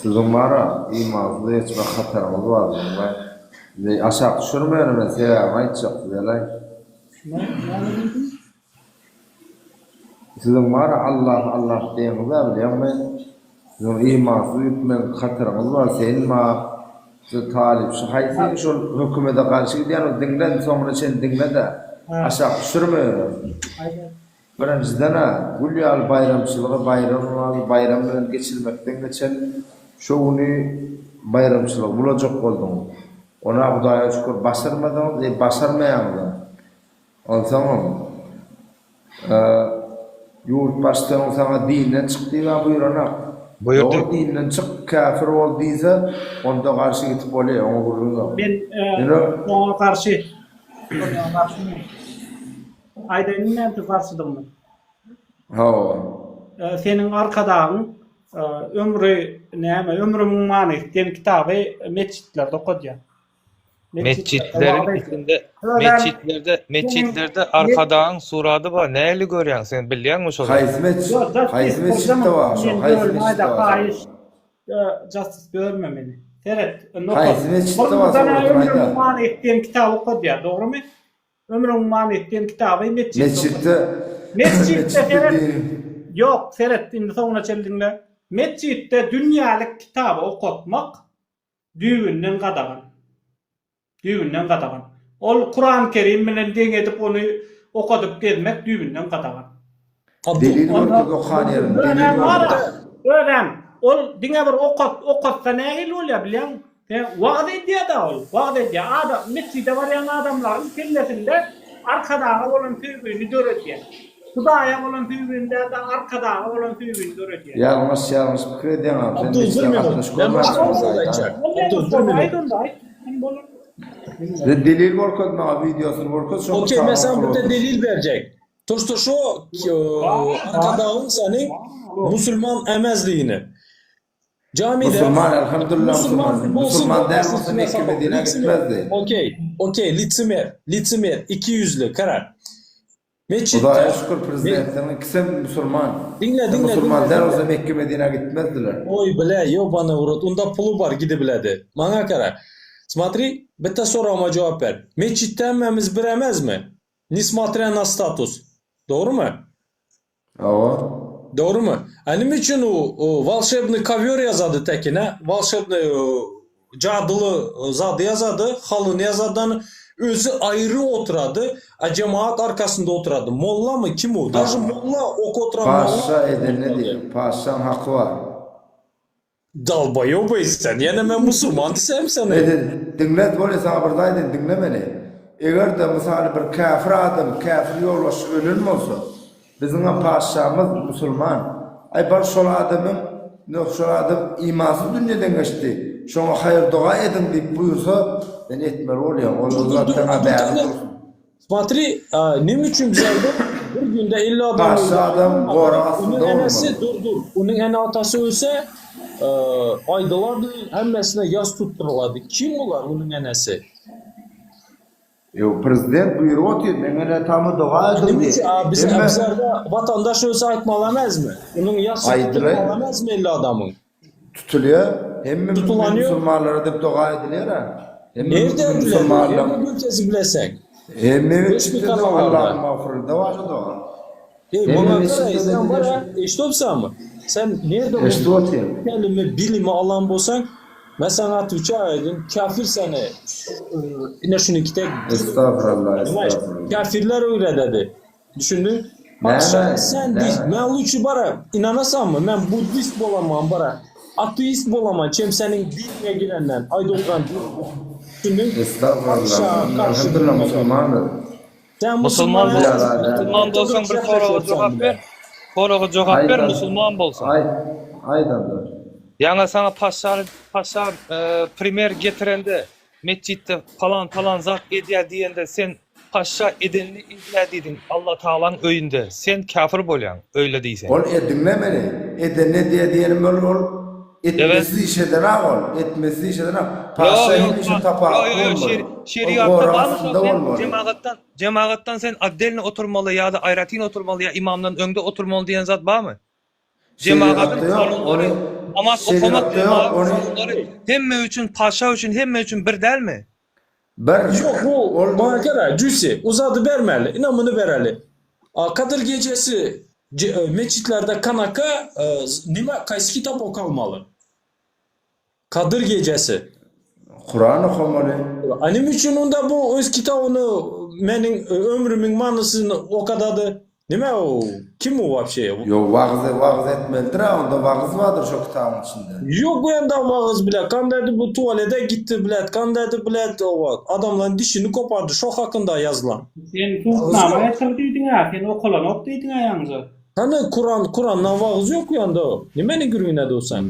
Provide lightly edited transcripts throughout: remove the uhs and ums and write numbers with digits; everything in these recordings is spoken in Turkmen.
Siziň bar-a, imansyz geçmek hataryňyz bar siziň-laý. Indi aşak düşürmeýän men sebäbini aýtjak size-laý. Näme diýdiň? Siziň bar-a Allah Allah diýeňiz-ä bilýäňmi? Siziň imansyz gitmek hataryňyz bar, sen bar, şu talyp şu haýsy şol hökümete garşy gidýän ol diňle soňuna çenli diňle-de aşak düşürme ýöne. Birinjiden-ä, gül ýaly baýramçylygy baýram namazy baýram bilen geçirmekden geçen şo güni baýramçylygy bulajak bolduňyz. Ona Hudaýa şükür başarmadyňyz, e başarmaýaňyzam. Onsoňam, ýurt baştutanyň saňa dinden çyk diýib-ä buýranak. Buýurdy. Dogry dinden çyk, käfir bol diýse, onda garşy gitip bolýa, oňa gürrüň ýok. Men Ýöne. oňa garşy. Oňa garşy men. Aýdaýynmy näme üçin garşydygymy? Hawa. Seniň arkadagyň Ömri näme, Ömrümiň manysy diýen kitaby metjitlerde okadýar. Metjitleriň içinde metjitlerde metjitlerde Arkadagyň surady bar. Nähili görýäň sen bilýäňmi şony? Haýsy metjit? Haýsy metjitde bar şo? Haýsy metjitde bar? Justice bölme meni. Seret, Haýsy metjitde bar suratyny aýda. Ömrümiň manysy diýen kitaby okadýar, dogrymy? Ömrüň manysy diýen kitaby metjitde Metjitde Metjitde seret. Ýok, seret indi soňuna çenli diňle. Metjitde dünýälik kitaby okatmak düýbünden gadagan. Düýbünden gadagan. Ol Kuran Kerim bilen deň edip ony okadyp gezmek düýbünden gadagan. Delil görkez okan ýerini delil görkez. Özem ol diňe bir okat okatsa nähili bolýar bilýäňmi? Sen wagyz edýär-dä ol, wagyz edýär. Adam metjide barýan adamlaryň kellesinde Arkadaga bolan söýgini döredýär. Hudaýa bolan söýgini däl-de Arkadaga bolan söýgini döredýär. Ýalňyş ýalňyş pikir edýäň agam sen Abdul bir metjide minut. gatnaşyp Men başga görmänsiň bir zat aýdan. aýtjak. Abdul bir minut. Aýt onda aýt. Kim bolar? Sen delil görkez maňa wideosyny görkez şoň Okey men kitabyny saňa okup bitte otur. delil berjek. To što şo Arkadagyň seniň musulman emezligini. Camide Musulman elhamdülillah musulman musulman. bolsun Musulman däl bolmasyn bolsa içine Mekke sapok. Medinä Litsimer. gitmezdi. Okey. Okey litsimer. Litsimer. Ikiýüzli. Karar. Metjitde Hudaýa şükür prezidentleriň ikisem musulman. Diňle diňle Musulman diňle däl diňle. bolsa Mekke Medinä gitmezdiler. Oý bile ýobany w rot unda puly bar gidibiledi. Maňa gara. Smotri bitta soragyma jogap ber. Metjitde hemmämiz bir emezmi? Nesmotrya na status. Dogrymy? Hawa. Dogrymy? A nime üçin u wolşebnyý kowýor ýazady tekine, wolşebnyý jadyly zady ýazady, halyny ýazadan özi aýry oturady, a jemagat arkasynda oturady. Mollamy, kim u? Daže molla, ok oturan molla. Paşşa edende diýip, paşşaň haky bar. Dalbaýob sen, ýene men musulman diýsem seni. Edil, diňle bolýa saňa bir zat aýdaýyn diňle meni. Eger-de mysaly bir käfir adam, käfir ýolbaşçy ölen bolsa, biziňem patyşamyz musulman. Aý bar şol adamyň, nöh şol adam imansyz dünýeden geçdi, şoňa haýyr-doga ediň diýip buýursa, sen etmeli bolýaň, ol Dur dur zat dur, saňa bir bäri tane dursun. Smotri, neme üçin bizlerde bir günde 50 adam Patyşa öldi adam aýdylmady. gorag astynda Onuň enesi bolmaly. dur dur. Onuň ene-atasy ölse, aýdylardy, hemmesine ýas tutdurylady. Kim olar onuň enesi? Ýok, prezident buýrup otyr, meň ene-atama doga ediň Neme diýip. üçin? A biz Hemme bizlerde watandaş ölse aýtmaly emesmi? Onuň ýasy Aýdylaý. tutulmaly emesmi 50 adamyň? Tutulýar. Hemme mümin Tutulany ýok. musulmanlara diýip doga edilýär-ä. Hemme Nirde mümin edilýär? musulmanlar. Hemme ülkesi bileseň. Hemme Resmi metjitde doga kanallarda. Allahym magfurlyda bar şu doga. Eý, Hemme muňa metjitde gara, sen edilýär bara, şu. eşidipsiňmi? Sen nirde bu Eşidip otyryn. kelimi, bilimi alan bolsaň, men saňa otwçaý aýdyn, kafir seni, ine şunuňki tek, Estagfurullah, Понимаешь? estagfurullah. Kafirler öwrededi. Düşündiň? Patyşa Näme? sen diý, Näme? men luçy bara, inanasaňmy, men buddist bolaman bara, ateist bolaman, çem seniň diniňe girenden, aýda oturan diniňe. Düşündiň? Estagfurullah. Patyşa garşy Elhamdülillah durmadan. musulmandyr. Sen Musulman musulman bolsaň, Ýa, musulman bolsaň bir soraga jogap ber. Soraga jogap ber, Aýdan. musulman bolsaň. Aý, aýdandyr. Ýaňa saňa paşşany, paşşa e, primer getirende, Metjitde palan palan zat edýär diýende sen paşşa edenini edýär diýdiň Allatagalaň öýünde sen kafir bolýaň öýle diýseň. Ol e diňle meni edenini edýär diýenim ol ol Evet. etmesiz iş edenak ol etmesiz iş edenak Ýok paşşa ýok hemişe ýok tapawutly ýok bolmaly ol şeriatda gorag barmy şol astynda sen bolmaly. jemagatdan jemagatdan sen otdelno oturmaly ýa-da aýratyn oturmaly ýa imamdan öňde oturmaly diýen zat barmy? Jemagatyň Şeriatda ýok kanunlary ony. Namaz okamak Şerigatda ýok, ony kanunlary hemme üçin, paşa üçin, hemme üçin bir dälmi? Bir. Ýok bu Ol maňa gara Jüsi uzady bermäli ine muny bereli. A Kadyr gejesi metjitlerde kanaka nime kaýsy kitap okalmaly? Kadyr gejesi. Kuran okamaly. A nime üçin onda bu öz kitabyny meniň ömrümiň manysyny okadady? Nime o? Kim o wapşe? Ýok wagyz wagyz etmelidir-ä onda wagyz bardyr şo kitabyň içinde. Ýok bu ýanda wagyz bile kandaydy bu tualede gitdi bilet kandaydy bilet owa adamlaryň dişini kopardy şo hakynda ýazylan. Sen subutnama getir diýdiň-ä, sen okalanok diýdiň-ä ýaňja. Hany kuran kurandan wagyz ýok bu ýanda nimeni gürrüňine dursaň.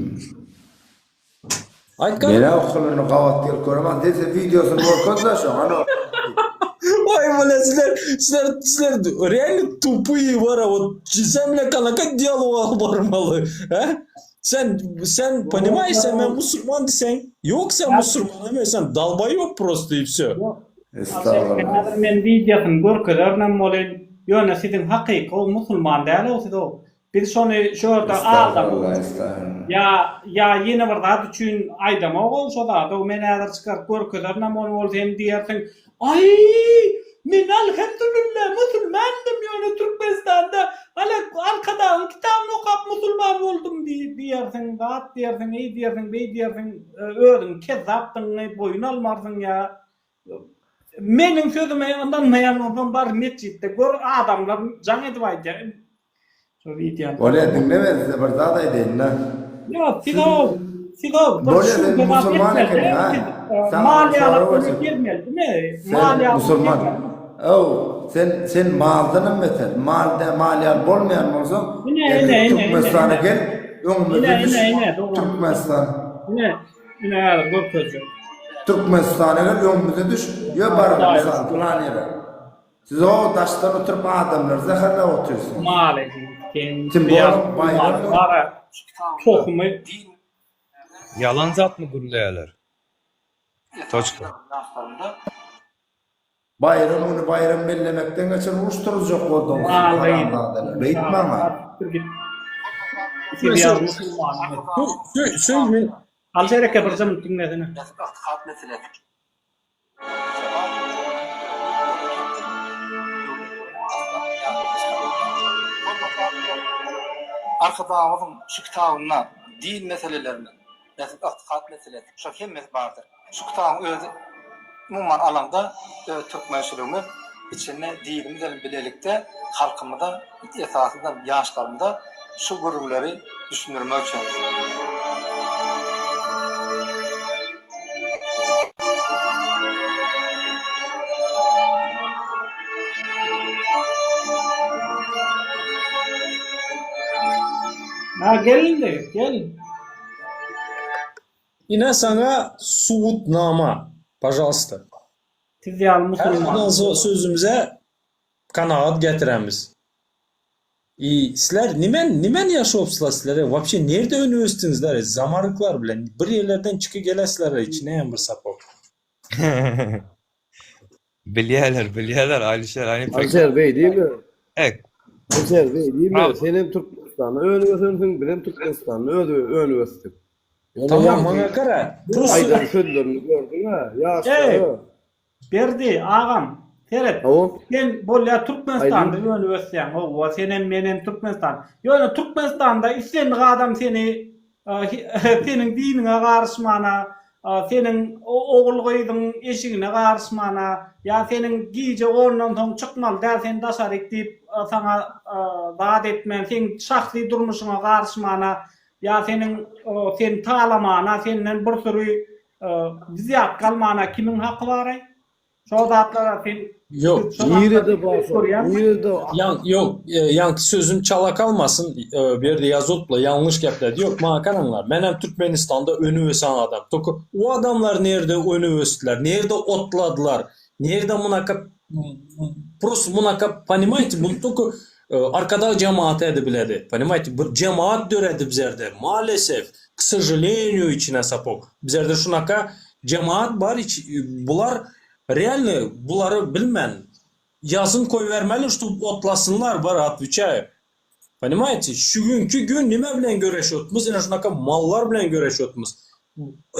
Aýt gana. Menä okalanyny gabat gelip göremok dese wideosyny görkezde şoň hany Oý bile sizler sizler sizler realno tupyý bara wot sen bilen kanaka dialoga barmaly hä sen sen ponimaýeş sen men musurman diseň ýok sen musurman emes sen dalbaýop prosto i wsё. Estagfurullah. Häzir men wideosyny görkezerinem welin ýöne siziň hakyky musulman däl-ow siz ow Biz şony şu ýerde aldamak üçin ýa ýa ýene bir zat üçin aýdamok-ow şo zady-ow men häzir çykaryp görkezerinem ony bolsa hem diýersiň, Aý, men alhemdülillah musulmandym ýöne Türkmenistanda hale Arkadagyň kitabyny okap musulman boldum diýersiň, zat diýersiň, eý diýersiň, beý diýersiň, özüň kezzapdygyňy boýun almarsyň ýa Meniň sözüme ynanmaýan bolsaň bar metjitde gör adamlar jaň edip aýdýar. Şo wideony. Bolýa diňle men size bir zat aýdaýynda. Ýok sizow sizow bir Bolýa sen musulman ekeniň ha. Saňa Mal bir ýaly sorag berjek. gelmelidimi? Sen Mal ýaly musulman. Ow sen sen maldanam beter. Mal dä mal ýaly bolmaýan bolsaň Ine ertir ine ine ine Türkmenistana ine. gel öňümize Ine düş ine ine dogan. Türkmenistan. Ine Ine häzir görkezjek. Türkmenistana gel öňümize düş ýö baryň mysal pylan ýere. Siz o daşdan oturyp adamlary zäherläp otyrsyňyz. Mal edin sen Tim bolip baýram Bara tohumy Ýalan zatmy gürleýäler? Toçka. Baýram güni baýram bellemekden geçen uruş turuzjak bolduňyz siz haramzadalar. Beýtmäň a. Söz men Alyşer eke bir jymy diňlesene. Arkadagymyzyň şu kitabynda din meselelerine, ygtykat meselesi, şol hemmesi bardyr. Şu kitabyň özi umuman alaňda öz türkmençiligimiz içinde dinimiz bilen bilelikde halkymyza esasynda ýaşlarymyza şu gürrüňleri düşündirmek üçin. Ha gel indi gel. Ine saňa subutnama, pažalsta. Siz ýaly musulman. Her sözümize kanagat getiremiz. I sizler nimen nimen ýaşapsylar sizler wapşe nerde önüp ösdüňizler zamaryklar bilen bir ýerlerden çyky gelesizler içine bir sapok. Bilýärler, bilýärler Alişer aýny Alişer beý diýme. Ek. Alişer beý diýme. Sen hem Türkmenistanda önüp ösensiň, biz hem Türkmenistanda öz önüp ösdük. Ýöne Tamam maňa gara. Prosto aýdan sözlerini gördüň-ä, ýaşlara. Berdi agam, seret. Hawa. Sen bolýa Türkmenistanda önüp ösýäň, howwa, senem menem Türkmenistan. Ýöne Türkmenistanda islendik adam seni seniň diniňe garyşmana, seniň ogul-gyzyň eşigine garyşmana, ýa seniň gije ondan soň çykmaly däl sen daşaryk diýip saňa zat etmän, seň şahsy durmuşyňa garyşmana, ýa seniň seni talamana, senden bir süri wzýatka almana kimiň haky baraý? Şo zatlara sen Ýok. Nirede bar şo? Nirede? Ýan ýok, ýaňky sözüm çala kalmasyn, bu ýerde ýazylpla ýalňyş gepledi. Ýok, maňa garaňlar, menem Türkmenistanda önüp ösen adam. Tolko o adamlar nirde önüp ösdüler, nirde otladylar, nirde munaka prosto munaka ponimaýte, bunu tolko Arkadag jemaat edi biledi. Ponimaýte, bir jemaat döredi bizerde. Maalesef, k sožaleniýu içine sapok. Bizerde şunaka Jemaat bar iç bular realny bulary bilmän ýazyn koýbermeli ştob otlasynlar bar otweçaýu. Ponimaýte, şu günki gün nime bilen göreşýotmyz, ine şunaka mallar bilen göreşýotmyz.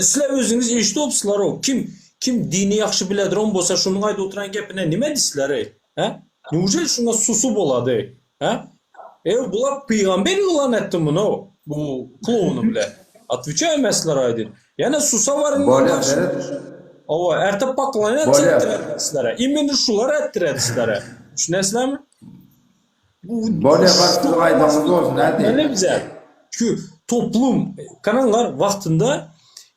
Sizler özüňiz eşidopsyzlar-ow, kim, kim dini ýagşy biledron bolsa şunuň aýdyp oturan gepine nime diýsizler-eý, hä? Neujeli şuňa susu bolady, hä? Eý, bular pygamber yglan etdi muny-ow, bu klouny bile. Otweçaýu men sizlere aýdyn. Ýene susa baryň Bolýa, seret. Hawa, erte poklonýat Bolýa. etdirerler sizlere. Imенно şular etdiredi sizlere. Düşünesizlermi? Bolýa bar siziň aýdanyňyz bolsun hä diý. Näme bize? Şu toplum kanaňlar wagtynda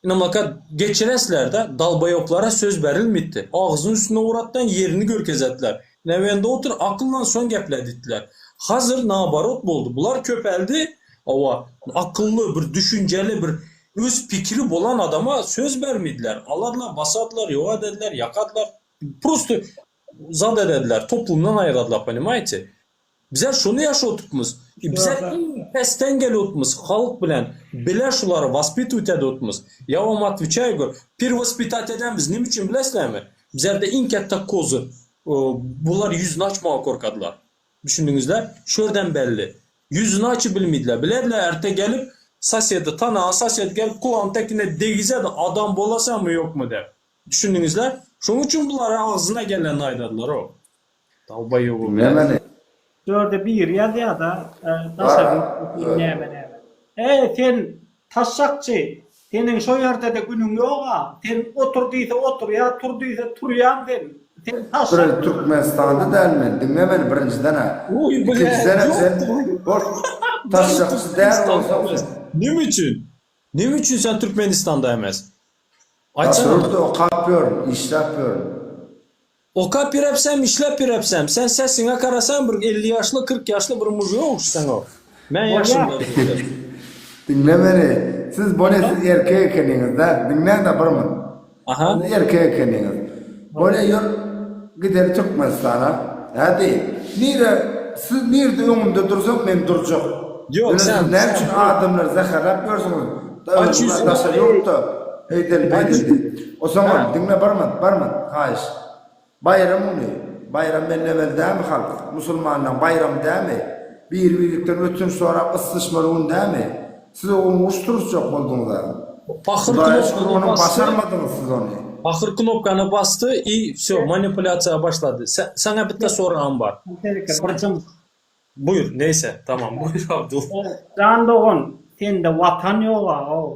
inamaka geçireslerde dalbaýoplara söz berilmipdi. Agzyny üstüne uratdan ýerini görkezetdiler. Newende otur akyllan soň gepleditdiler. Hazir naoborot boldy. Bular köpeldi. Hawa, akylly bir düşünjeli bir öz pikiri bolan adama söz bermediler. Alarlar, basardylar, ýok edediler, ýakadylar. Prosto zat edediler, toplumdan aýyradylar, ponimaýte. Bizler şony ýaşatypmyz. I bizler iň pesden gelipmiz, halk bilen bile şulary waspitywat edipmiz. Ýa wam otweçaýu gör, perwospitat eden biz nime üçin bilesizlermi? Bizlerde iň kätde kozy, bular ýüzüni açmaga korkadylar. Düşündiňizler? Şu ýerden belli. Ýüzüni açyp bilmediler. Bilediler erte gelip sosedi tanagan sosed gelip gulagyny tekine degizedi adam bolasaňmy ýokmy dep. Düşündiňizler? Şonuň üçin bulara agzyna gelenini aýdadylar-ow. Dalbaýowy bilen. Diňlemeli. Şu ýerde biri ýazýada daşary ýurtly näme näme. Eý sen taşşakçy seniň şo ýerdede günüň ýoga sen otur diýse oturýa tur diýse turýaň sen sen taşşak. Bir Türkmenistanda däl men diňle meni birinjiden-ä Oý bile ikinjiden-em sen boş taşşakçy däl bolsaň sen. Nime üçin? Nime üçin sen Türkmenistanda emes? Daşary Aýtsana. ýurtda okap ýörün, işläp ýörün. Okap ýörepsem, işläp ýörepsem, sen sesiňe garasaň bir 50 ýaşly, 40 ýaşly bir mužuga ogşsaň-ow. Men ýaşymda diýdi. Diňle meni. Siz bolýa siz erkek ekeniňiz-dä. Diňläň-dä bir mun. Aha. Siz erkek ekeniňiz. Bolýa ýör gideli Türkmenistana. Hä diý. Nire siz nirde öňümde dursak men durjak. Ýok Ýöne siz sen näme üçin adamlary zäherläp ýörsüňiz? Aç ýüzüňi. Daşary ýurtda eýdeli beýdeli diýip. Osaňam diňle bir minut bir minut haýyş. Baýram güni, baýram bellemeli dämi halk? Musulmanlaň baýramy dämi? Bir-birlikden ötünç sorap ysnyşmaly gün dämi? Siz o gün uruş turuzjak bolduňyz-a. Pahyr Hudaýa şükür knopkany onuň basdy. başarmadyňyz siz ony. Pahyr knopkany basdy i wsё, manipulýasiýa başlady. Saňa bitte soragym bar. Bir jyns. Buýur, neýse, tamam, buýur Abdul. Jan dogan, sende watan ýoga-ow.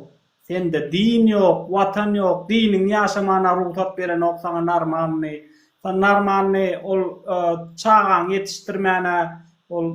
Sende din ýok, watan ýok, diniň ýaşamana rugsat berenok saňa narmalny. Sen narmalny ol çagaňy ýetişdirmäne ol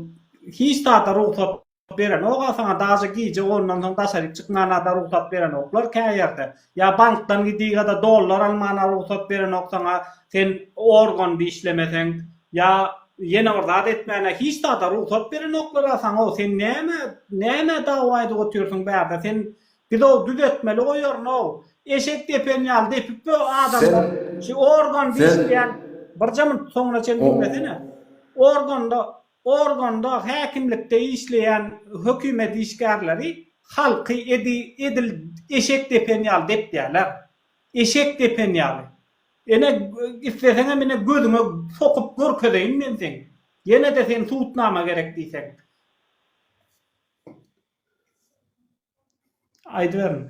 hiç zada rugsat berenok-a saňa daže gije ondan soň daşaryk çykmana-da rugsat berenoklar kä ýerde. Ýa bankdan gidiga-da dollar almana rugsat berenok saňa sen organda işlemeseň. Ýa ýene bir zat etmäne hiç zada rugsat berenoklar-a saňa-ow sen näme nämä dawa edip otyrsyň bärde sen biz-ow düzetmeli goýaryn-ow eşek depen ýaly depip bu adamlar Sen şu organda sen işleýän birje minut soňuna çenli diňlesene organda organda häkimlikde işleýän hökümet işgärleri halky edi edil eşek depen ýaly depýärler eşek depen ýaly Ene isleseňem ine gözüňe sokup görkezeýin men seň. Ýene-de sen sudnama gerek diýseň. Aýdyberin.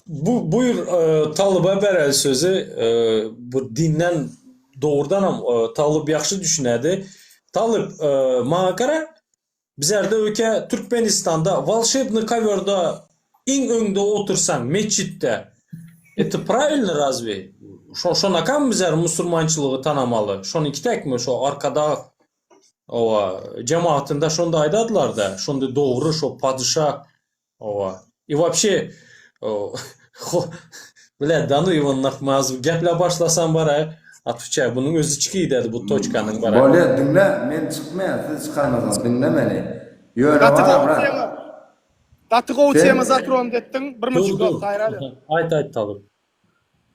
Bu buýur Talyba bereli sözi bu dinden dogrudanam Talyp ýagşy düşünädi. Talyp maňa gara Bizerde öke Türkmenistanda wolşebnyý kowyorda iň öňde otursaň metjitde eto pravilno razwe şo şonakam bizler musurmançylygy tanamaly şonyňki tekmi şo arkadag owa jemagatynda şonda aýdadylarda şonda dogry şo padyşa Owa. I wapşe Bile da nu ýo nah mazw geplä başlasam bara atwçaý bunuň özi çykyýdady bu toçkanyň bara. Bolýa diňle men çykmaýan siz çykarmasaňyz diňle meni. Ýöne Gaty bara gowy brat. tema. Gaty gowy Sen tema zatronut etdiň. Bir Dur müjük dur. dost gaýrat et. Aýt aýt Talyp.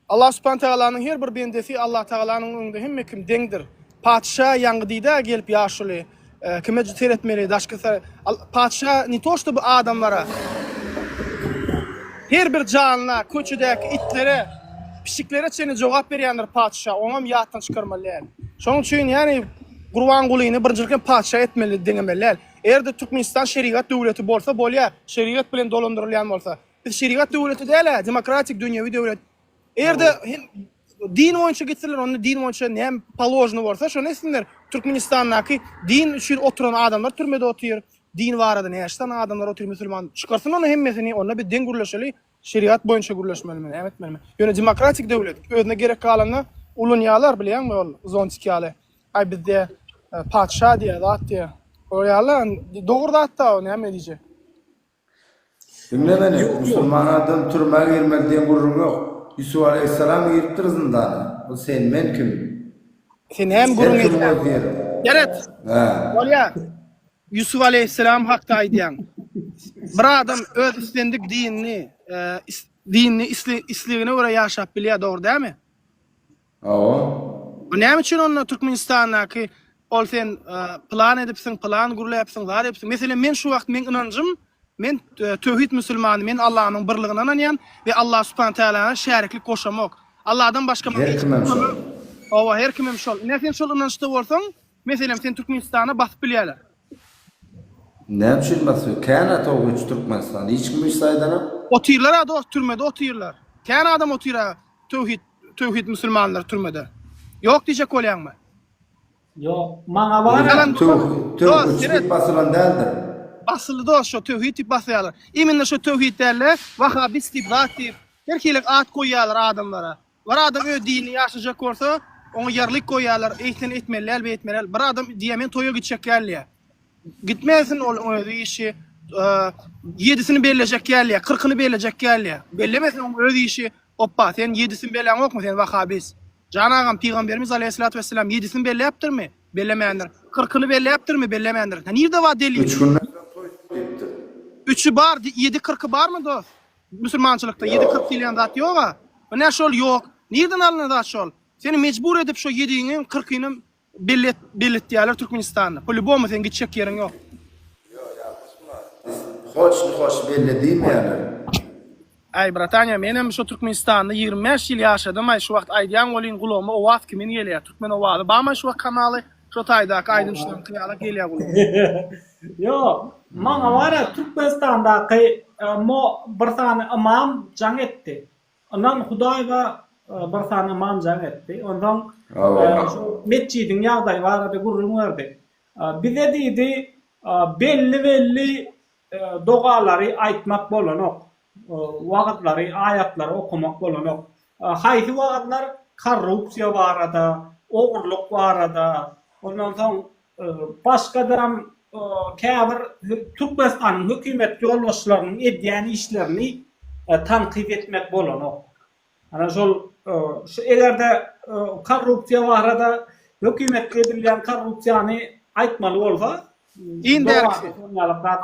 Allah Subhan Tagalanyň her bir bendesi Allah Tagalanyň öňünde hemme kim deňdir. Patyşa ýaňky diýdä gelip ýaşuly, kime seretmeli daşky patyşa ne to ştoby adamlara her bir janla köçedäki itlere pişiklere çenli jogap berýändir patyşa oňam ýatdan çykarmaly däl. Şonuň üçin ýani Gurbangulyny birinjilikden patyşa etmeli deňemeli däl. Eger-de Türkmenistan şerigat döwleti bolsa bolýar, şerigat bilen dolandyrylýan bolsa. Biz şerigat döwleti däl-ä, demokratik dünýewi döwlet. Eger-de hem din boýunça gitseler, onda din boýunça näme položno bolsa, şony etsinler. Türkmenistandaky din üçin oturan adamlar türmede otyr. Din barada näçe sany adamlar otyr musulman. Çykarsyn ony hemmesini, onda biz deň gürleşeli. Şerigat boýunça gürleşmelimi, näme etmelimi? Ýöne demokratik döwlet özüne gerek galanda ulanýarlar bilýäňmi ol zontik ýaly. Aý bizde patyşa diýýär, zat diýýär. Olar ýaly dogry zat-da o näme diýjek. Diňle meni, musulman adam türmä girmeli diýen gürrüň ýok. Ýusup aleýhissalam giripdir zyndana. Ol sen men kim? Sen näme gürrüň Her kimiň edýäň? öz ýeri. Seret. Hä. Bolýa. Ýusup aleýhissalam hakda aýdýaň. Bir adam öz islendik dinini, dinini islegine görä ýaşap bilýär, dogry dälmi? Hawa. Bu näme üçin onda Türkmenistandaky ol sen plan edipsiň, plan gürläpsiň, zat edipsiň. Meselem men şu wagt meň ynanjym, men töwhid musulmany, men Allanyň birligine ynanýan we Allah subhana tealana şäriklik goşamok. Alladan başga maňa Her kimem şol. Hawa, her kimem şol. Ine sen şol ynançda bolsaň, meselem sen Türkmenistana basyp bilýärler. Näme üçin basyp? Kän-ä towhidçi Türkmenistanda. Hiç kim hiç saýdanok. Otyrlar-a dost, türmede otyrlar. Kän adam otyr-a Töwhid töwhid musulmanlar türmede. Ýok diýjek bolýaňmy? Ýok, maňa bar. Ýalan Töwhid Dost, töwhidçi seret. diýip basylan däldir. Basyldy dost şo töwhid diýip basýarlar. Imенно şo töwhid dälde wahabist diýip zat diýip her hili at goýýarlar adamlara. Bir adam öz dinini ýaşajak bolsa oňa ýarlyk goýýarlar eý sen etmeli däl beýtmeli däl. Bir adam diýýär men toýa gitjek däl diýýär. Gitmesin ol özi işi. Ýedisini bellejek gelýär, kyrkyny bellejek gelýär. Bellemesin oň öz işi. Oppa, sen ýedisini belläňokmy sen wahabist? Jan agam, pygamberimiz aleýhissalatu wessalam ýedisini belläpdirmi? Bellemändir. Kyrkyny belläpdirmi? Bellemändir. Ha nirde bar delil? Üç günden soň toý diýipdir. Üçi bar, ýedi kyrky barmy dost? Musulmançylykda ýedi Ýok. 40 diýilýän zat ýog-a. Ine şol ýok. Nirden alnan zat şol? Seni mejbur edip şo ýediňem, kyrkyňam Bellet belletýärler Türkmenistanda. Po lýubomu seň gitjek ýeriň ýok. Ýok ýalňyş muny. Hoş hoş belle diýmeýärler. Aý bratanya menem şo Türkmenistanda 25 ýyl ýaşadym aý şu wagt aýdýaň welin gulagyma owaz kimin gelýär Türkmen owazy bamy şu wagt kanaly şo taýdaky aýdymçylaryňky ýala gelýär gulagyma. Ýok maňa bara Türkmenistandaky mo bir sany ymam jaň etdi. Ynan Hudaýba bir sany ymam jaň etdi. Onsoň şu metjidiň ýagdaýy barada gürrüň berdi. Bize diýdi, belli-belli dogalary aýtmak bolanok. Wagyzlary, aýatlary okamak bolanok. Haýsy wagyzlar? Korrupsiýa barada, ogurlyk barada, ondan soň Başgadam käbir Türkmenistanyň hökümet ýolbaşçylarynyň edýän işlerini tankyt etmek bolanok. Ana şol şu eger-de korrupsiýa barada hökümetde edilýän korrupsiýany aýtmaly bolsa, Iň bärkisi.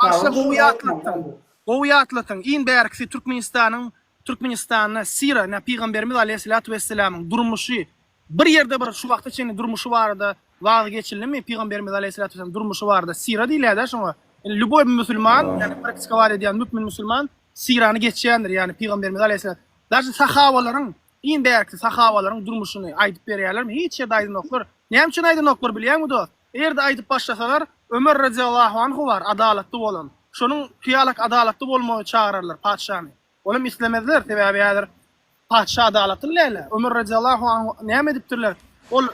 Başda gowy ýatlatdyň. Gowy ýatlatdyň. Iň bärkisi Türkmenistanyň Türkmenistanda sira, nä pygamberimiz aleýhissalatu wessalamyň durmuşy Bir ýerde bir şu wagta çenli durmuşy barada wagyz geçildimi? Pygamberimiz aleýhissalatu wessalam durmuşy barada sira diýilýär-dä şoňa. Indi lýuboý musulman, ýagny praktikować edýän mümin musulman sirany geçýändir, ýagny pygamberimiz aleýhissalat. Daže sahabalaryň, iň bärkisi sahabalaryň durmuşyny aýdyp berýärlermi? Hiç ýerde aýdanoklar. Näme üçin aýdanoklar bilýäňmi dost? Eger-de aýdyp başlasalar, Ömer radiallahu anhu bar, adalatly bolan. Şonuň hyýalak adalatly bolmagy çagyrarlar patyşany. Olam islemezler, sebäbi häzir patyşa adalatly däl. Ömer radiallahu anhu näme edipdirler? Ol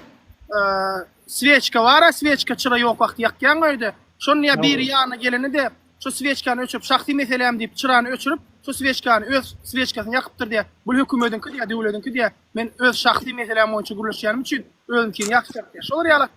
sweçka bar-a, sweçka çyra ýok wagty ýakýaň öýde. Şony ýa biri ýanyna gelende-de şo sweçkany öçürip, şahsy meseläm diýip çyrany öçürip, şo sweçkany öz sweçkasyny ýakypdyr diýýär. Bul hökümediňki diýýär, döwlediňki diýýär. Men öz şahsy meseläm boýunça gürleşýänim üçin özümkini ýakjak diýýär. Şolar ýaly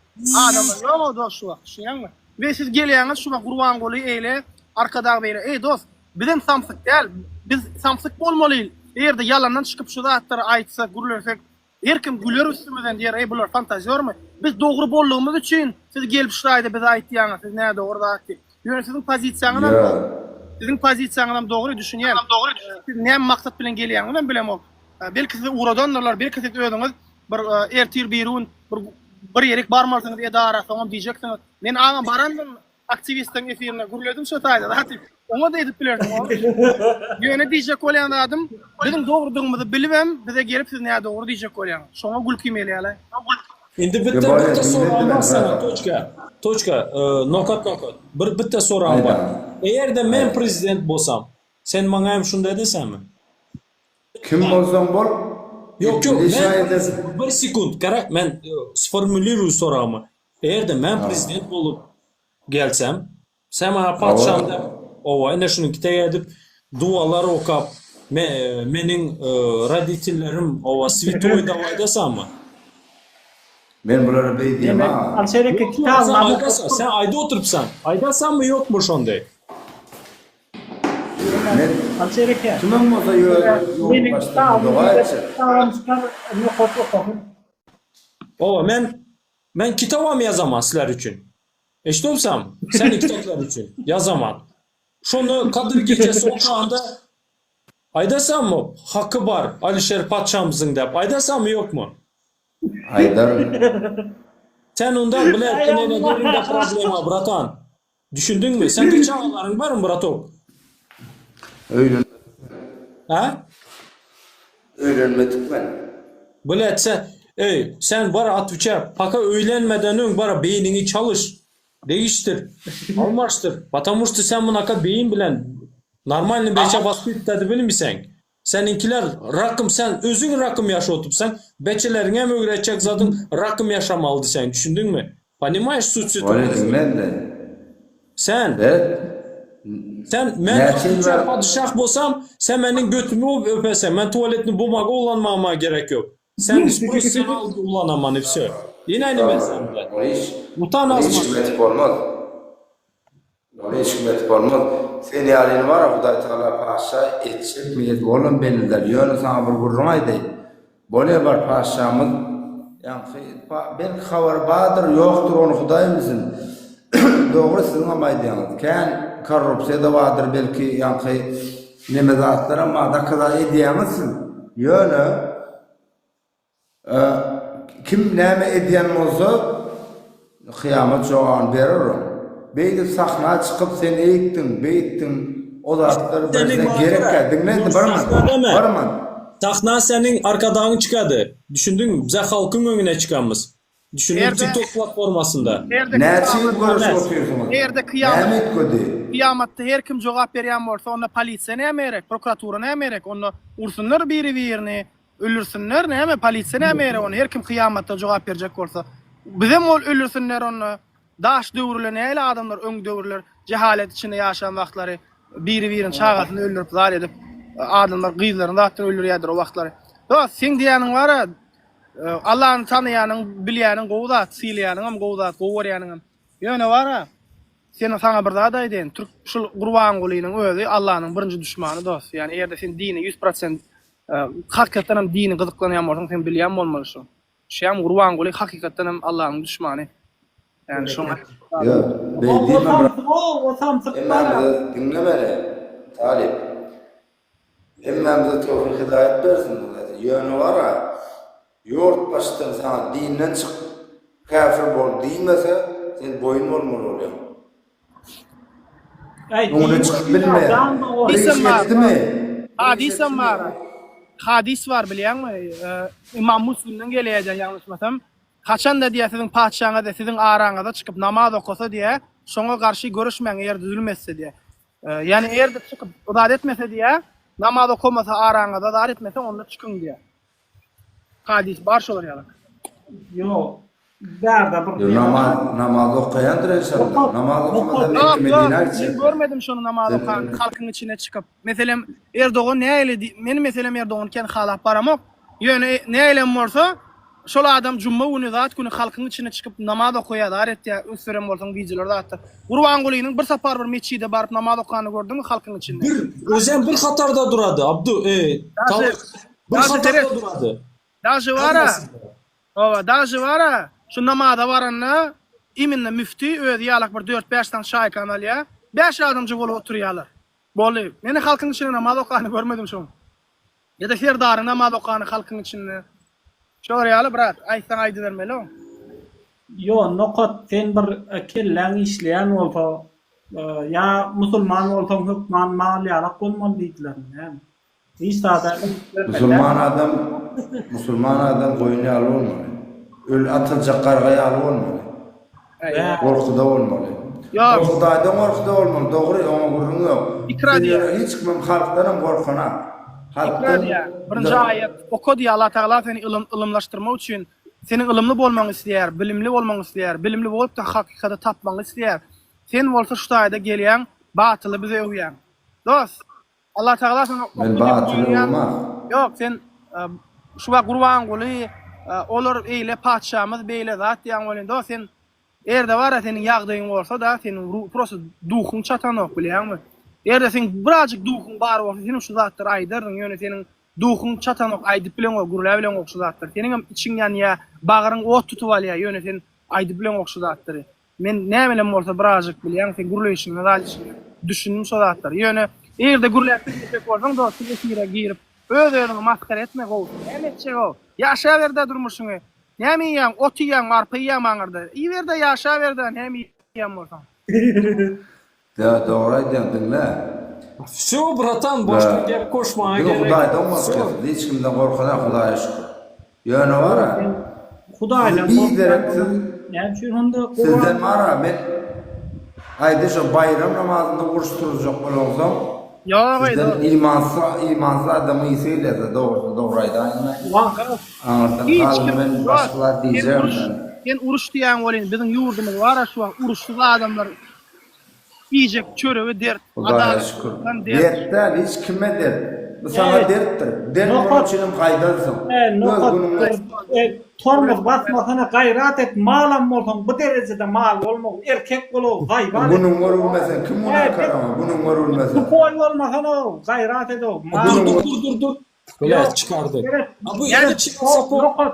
adamlar ýog-a dost şu wagt, düşünýäňmi? We siz gelýäňiz şu wagt Gurbanguly eýle, Arkadag beýle. Eý dost, Bizem samsyk däl. Biz samsyk bolmaly. Eger-de ýalandan çykyp şu zatlary aýtsak, gürlesek, her kim güler üstümizden diýer, eý bular fantazýormy? Biz dogry boldugymyz üçin siz gelip şu taýda bize aýtýaňyz, siz nädogry zat diýip. Ýöne siziň pozisiýaňyzam siziň pozisiýaňyzam dogry düşünýän. Siz näme maksat bilen gelýäňizem bilemok. Belki sizi ugradandyrlar, belki siz özüňiz bir ertir birigün bir bir ýerik barmalysyňyz edara, soňam diýjeksiňiz, men agam barandym, Aktiwistiň efirinde gürledim şo taýda zat diýip. Oňa-da edip bilersiň ol. Ýöne diýjek bolýan zadym, biziň dogrudygymyzy bilibem bize gelip siz nädogry diýjek bolýaňyz. Şoňa gülkim gelýär-le. Indi bitte bitte soragym bar saňa toçka. Toçka, nokat nokat. Bir bitte soragym bar. Eger-de men prezident bolsam, sen maňa hem şunday edesenmi? Kim bolsaň bol. Ýok ýok, men bir sekunt, gara, men sformuliruý soragymy. Eger-de men prezident bolup gelsem, Sen maňa patyşam däp, owa, ine şuny kitege edip, dualar okap, me, meniň roditellerim, owa, switoý dawaý dasanmy? Men bulara beý diýemä. Demek, Alşer eke Ýok, ýok, kitabyňy sen alyp aýdasan, sen aýda oturypsan. Aýdasanmy, ýokmy şonday? Men Alşer eke. kimem bolsa ýo Meniň ýolbaşdan kitabym doga diýip, etjek. kitabym çykar, nokat okasyn. Owa, men, men kitabam ýazaman sizler üçin. Eşidipsam, sen ikidaklar üçin ýazaman. Şonda Kadyr gijesi okanda aýdasammy, haky bar Alişer patyşamyzyň diýip, aýdasammy ýokmy? Aýdaryn. Sen onda bile enene problema bratan. Düşündiňmi? Sende çagalaryň barmy bratok? Öýlen. Ha? Öýlenmedik men. Bile sen Eý, sen bar atwiçä, paka öýlenmeden öň bara beýniňi çalyş, degişdir, almaşdyr. Patamu şto sen munaka beýin bilen normalny beçe waspitady bilmiseň. Seniňkiler rakym sen özüň rakym ýaşap otypsaň, beçeleriňem öwretjek zadyň rakym ýaşamalydy sen, düşündiňmi? Ponimaýeş sut Ony situasiýa. diňle indi. Sen Seret. Sen men Näçe ýyl patyşa bar? patyşah bolsam, sen meniň götümi öpeseň, men tualetni bumaga ulanmama gerek ýok. Sen prosta sen al ulanaman i wsё. Ýene nime sen bilen. Ony hiç Utan ony az hiç kim etip bolmaz. Ony hiç kim etip bolmaz. Sen ýalyny bar-a Hudaý Tagala patyşa etjekmi edip olam belli däl. Ýöne saňa bir gürrüň aýdaýyn. Bolýa bar patyşamyz ýaňky belki habary bardyr ýokdur ony Hudaý bilsin. Dogry siziňem aýdýaňyz. Kän korrupsiýa-da bardyr belki ýaňky neme zatlaram bar dokaza edýäňiz siz. Ýöne Kim näme edýän bolsa, kyýamat jogabyny berer oň. Beýdip sahna çykyp sen eýtdiň, beýtdiň, o zatlar birisine gerekkä, diňle indi bir man, bir man. Sahna seniň arkadagyň çykady. Düşündiňmi? Bize halkyň öňüne çykamyz. Düşündiňmi? TikTok platformasynda. Näçe ýyl göreşip otyrsyňyz? Näme üýtgedi? Kyýamatda her kim jogap berýän bolsa, onda polisiýa näme gerek, prokuratura näme gerek, onda ursunlar biri-birini, Öldürsinler näme polisiýa näme gerek onda her kim kyýamatda jogap berjek bolsa bizem ol öldürsinler onda daş döwürler nähili adamlar öň döwürler jehalet içinde ýaşan wagtlary biri birini çagasyny öldürip zat edip adamlar gyzlaryny zatdan öldürýädir o wagtlary dost seň diýýäniň bara Allany tanaýanyň bilýäniň gowy zat sylaýanyňam gowy zat gowy görýäniňem ýöne bara Sen saňa bir zat aýdaýyn, türk şul Gurbangulynyň özi Allanyň birinji duşmany dost. Ýani eger-de sen dini 100% hakykatdan hem dini gyzyklanýan bolsaň sen bilýän bolmaly şu. Şäm Gurbanguly hakykatdan hem Allanyň duşmany. Ýani şoňa Ýok, beý O diýme brat. samsyk o, o samsyk bar. Hemmämize diňle meni, Talyp. Hemmämize towfyk hidaýat bersin Hudaý. Ýöne bar-a, ýurt başdan saňa dinden çyk, käfir bol diýmese, sen boýun bolmaly bolýaň. Äý, Öňüne dini çykyp bilmeýäň. jan dogan. Bir iş Hadysam bar. etdimi? Hadysam bar. Hadys bar bilýäňmi? Imam Muslimden gelýär ýalňyşmasam. Haçanda diýýär siziň patyşaňyz siziň araňyza çykyp namaz okasa diýýär, şoňa garşy göreşmäň eger zulum etse diýýär. Ýani eger-de çykyp zat etmese diýýär, namaz okamasa araňyzda zat etmese onda çykyň diýýär. Hadys bar şolar ýaly. Ýok. Bärde bir Ýok, namaz namaz okaýandyr enşalla. Namaz okamasa Ýok, Mekke ýok, Medinä men gitjek. görmedim şony namaz okan halkyň içine çykyp. Meselem Erdogan nähili men meselem Erdogany kän halap baramok. Ýöne nähilem bolsa şol adam jumma güni zat güni halkyň içine çykyp namaz okaýar zat etýär üns beren bolsaň wideolar zatda. Gurbangulynyň bir sapar bir metjide baryp namaz okanyny gördüňmi halkyň içinde? Bir özem bir hatarda durady Abdu e, Daže bir daže hatarda seret durady. daže bara Hawa daže bara şu namaza baranda iminna müfti özi ýalak bir dört-bäş sany şaýkany alýar. Bäş adamjyk bolup oturýarlar. Boldy. Men halkyň içinde namaz okanyny görmedim şoň. Ýa-da Serdaryň namaz okany halkyň içinde. Şolar ýaly brat, aýtsaň aýdybermeli oň. Ýo Nokat sen bir kelläň işleýän bolsa ýa musulman bolsaň hökman mal ýalak bolmaly diýdilermi näme? Hiç zada üns bermeli däl. Musulman adam musulman adam goýun ýaly bolmaly. Öl atyljak garga ýaly bolmaly. Gorkuda bolmaly. Ýok. Ol Hudaýdan gorkuda bolmaly, dogry, oňa gürrüň ýok. Ikra Sen diýýär. ýöne hiç kimem halkdanam gorkanak. Ikra Halkdan diýýär. Birinji aýat oka diýýär. Allah Tagala seni ylym ylymlaşdyrmak üçin seniň ylymly bolmagyňy isleýär, bilimli bolmagyňy isleýär. Bilimli bolup-da hakykaty tapmagyňy isleýär. Sen bolsa şu taýda gelýäň, batyly bize öwýäň. Dost, Allah Tagala saňa Men oka diýip batyly buýurýar. öwmaz. Ýok, sen şu wagt Gurbanguly, olar eýle patyşamyz beýle zat diýýäň welin, dost sen Erde bara seniň ýagdaýyň bolsa-da seniň prosta duhuň çatanok bilýäňmi? Erde seň birazjyk duhuň bar bolsa senem şu zatlary aýdardyň ýöne seniň duhuň çatanok aýdyp bileňok gürläp bileňok şu zatlary seniňem içiň ýanýa bagryň ot tutup alýa ýöne sen aýdyp bileňok şu zatlary men nämelem bolsa birazjyk bilýäň seň gürleýşiňe zat düşündim şo zatlary ýöne erde gürläp bilmejek bolsaň dostum efire girip öz özüňi masgara etme gowusy näme etjeg-ow ýaşaberdä durmuşyňy Näme iýýäň, ot iýýäňmi, arpa iýýäňmi aňyrda? Iýiber-de, ýaşaber-de, näme iýýän bolsaň. Dä, dogry aýdýaň, diňle. Wsё, bratan, başga gep goşmaga Diňe gerek Hudaýdan ýok. Wsё. gorkýas, hiç kimden gorkanok, Hudaýa şükür. Ýöne bar-a, Hudaýdan siz biderek siz, Näme üçin onda sizden bar-a, men aýda şo baýram namazynda uruş turuzjak bolaňsoň, Ýok-eý, sizden dost. imansyz, imansyz adamyň ysy gelýär-de, dogrusyny dogry aýdaýyn-da. Wah, Aňyrdan Hiç galyň kim men dost, başga zat sen diýjegem uruş, men. sen uruş diýýäň welin biziň ýurdumyz bar-a şu wagt uruşsyz adamlar iýjek çöregi dert, Hudaýa şükür. adalatdan dert. Dert däl hiç kime dert. Bu saňa Ey, dertdir. Dert bolan nokat, üçinem gaýdansyň. e, Öz nokat, günüňe e, tormoz basmasana gaýrat et, malam bolsaň bu derejede mal bolma, erkek bol-ow, zaýban Günüň et. görülmese kim E, günäkär biz oňa günüň görülmese. tupoý bolmasana-ow, gaýrat et-ow, mal. Dur dur dur dur dur. Blät Ýok, çykardy. seret, A bu seret, indi çykarsa po nokat,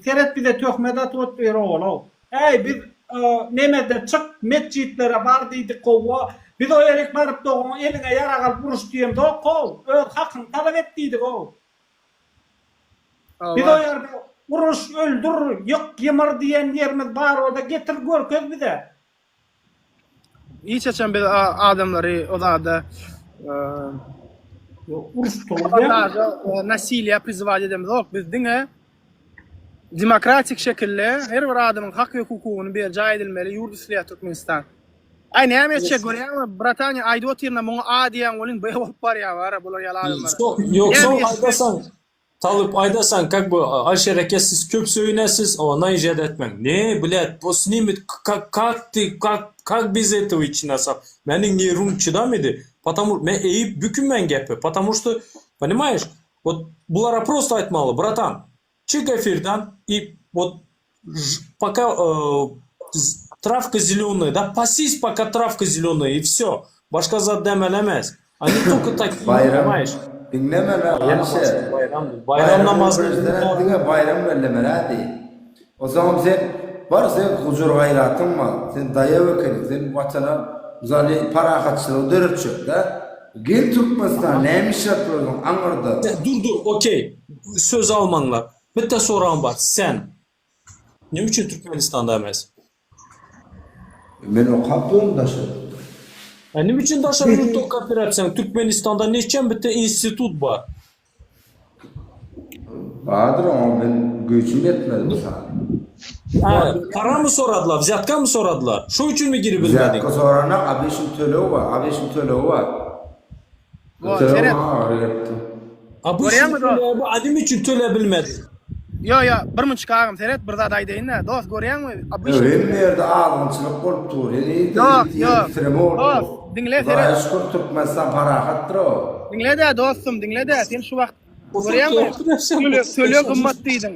seret bize töhmet atyp otyr ogul-ow. Äý, biz nemede çyk, metjitlere bar diýdik gowa. Biz o ýerik baryp dogan eliňe ýarag alyp uruş diýemzok-ow. Öz hakyňy talap et diýdik-ow. Biz o ýerde uruş, öldür, ýyk, ýymyr diýen ýerimiz bar bolsa getir görkez bize. Hiç haçan biz adamlary o zada nasiliýa prizywać edemizok. Biz diňe demokratik şekilde her bir adamyň hak we hukugyny berjaý edilmeli ýurt isleýär Türkmenistan. Aý näme etjek görýäňmi bratanya aýdyp otyryn muňa A diýýäň welin B bolup barýar bara bular ýaly adamlar. Ýok soň aýdasaň Talyp aýdasaň kak by Alişer eke siz köp söýünesiz owa naýjat etmäň ne blät bu s nimi kak kak ty kak kak bez этого içine sap meniň nerwim çydamady potomu men eýip bükünmän gepi potomu şto ponimaýeş wot bulara prosto aýtmaly bratan çyk efirden i wot poka trawka zeleniýa da pasis poka trawka zeleniýa i wsyo başga zat demeli emes a ne tolko takiý Baýram ponimaýeş diňlemeli Alişer. Baýram Baýram namazyny prezident diňe baýram bellemeli hä diý. Ozaňam sen bar sen gujur gaýratyň bar. Sen daýaw ekeniň. Sen watana mysaly parahatçylygy döretjek da. Gel Türkmenistana näme işläp dursuň aňyrda. Dur dur okey söz almaňlar. Bitte soragym bar sen Neme üçin Türkmenistanda emes? Men okap durun daşary ýurtda. A neme üçin daşary ýurtda okap ýörepsiň? Türkmenistanda neçe bitte institut bar? Bardyr oňa men güýjüm ýetmedi mysal. A paramy soradylar, wzýatkamy soradylar? Şo üçinmi giribilmediň? Wzýatka soranak, abeşiň tölegi bar, abeşiň tölegi bar. Bo, Töleg seret. maňa agyr gelipdi. A bu Görýäňmi işiň dost? tölebi a neme üçin töläp bilmediň? Ýo, ýo, bir munçuk agam, seret, bir zat aýdaýyn-da. Dost, görýäňmi? A bu Ýo, işiň hemme ýerde azgynçylyk bolup dur. Heniz Ýok, ýer ýok. titreme boldy. Dost, diňle, Hudaýa seret. şükür Türkmenistan parahatdyr-ow. Diňle-dä, dostum, diňle-dä. Sen şu wagt görýäňmi? Töleg, töleg gymmat diýdiň.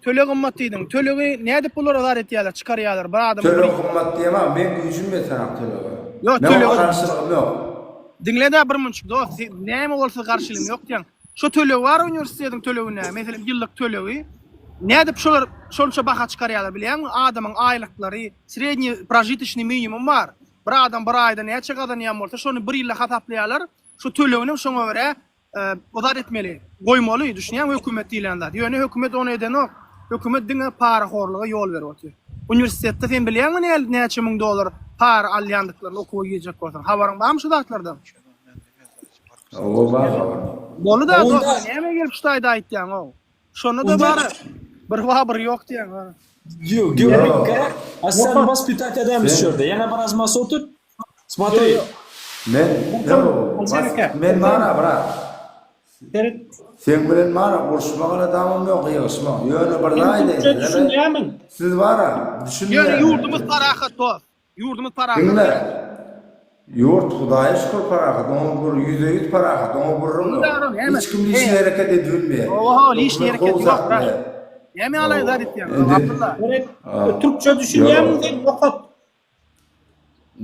Töleg gymmat diýdiň. Tölegi nädip bular azar etýärler, çykarýarlar bir adama bir Töleg gymmat diýemok, meň güýjüm ýetenok tölege. Ýok, Meň oňa tölegi garşylygym ýok. Diňle-dä bir munçuk dost, sen näme bolsa garşylygym ýok diýýäň. Şo tölegi bar uniwersitetiň töleginde, meselem ýyllyk tölegi. Nädip şolar şonça baha çykarýarlar bilýäňmi? Adamyň aýlyklary, sredniý prožitoçnyý minimum bar. Bir adam bir aýda näçe gazanýan bolsa, şony bir ýylda hasaplaýarlar. Şo töleginem şoňa görä o zat etmeli, goýmaly, düşünýäňmi hökümet diýlen zat. Ýöne hökümet ony edenok. Hökümet diňe parahorluga ýol berip otyr. Uniwersitetde sen bilýäňmi näçe müň dollar para alýandyklaryny okuwa girjek bolsaň. Habaryň barmy şu zatlardan? Hawa bar habarym. Boldy-da Onda dost, näme gelip şu taýda aýtýaň-ow. Şonda-da Onda bar, bir bar, bir ýok diýýäň. Ýok, görmek gerek. A sen waspität edemiz şu ýerde. Ýene biraz masa otur. Смотри. Men, ýok, men bara, brat. Seret. Seň bilen bara uruşmaga adamym ýok, ýygyşmak. Ýöne bir zat aýdaýyn. Sen düşünýärmiň? Siz bara, düşünýärmiň? Ýöne ýurdumyz parahat dost. Ýurdumyz parahat. Diňle. Ýurt Hudaýa şükür parahat, oňa gür 100-e 100 parahat, oňa gürrüň ýok. Hiç kim lişni hereket edibilmeýär. Oho, lişni hereket ýok. Näme ýaly zat etýäň? Abdylla. Türkçe düşünýärmiň sen nokat?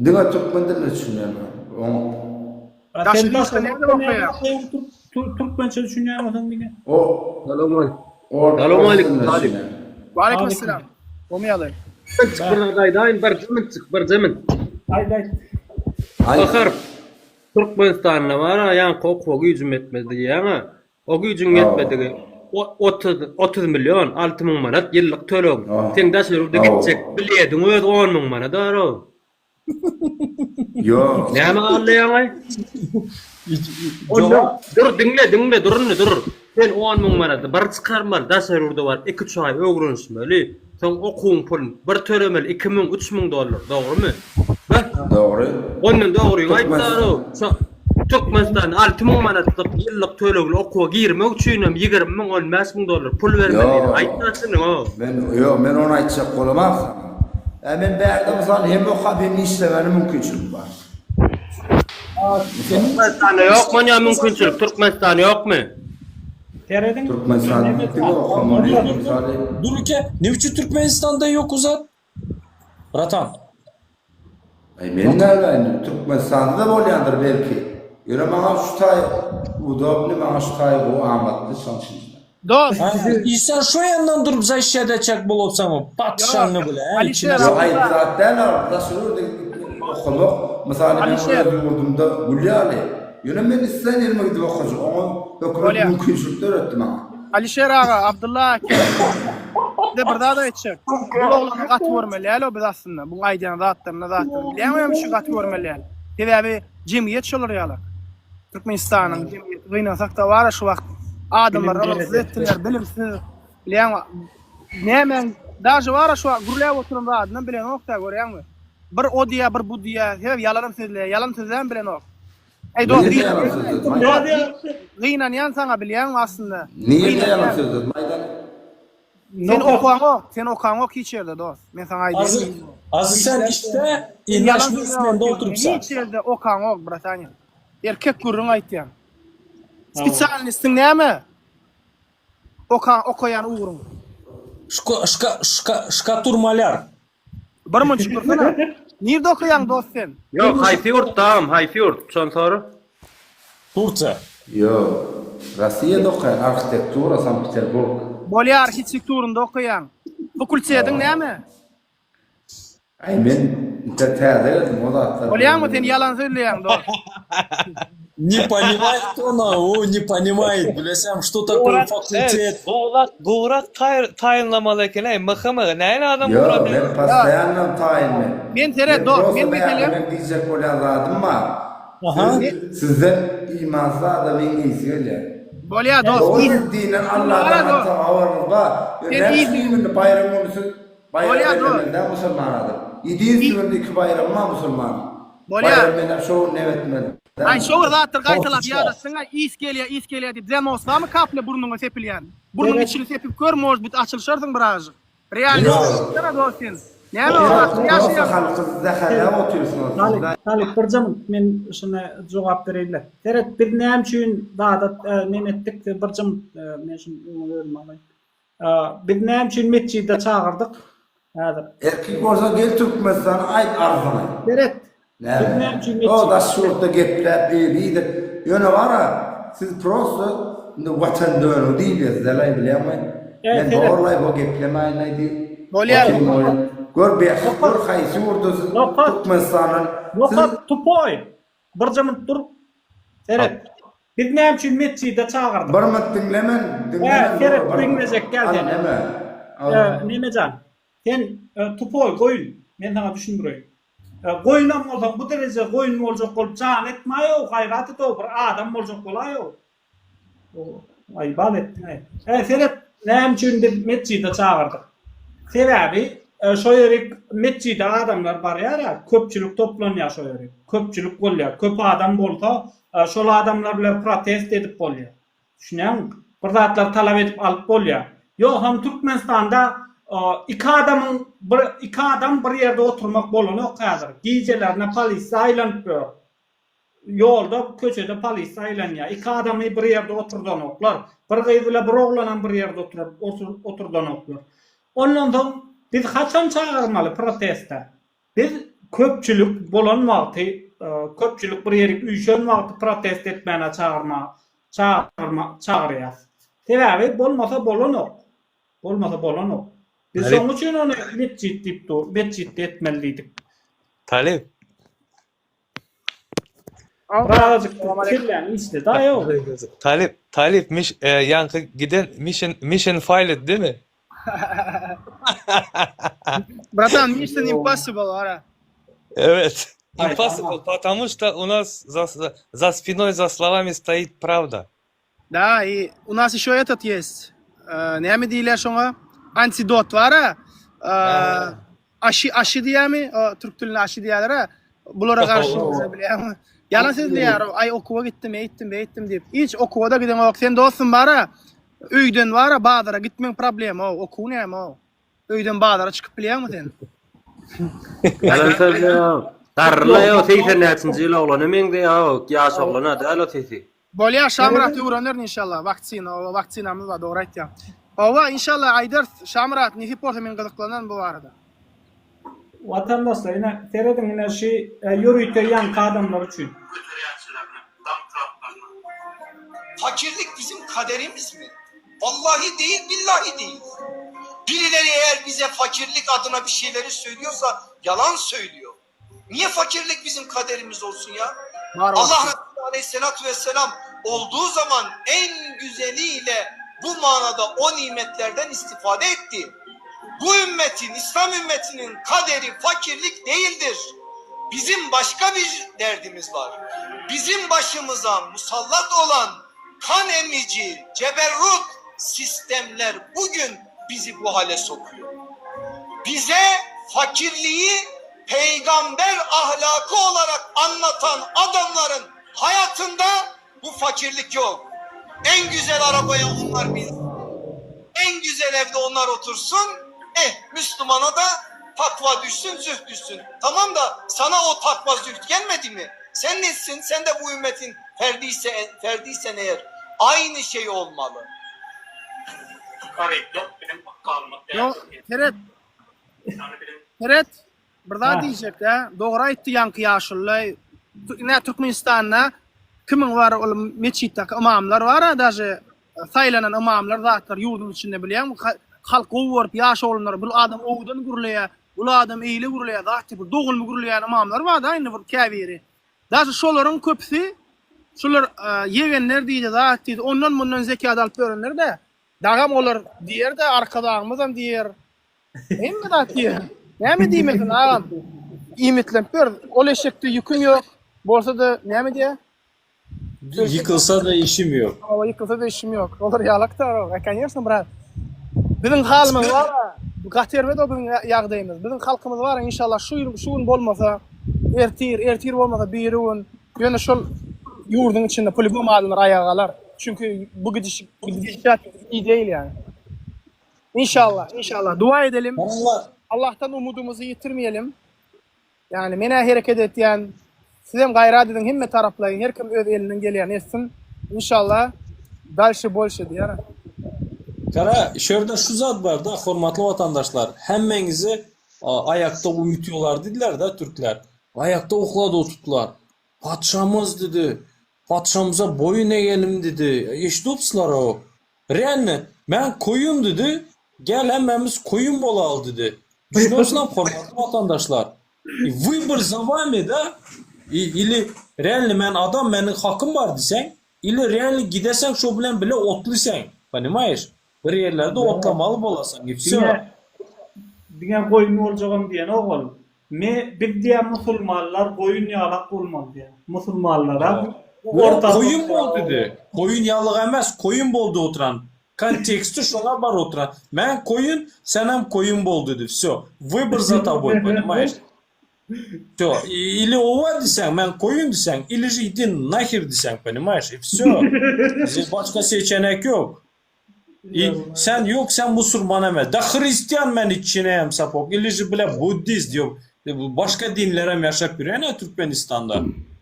Diňe türkmen dilinde düşünýän men. Oňa. Sen başga näme okaýaň? Türkmençe düşünýän bolsaň diňe. O. Salam Salam aleyküm. Waleýkim esselam. Gowy ýagdaý. Bir zat aýdaýyn, birje minutjyk, birje minut. Aýt, aýt. Bahar, Türkmenistanda bar-a, ýaňky okuwa güýjüm ýetmedi diýýäň-ä. O güýjüň ýetmedigi 30, 30 million, 6000 manat ýyllyk tölegiň. Seň daşary ýurda gitjek bilediň özi 10 müň manat ar-ow. Ýok. Näme aldaýaňaý? Onda dur diňle diňle dur indi dur. Sen 10 müň manady bir çykarmaly daşary ýurda baryp 2-3 aý öwrenişmeli. Soň okuwyň puluny bir tölemeli 2000 3000 dollar dogrymy? Beh. Dogry. Ondan dogryňy aýtdar-ow. Şo Türkmenistanda 6000 manatlyk ýyllyk tölegli okuwa girmek üçinem 20 müň 15 müň dollar pul bermeli diýdi. Aýtda çynyňy-ow. Men ýok men ony aýtjak bolamok saňa. Ä men bärde mysal hem okap hem işlemäne mümkinçilik bar. Türkmenistanda ýokmy onýa mümkinçilik? Türkmenistanda ýokmy? Serediň. Türkmenistanda diňe okamaly mysaly. Dur ike, ne üçin Türkmenistanda ýok o zat? Bratan. Aý men näbileýin Türkmenistanda-da bolýandyr belki. Ýöne maňa şu taý udobny maňa şu taý gowy amatly şoň üçin. Dost. I sen şo ýandan durup zaşşat etjek bolupsaň patyşaňy bile hä içine Ýok aýyp zat däl a daşary ýurda gidip okamak mysaly men öz ýurdumda gül ýaly. Ýöne men islän ýerime gidip okajak oňa hökümet mümkinçilik döretdi maňa. Alişer aga, Abdylla aka. Size bir zat aýtjak. Bu oglany gaty görmeli däl-ow biz aslynda. Bu aýdýan zatlaryna zatlaryna. Bilýäňmi näme üçin gaty görmeli däl? Sebäbi jemgyýet şolar ýaly. Türkmenistanyň jemgyýeti gynansak-da bar-a şu wagt adamlar ylymsyz etdiler, bilimsiz. Bilýäňmi? Nämäň daže bar-a şu wagt gürläp oturan zadynam bilenok-da, görýäňmi? Bir o diýýär, bir bu diýýär. Sebäbi ýalanam sözleýär, ýalan sözläbem bilenok. Eý dost, Nirde ýalan sözledim aýdan? Gynanýan saňa bilýäňmi aslynda? Nirde ýalan sözledim aýdan? Sen okaňok, sen okaňok hiç ýerde dost. Men saňa aýdaýyn. Azy sen işde i naş üstünde oturypsan. Hiç ýerde okaňok bratanya. Erkek gürrüň aýtýan. Spesialnistiň näme? Oka okaýan ugruň. Şka şka şka şkatur malýar. Bir munçuk dursana. Nirde okaýaň dost sen? Ýok, haýsy ýurtda agam, haýsy ýurt? Şony sora. Tursiýa. Ýok. Rossiýada okaýan, arhitektura, Sankt-Peterburg. Bolýa arhitekturynda okaýaň. Fakultetiň näme? Aý men intä täze geldim o zatlar. Bolýamy sen ýalan sözleýäň dost. Ne понимает он, o ne понимает, bilesem, что такое fakultet. Gowrak, gowrak taýynlamaly eken-äý, MHM, nähili adam Ýok, gurady? men postoýanno taýyn men. Men seret dost, men meselem. Men diýjek bolýan zadym bar. Siz, sizden imansyz adamyň iyisi gelýär. Bolýar dost. Dogry siz dinden Alladan habaryňyz bar. Ýöne näme üçin indi baýram güni siz Baýram bellemeli däl musulman adam. Ýedinji günde iki baýramy bar musulmanyň. Bolýar. Baýram menem şo gün neme etmeli. Aý şo bir zatdyr gaýtalap ýadatdyňa is gelýä is gelýä diýip zenos barmy kaple burnuňa sepilýän. Burnuň içini sepip gör может быть açylyşarsyň birazjyk. Realnyý aýtsana dost sen. Näme ol zatlar ýaşaýaň. Halky zäherläp otyrsyňyz. Talyp talyp birje minut men şuna jogap bereýinle. Seret biz näme üçin zada neme etdik birje minut men şuny öňe özüm alaýyn. Biz näme üçin metjide çagyrdyk häzir? Erkek bolsaň gel Türkmenistana aýt arzyňy. Seret. Biz näme üçin metjide. O daş ýurtda gepläp beýle ýöne bara siz prosto indi watan dönügi diýilýär sizelaý bilýäňmi? Men borlaý bu geplemäýinlaý diýip. Bolýar. Gör beh gör haýsy ýurda siz Türkmenistandan. Nokat tupoý. Birje minut dur. Seret. Biz näme üçin metjide çagyrdyk? Bir minut diňlemen, diňlemen. Hä, seret, diňlejek gel sen. Neme? Nemejan, sen tupoý goýun. Men saňa düşündireýin. Goýunam bolsaň bu dereje goýun boljak bolup jan etmaý-ow, gaýrat et-ow, bir adam boljak bolaý-ow. Aý, bal etdiň-aý. Hä, seret, näme üçin biz metjide çagyrdyk? Sebäbi şo ýerik metjide adamlar barýar-a, köpçülik toplanýar şo ýerik. Köpçülik bolýar. Köp adam bolsa, şol adamlar bilen protest edip bolýar. Düşünýäňmi? Bir zatlar talap edip alyp bolýar. Ýogsam Türkmenistanda iki adamyň bir iki adam bir ýerde oturmak bolanok häzir. Gijelerine polisiýa aýlanyp ýör. Ýolda, köçede polisiýa aýlanýar. Iki adamy bir ýerde oturdanoklar. Bir gyz bile bir oglanam bir ýerde oturdanoklar. Ondan soň biz haçan çagyrmaly proteste? Biz köpçülik bolan wagty, köpçülik bir ýerik üýşen wagty protest etmäne çagyrma, çagyrma, çagyrýas. Sebäbi bolmasa bolanok. Bolmasa bolanok. Biz şoň üçin ony metjit diýip dur, metjitde etmeli diýdik. Talyp. Birazajyk kelläňi işle daýaw. Talyp, talyp miş, e, ýaňky giden mission, mission failed değil mi? Bratan, mission impossible, ara. Evet. Hayır, Impossible, потому что у нас за, за, за спиной, за словами стоит правда. Da, i u nas еще этот есть. E, näme diýilýär şoňa? Antidot bar-a. E, aşy aşy diýýärmi? O, türk dilinde aşy diýýärler-a. Bulara garşy bilýärmi? Ýalan sözleýär. Aý okuwa gitdim, eýtdim, beýtdim diýip. Hiç okuwa-da gideňok. Sen dostum bar-a. Öýden bar-a bazara gitmeň problema o. Okuw näme o? Öýden bazara çykyp bilýäňmi sen? Ýalan sözleýär. Garryla ýo 80 näçinji ýyl oglana meňzeýär o. Ýaş oglana däl o sesi. Bolýar Şamyrat öwrenerin inşallah waksina oba waksinamyz bar dogry aýtýaň. Hawa inşallah aýdarys Şamyrat nesip bolsa men gyzyklanaryn bu barada. Watandaşlar ine serediň ine şi ýörite ýaňky adamlar üçin. Göterýänçilerine, daňkyraklaryna. Fakirlik bizim kaderimiz mi? Vallahi değil, billahi değil. Birileri eğer bize fakirlik adına bir şeyleri söylüyorsa yalan söylüyor. Niye fakirlik bizim kaderimiz olsun ya? Bar Allah Resulü Aleyhisselatü Vesselam olduğu zaman en güzeliyle bu manada o nimetlerden istifade etti. Bu ümmetin, İslam ümmetinin kaderi fakirlik değildir. Bizim başka bir derdimiz var. Bizim başımıza musallat olan kan emici, ceberrut sistemler bugün bizi bu hale sokuyor. Bize fakirliği peygamber ahlakı olarak anlatan adamların hayatında bu fakirlik yok. En güzel arabaya onlar binsin. En güzel evde onlar otursun. Eh Müslümana da takva düşsün, zühd düşsün. Tamam da sana o takva zühd gelmedi mi? Sen nesin? Sen de bu ümmetin ferdiyse, ferdiysen eğer aynı şey olmalı. Garyplyk biziň ykbalymyz Ýok, däldir. seret. Ýagny biziň Seret. Bir zat Ha. diýjek-dä. Dogry aýtdy ýaňky ýaşuly. Ine Türkmenistanda kimiň bar ol metjitdäki ymamlar bar-a daže saýlanan ymamlar zatlar ýurduň içinde bilýäňmi halk gowy görüp ýaş oglanlar bul adam owadan gürleýär, bul adam eýle gürleýär zat diýip bir dogumly gürleýän ymamlar bar-da indi bir käbiri. Daže şolaryň köpüsi şular ýegenler diýdi zat diýdi ondan mundan zekat alyp ýörenler-de. Dagam olar diýer-de arkadagymyzam diýer. Hemme zat diýer. Näme diýmesin agam. Iýmitlenip ýör. Ol eşekde ýüküm ýok. Bolsa-da näme diýer? Ýykylsa-da işim ýok. Hawa ýykylsa-da işim ýok. Olar ýalak-da. E, конечно, brat. Biziň halymyz bar-a. Gaty erbet o biziň ýagdaýymyz. Biziň halkymyz bar-a inşallah şu ýyl şu gün bolmasa ertir, ertir bolmasa biri gün ýöne şol ýurduň içinde po-lýubomu adamlar aýaga galar. Çünki bu gidiş gidişat iyi değil yani. İnşallah, inşallah. Dua edelim. Allah'tan umudumuzu yitirmeyelim. Yani menä hereket etýän, sizem gaýrat ediň hemme taraplaýyn, her kim öz elinden gelýäni etsin. İnşallah dalşe bolşe diýer. Gara, şu ýerde şu zat bar-da, hormatly watandaşlar, hemmeňizi aýakda uýutýolar diýdiler-de türkler. Aýakda uklady otupdylar. Patyşamyz diýdi, patyşamyza boýun egelim diýdi. Eşidipsiler-ow. Realno, men koýun diýdi, gel hemmämiz koýun bolaly diýdi. Düşünýärsiňizmi, hormatly watandaşlar? Wybor za wami da? Ili realno men adam, meniň hakym bar diýseň, ili realno gideseň şo bilen bile otlyseň, ponimaýeş? Bir ýerlerde otlamaly bolasyň i wsё. Diňe diňe goýun boljagam diýenok ol. Me biz diýýär musulmanlar goýun ýalak bolmaly diýýär. Musulmanlara Ýok, orta goýun bol diýdi. Goýun ýalyk emes, goýun bol diýip oturan. Konteksti şoňa bar oturan. Men koýun, senem koýun bol diýdi. Wsё. Wybor za toboý, ponimaýeş? Wsё. Ili owa diýseň, men koýun diýseň, ili же idi naher diýseň, ponimaýeş? I wsё. Bize başga seçenek ýok. I sen ýok, sen musurman emes. Da hristian men içine hem sapok. Ili же bile buddist ýok. Başga dinlerem ýaşap ýörýän Türkmenistanda.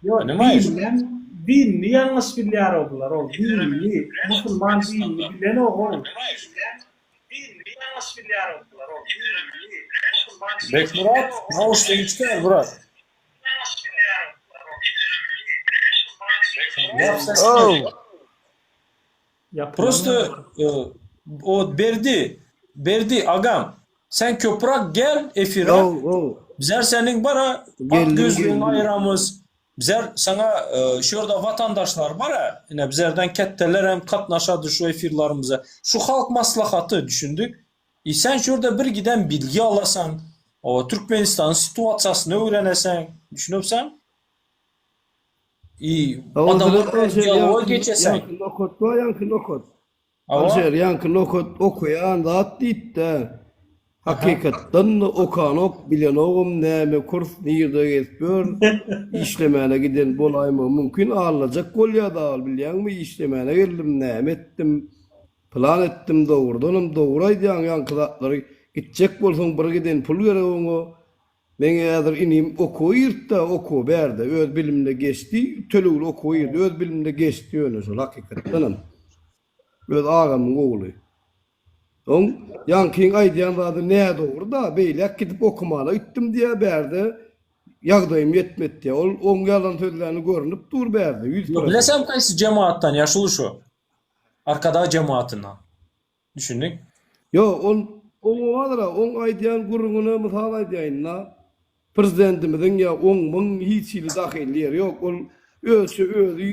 Ýok, Ponimaýeş? dininem, dinini ýalňyş bilýär o bular, ol dinini, musulman dinini bilenok ol. Dinini ýalňyş bilýär o bular, ol dinini, musulman dinini Bekmyrat, bilenok ol. nauşnigi çykar, brat. Oh. Prosto o Berdi, Berdi agam, sen köprak gel efire. Bizler seniň bara at gözlügiňi aýyramyz. Bizler saňa şu ýerde watandaşlar bara, ine bizlerden ketdeler hem gatnaşady şu efirlerimize. Şu halk maslahaty düşündik. I sen şu ýerde bir giden bilgi alasaň, o Türkmenistanyň situasiýasyny öwreneseň, düşünipsen? I adamlar bilen dialoga geçeseň. Ýaňky nokat bar, ýaňky nokat. Alşer, ýaňky nokat okaýan zat diýip-de, hakykatdan-da okanok, bilenogam näme kurs, nirde gezip ýör, işlemäne giden bolaýmagy mümkin, aldajak bolýa-da ol, bilýäňmi, işlemäne geldim, näme etdim, pylan etdim, dogrudanam dogry aýdýaň ýaňky zatlary, gitjek bolsaň bir giden pul gerek oňa, Meň häzir inim okuwa girdi-de, okuwa bärde, öz bilimine geçdi, tölegli okuwa girdi, öz bilimine geçdi ýöne şol hakykatdanam. Öz agamyň ogly. Oň ýaňkyň aýdýan zady nädogry-da, beýläk gidip okumana gitdim diýýär, bärde ýagdaýym ýetmedi diýýär. Ol oň ýalan sözläni görnüp dur bärde, 100%. Bilesem kaýsy jemaatdan ýaşuly şu. Arkadag jemaatyndan. Düşündik. Ýok, ol oňa bardyr-a, oň aýdýan gürrüňine mysal aýdýaýyn-da, prezidentimiziň ýa oň muň hiç hili dahylly ýeri ýok, ol özçe özi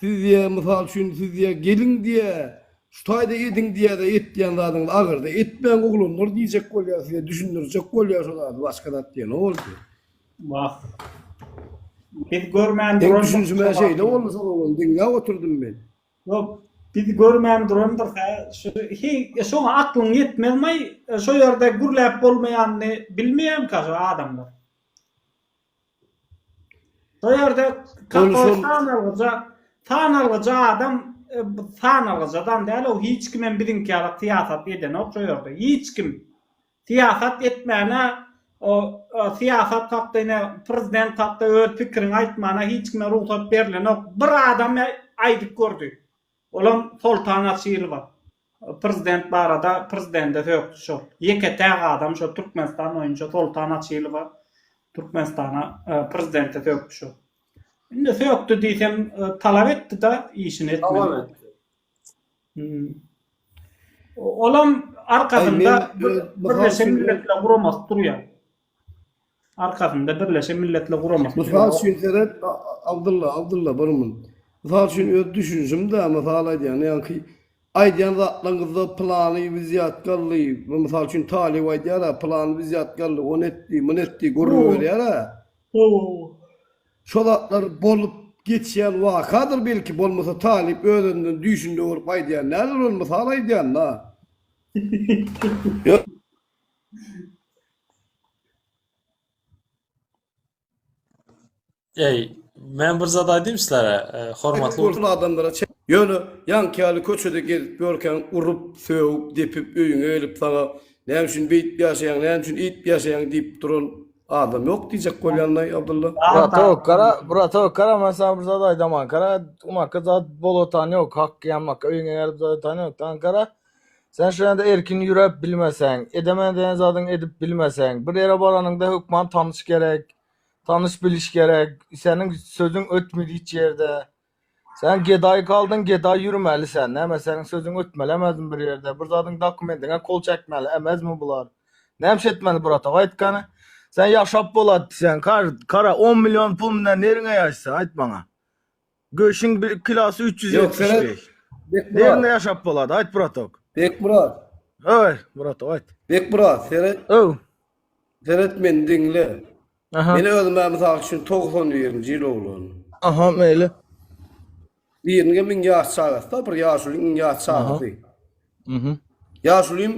siz diýýär, mysal üçin, siz diýýär, geliň diýýär, şu taýda ediň diýýär-de, etýän zadyňyzy agyrda etmäň oglanlar diýjek bolýar, size düşündirjek bolýar şo zady, başga zat diýenok ol diýýär. Wah. Biz görmän Meň duran düşünişim-ä şeýle boldy şol oglan, diňläp oturdym men. Ýok, bizi görmän durandyr hä. Şu heý şoňa aklyň ýetmezmaý, şo ýerde gürläp bolmaýanyny bilmeýärmika şo adamlar. Şo ýerde kakoý sanalgyja, sanalgyja adam, sanalgyjadam däl-ow, hiç kimem biziňki ýaly syýasat edenok şo ýerde. Hiç kim. Syýasat etmäne o syýasat hakda ine prezident hakda öz pikiriňi aýtmana hiç kime rugsat berlenok. Bir adam aýdyp gördi. Olam Soltan Açylowa. Prezident barada prezidende sökdi şol. Ýeke täk adam şo Türkmenistan boýunça Soltan Açylowa Türkmenistana prezidente sökdi şol. Indi sökdi diýsem talap etdi-de işini etmeli. Talap etdi. Olam arkasynda Birleşen Milletler Guramasy durýar. Arkasynda Birleşen Milletler Guramasy durýar. Mysal üçin seret, Abdylla, Abdylla bir mun. Mysal üçin öz düşünişim-de, mysal aýdýan, ýaňky aýdýan zatlaryňyzda pylany wizýatka aldy, mysal üçin talyp aýdýar-a, pylany wizýatka aldy, ony etdi, muny etdi, gürrüň berýär-ä. Şo zatlar bolup geçýän wakadyr belki bolmasa talyp öz-özünden düýşünde görüp aýdýan däldir ol mysal aýdýan-da. Eý, men bir zat aýdayym sizlere, hormatly Bolsun adamlara Ýöne ýaňky ýaly köçede gezip ýörkäň urup, sögüp, depip öýüňe gelip saňa näme üçin beýdip ýaşaýaň, näme üçin eýdip ýaşaýaň diýip duran Adam ýok diýjek bolýanlaý Abdylla. Bratok gara bratok gara men saňa bir zat aýdaman gara umaka zat bolatan ýok hak ýamaka öýüňe gelip zat atan ýok dan gara sen şu ýerde erkin ýürep bilmeseň edemen diýen zadyňy edip bilmeseň bir ýere baranyňda hökman tanyş gerek tanyş biliş gerek seniň sözüň ötmedi hiç ýerde Sen gedaý galdyň gedaý ýürmeli sen näme seniň sözüň ötmeli emezmi bir ýerde bir zadyň dokumendiňe kol çekmeli emezmi bular näme etmeli bratok aýt gany sen ýaşap bolat sen kar kara on million pul bilen neriňe ýaşsa aýt maňa göşüň bir kilosy 375 Nerinde ýaşap bolat aýt bratok Bekmyrat Öý bratok aýt Bekmyrat seret Öw Seret meni diňle Aha. Men özüm-ä mysal üçin 91-nji ýyl oglan. Aha, meýli. Biriniňem iň ýaş çagasy-da, bir ýaşulyň iň ýaş çagasy. Mhm. Ýaşulym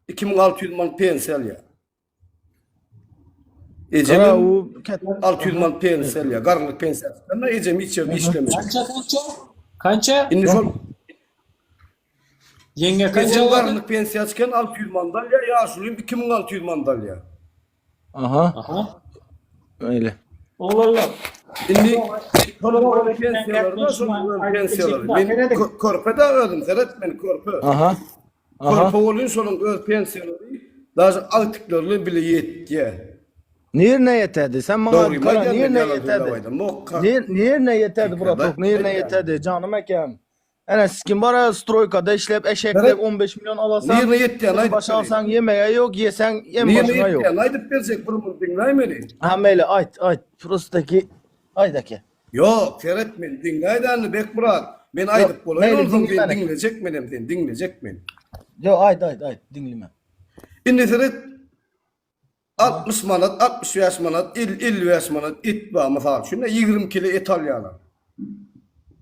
2600 manat pensiýa alýar. Ejem 600 manat pensiýa alýar, garrylyk pensiýasy. Ýa ejem hiç ýerde işlemeýär. Kança kança? Kança? Indi şol Ýeňňe kança Ejem garrylyk pensiýa çykan 600 manat alýar, ýaşulym 2600 manat alýar. Aha. Aha. Öyle. Oglanlar. Indi şolaryň pensiýalary da şol pensiýalary. Men körpe da özüm seret men körpe. Aha. Aha. Körpe bolýan şolaryň öz pensiýalary daže agtyklar bilen bile ýetýär. Nirine ýetedi? Sen maňa Dogrymy gara aýdýan men nirine ýalan ýetedi? sözläp aýdamok. Nir nirine ýetedi bratok? Nirine ýetedi? Janym ekem. Ene siz bar ya stroykada işläp eşekdek Seret. 15 milyon alasan. Nirine ýetýän aýdyp Baş bereýin. alsaň ýemege ýok, ýeseň ýem Nirine başyňa ýok. ýetýän aýdyp berjek bir muny diňläý meni. Ha meýli aýt, aýt. Prostaki aýt eke. Ýok, seret meni diňläý däli Bekmyrat. Men Ýok, aýdyp bolaýyn meýli onsoň sen diňlemän eke. diňlejek menem sen diňlejek men. Ýok, aýt, aýt, aýt, diňleme. Indi seret 60 manat, 65 manat, 50, 55 manat et bar mysal üçin, 20 kilo et alýarlar.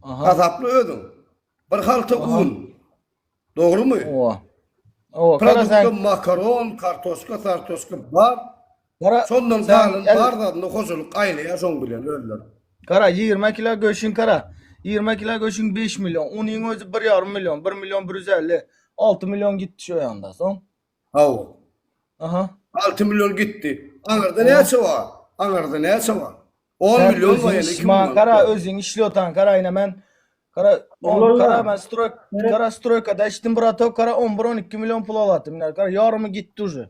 Aha. Hasapla özüň. Bir halta un. Dogrumy? Owa. Owa, gara sen Produkta makaron, kartoşka, sartoşka bar. gara Şondan sen galan el bar zadyny hojalyk aýlaýar şoň bilen özleri. Gara 20 kilo göşüň gara. 20 kilo göşüň 5 milyon. Unyň özi 1,5 milyon, 1 milyon 150. 6 milyon gitdi şu ýanda. Soň Hawa. Aha. 6 million gitdi. Aňyrda näçe bar? Aňyrda näçe bar? 10 Sen million bar özüň ýene iş, 2 ma million. gara özüň işliyotan gara ine men gara on Oglanlar. gara ben stroy gara stroykada işdim bratok gara 11 12 milyon pul alatym. Ine gara ýarymy gitdi uje.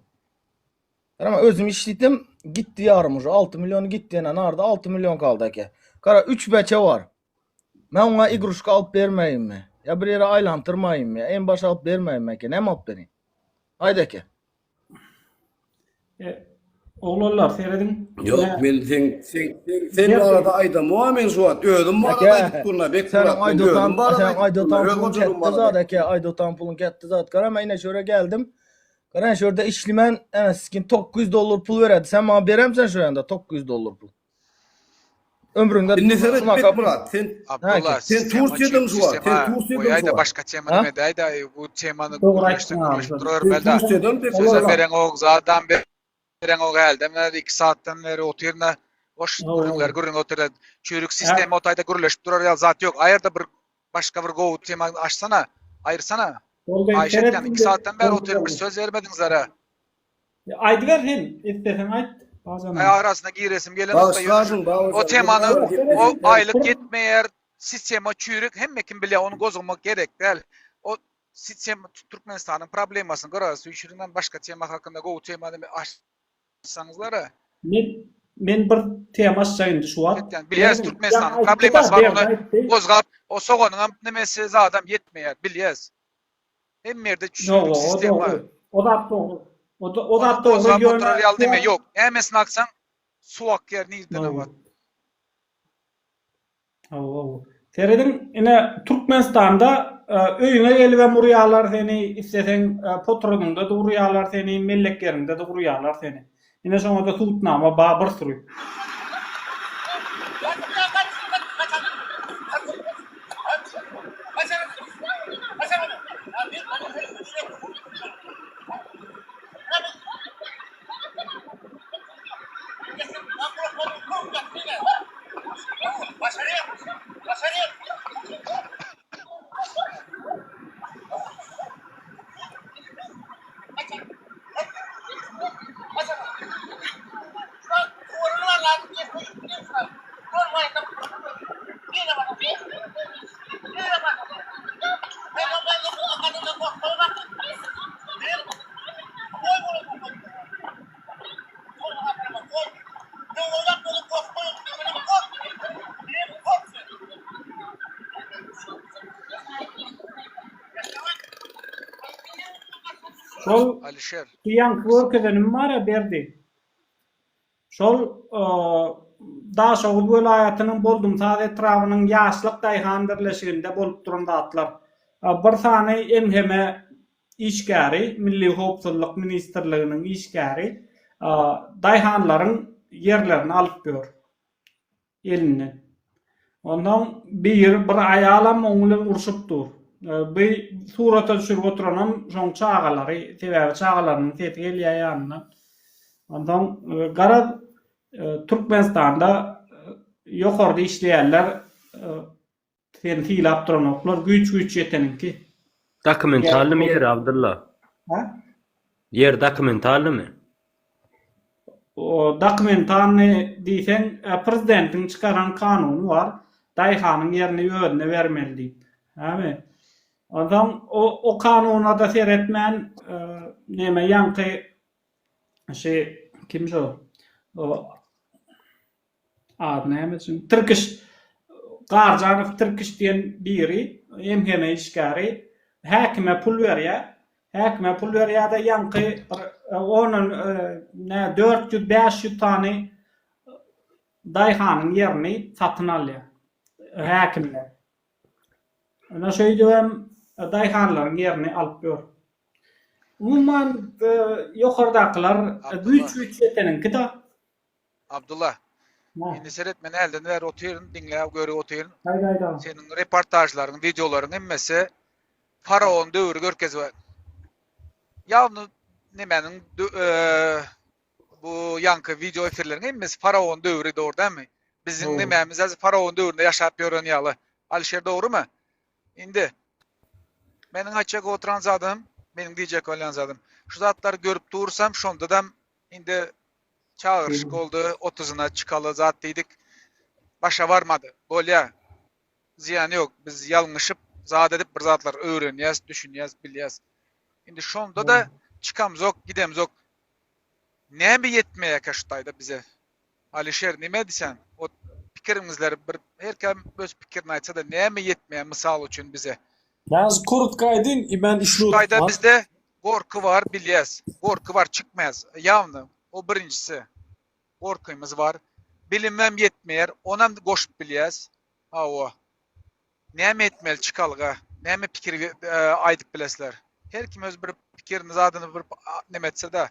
Gara men özüm işledim gitdi ýarym uje 6 milyony gitdi ine narda 6 milyon kaldy eke. Gara 3 beçe bar. Men oňa igruşka alyp bermeýinmi? Ýa bir ýere aýlantyrmaýynmy? Ýa en baş alyp bermeýinmi eke? Näme alyp bereýin? Aýt eke. E, oglanlar serediň. Ýok, men sen sen sen, sen barada aýdamok men şu wagt. Özüm barada aýdyp durna, bek Seniň Murat, men aýdotan, özüm barada seniň aýdyp durna, aýdotan öz puluň hojalygym ketdi barada zat aýdyp. eke, aýdotan puluň ketdi zat. Gara men ine şöre geldim. Gara şurada işlimen, ene sikin 900 dollar pul beredi. Sen maňa beremsen şu ýanda 900 dollar pul. Ömrüňde Indi seret şuna Bek Murat, sen Abdullah, sen sistema Turkiýadan çüýrük şu wagt, sen sistema Turkiýadan şu goýaýda wagt. başga tema Ha? nime däýdä bu temany Dogry gürleşseň aýtdyň gürleşip abi. durar Sen belda. Turkiýadan Bek Söze Murat. bereňok, zadam bereňok hälden bäri 2 saatdan bäri otyryn-a. Boş Hawa. gürrüňler gürrüň otyr. Çüýrük sistema o taýda gürleşip durar ýaly zat ýok. Aýyrda bir başga bir gowy tema açsana, aýyrsana. Boldy, Haýyş seret etýän 2 indi. saatdan bäri Boldy, otyryn bir boldy. söz bermediňiz-ara. Aýdyber sen, isleseň aýt. Bajanam. Aý arasyna giresim gelenokda ýöne Bagyşlardyň şu Babajan. o temany Gürrüň o gepleşik aýlyk ýetmeýär sistema çüýrük hemme kim bilýär ony gozgamak gerek däl. O sistema Türkmenistanyň problemasyny gyra süýşüriňden başga tema hakynda gowy temany açsaňyzlara. Men men bir tema açjak indi şu wagt. Etýän bilýäs Türkmenistanyň problemasy bar ony gozgap o soganyňam nemesi zadam ýetmeýär bilýäs. Hemme ýerde çüýrük Dogry, o sistema. dogry. O zat dogry. O, o Ony zat dogry gozgap ýöne oturar ýaly deme ýok. Nämesini aksaň suw akýar nirden Dogry. abat. Hawa, hawa. Serediň, ine Türkmenistanda e, öýüňe gelibem urýarlar seni, isleseň e, poturadyňda-da urýarlar seni, mellek ýeriňde-de urýarlar seni. Ine şoňa-da subutnama bar bir sürü. Şol Alişer. Şu ýaňky görkezenim bar-a Berdi. Şol Daşoguz welaýatynyň Boldumsaz etrabynyň Ýaşlyk daýhan birleşiginde bolup duran zatlar. Bir sany MHM işgäri, Milli howpsuzlyk ministrliginiň işgäri daýhanlaryň ýerlerini alyp ýör. Elinden. Onsoň biri, bir aýalam oň bilen urşup dur. Bu surata düşürip oturanam şoň çagalary, sebäbi çagalarynyň sesi gelýär ýanyndan. Onsoň garaz Türkmenistanda ýokarda işleýänler seni sylap duranoklar, güýç güýç ýeteniňki. Dokumentalnymy ýeri Abdylla? Ha? Ýer dokumentalnymy? O dokumentalny diýseň, prezidentiň çykaran kanuny bar, daýhanyň ýerini özüne bermeli diýip. Hämi? Onsoň o o kanuna-da seretmän, neme ýaňky şi kim şo? O Ady näme üçin? Tirkiş Garjanow Tirkiş diýen biri MHM işgäri häkime pul berýär. Häkime pul berýär-de ýaňky bir ondan nä 400 500 sany daýhanyň ýerini satyn alýar häkimden. Ine şeýdibem daýhanlaryň ýerini alyp ýör. Umuman ýokardakylar güýç güýç ýeteniňki-de. Abdylla. Indi seret men älden bäri otyryn, diňläp görüp otyryn. Aýt aýt agam. Seniň reportažlaryň, wideolaryň hemmesi faraon döwri görkezip. Ýagny nemäniň bu ýaňky wideo efirleriň hemmesi faraon döwri dogry dälmi? Biziň nemämiz häzir faraon döwründe ýaşap ýören ýaly. Alişer dogrymy? Indi meniň aýtjak oturan zadym, meniň diýjek bolýan zadym. Şu zatlary görüp dursam, şondadam indi Çagyryşyk boldy, otuzyna çykaly zat diýdik. Başa barmady. Bolýa. Zyýany ýok. Biz ýalňyşyp, zat edip bir zatlar öwrenýäs, düşünýäs, bilýäs. Indi şonda-da çykamzok, gidemzok. Näme ýetmeýärkä şu taýda bize? Alişer nime diýseň, ot pikiriňizleri bir her kim öz pikirini aýtsa-da näme ýetmeýär mysal üçin bize? Näz korotko aýdyň i men Şu taýda bizde Gorky bar bilýäs. Gorky bar çykmaýas. Ýagny o birinjisi. Gorkymyz bar. Bilimem ýetmeýär. Onam goşup bilýäs. Hawa. Näme etmeli çykalga? Näme pikir aýdyp bilesler? Her kim öz bir pikirini zadyny bir neme etse-de.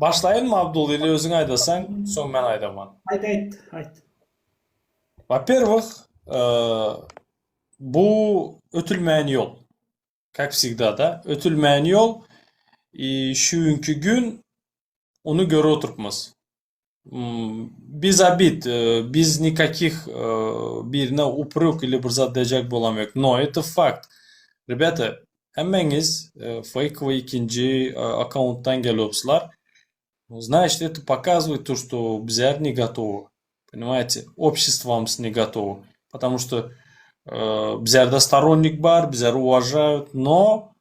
Başlaýynmy Abdul ili özüň aýdasaň, soň men aýdaman. Aýt aýt aýt. Во-первых, Bu ötülmeýän ýol. Kak wsegda da, ötülmeýän ýol i şu günki gün ony görüp oturypmyz. Bez obid, bez nikakih birine uprek ili bir zat diýjek bolamok, no это fakt. Rebята, hemmäňiz feýkowy ikinji akkauntdan gelipsizler. Значит, это показывает то, что bizler не gotowy. Понимаете, обществомыз не gotowy. Потому что bizlerde сторонник bar, bizleri уважают, но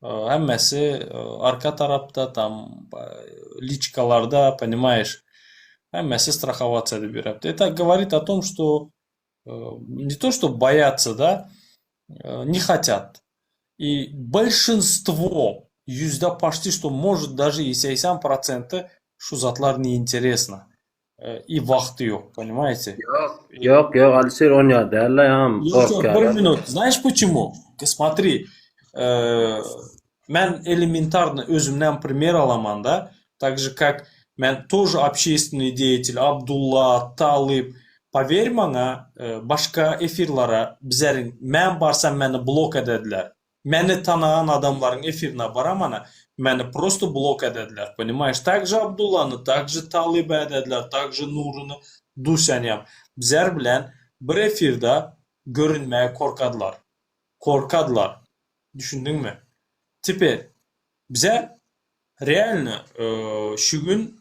hemmesi arka tarapda, tam liçkalarda, понимаешь, hemmesi страховаться edip ýörepdi. Это говорит о том, что не то, что боятся, да, не хотят. И большинство, ýüzde почти что, может даже и 80 проценty şu zatlar ne interesno. I wagty ýok, понимаете? Ýok, ýok, ýok, Alişer onýa däl-le, ýam Ýok, ýok, bir gorkýarlar. minut. Знаешь почему? Смотри, men elementarno özümden primer alaman da, tak же как men тоже общественный деятель, Abdulla, Talyp, power maňa, başga efirlara bizeriň men barsam meni blok edediler. Meni tanagan adamlaryň efirine baramana, meni prosto blok edediler, ponimaýeş, tak же Abdullany, tak же Talyby edediler, tak же Nuryny, Dusänýam. Bizer bilen bir efirde görünmäge korkadylar. Korkadylar. Düşündiňmi? Teper, bize realno şu gün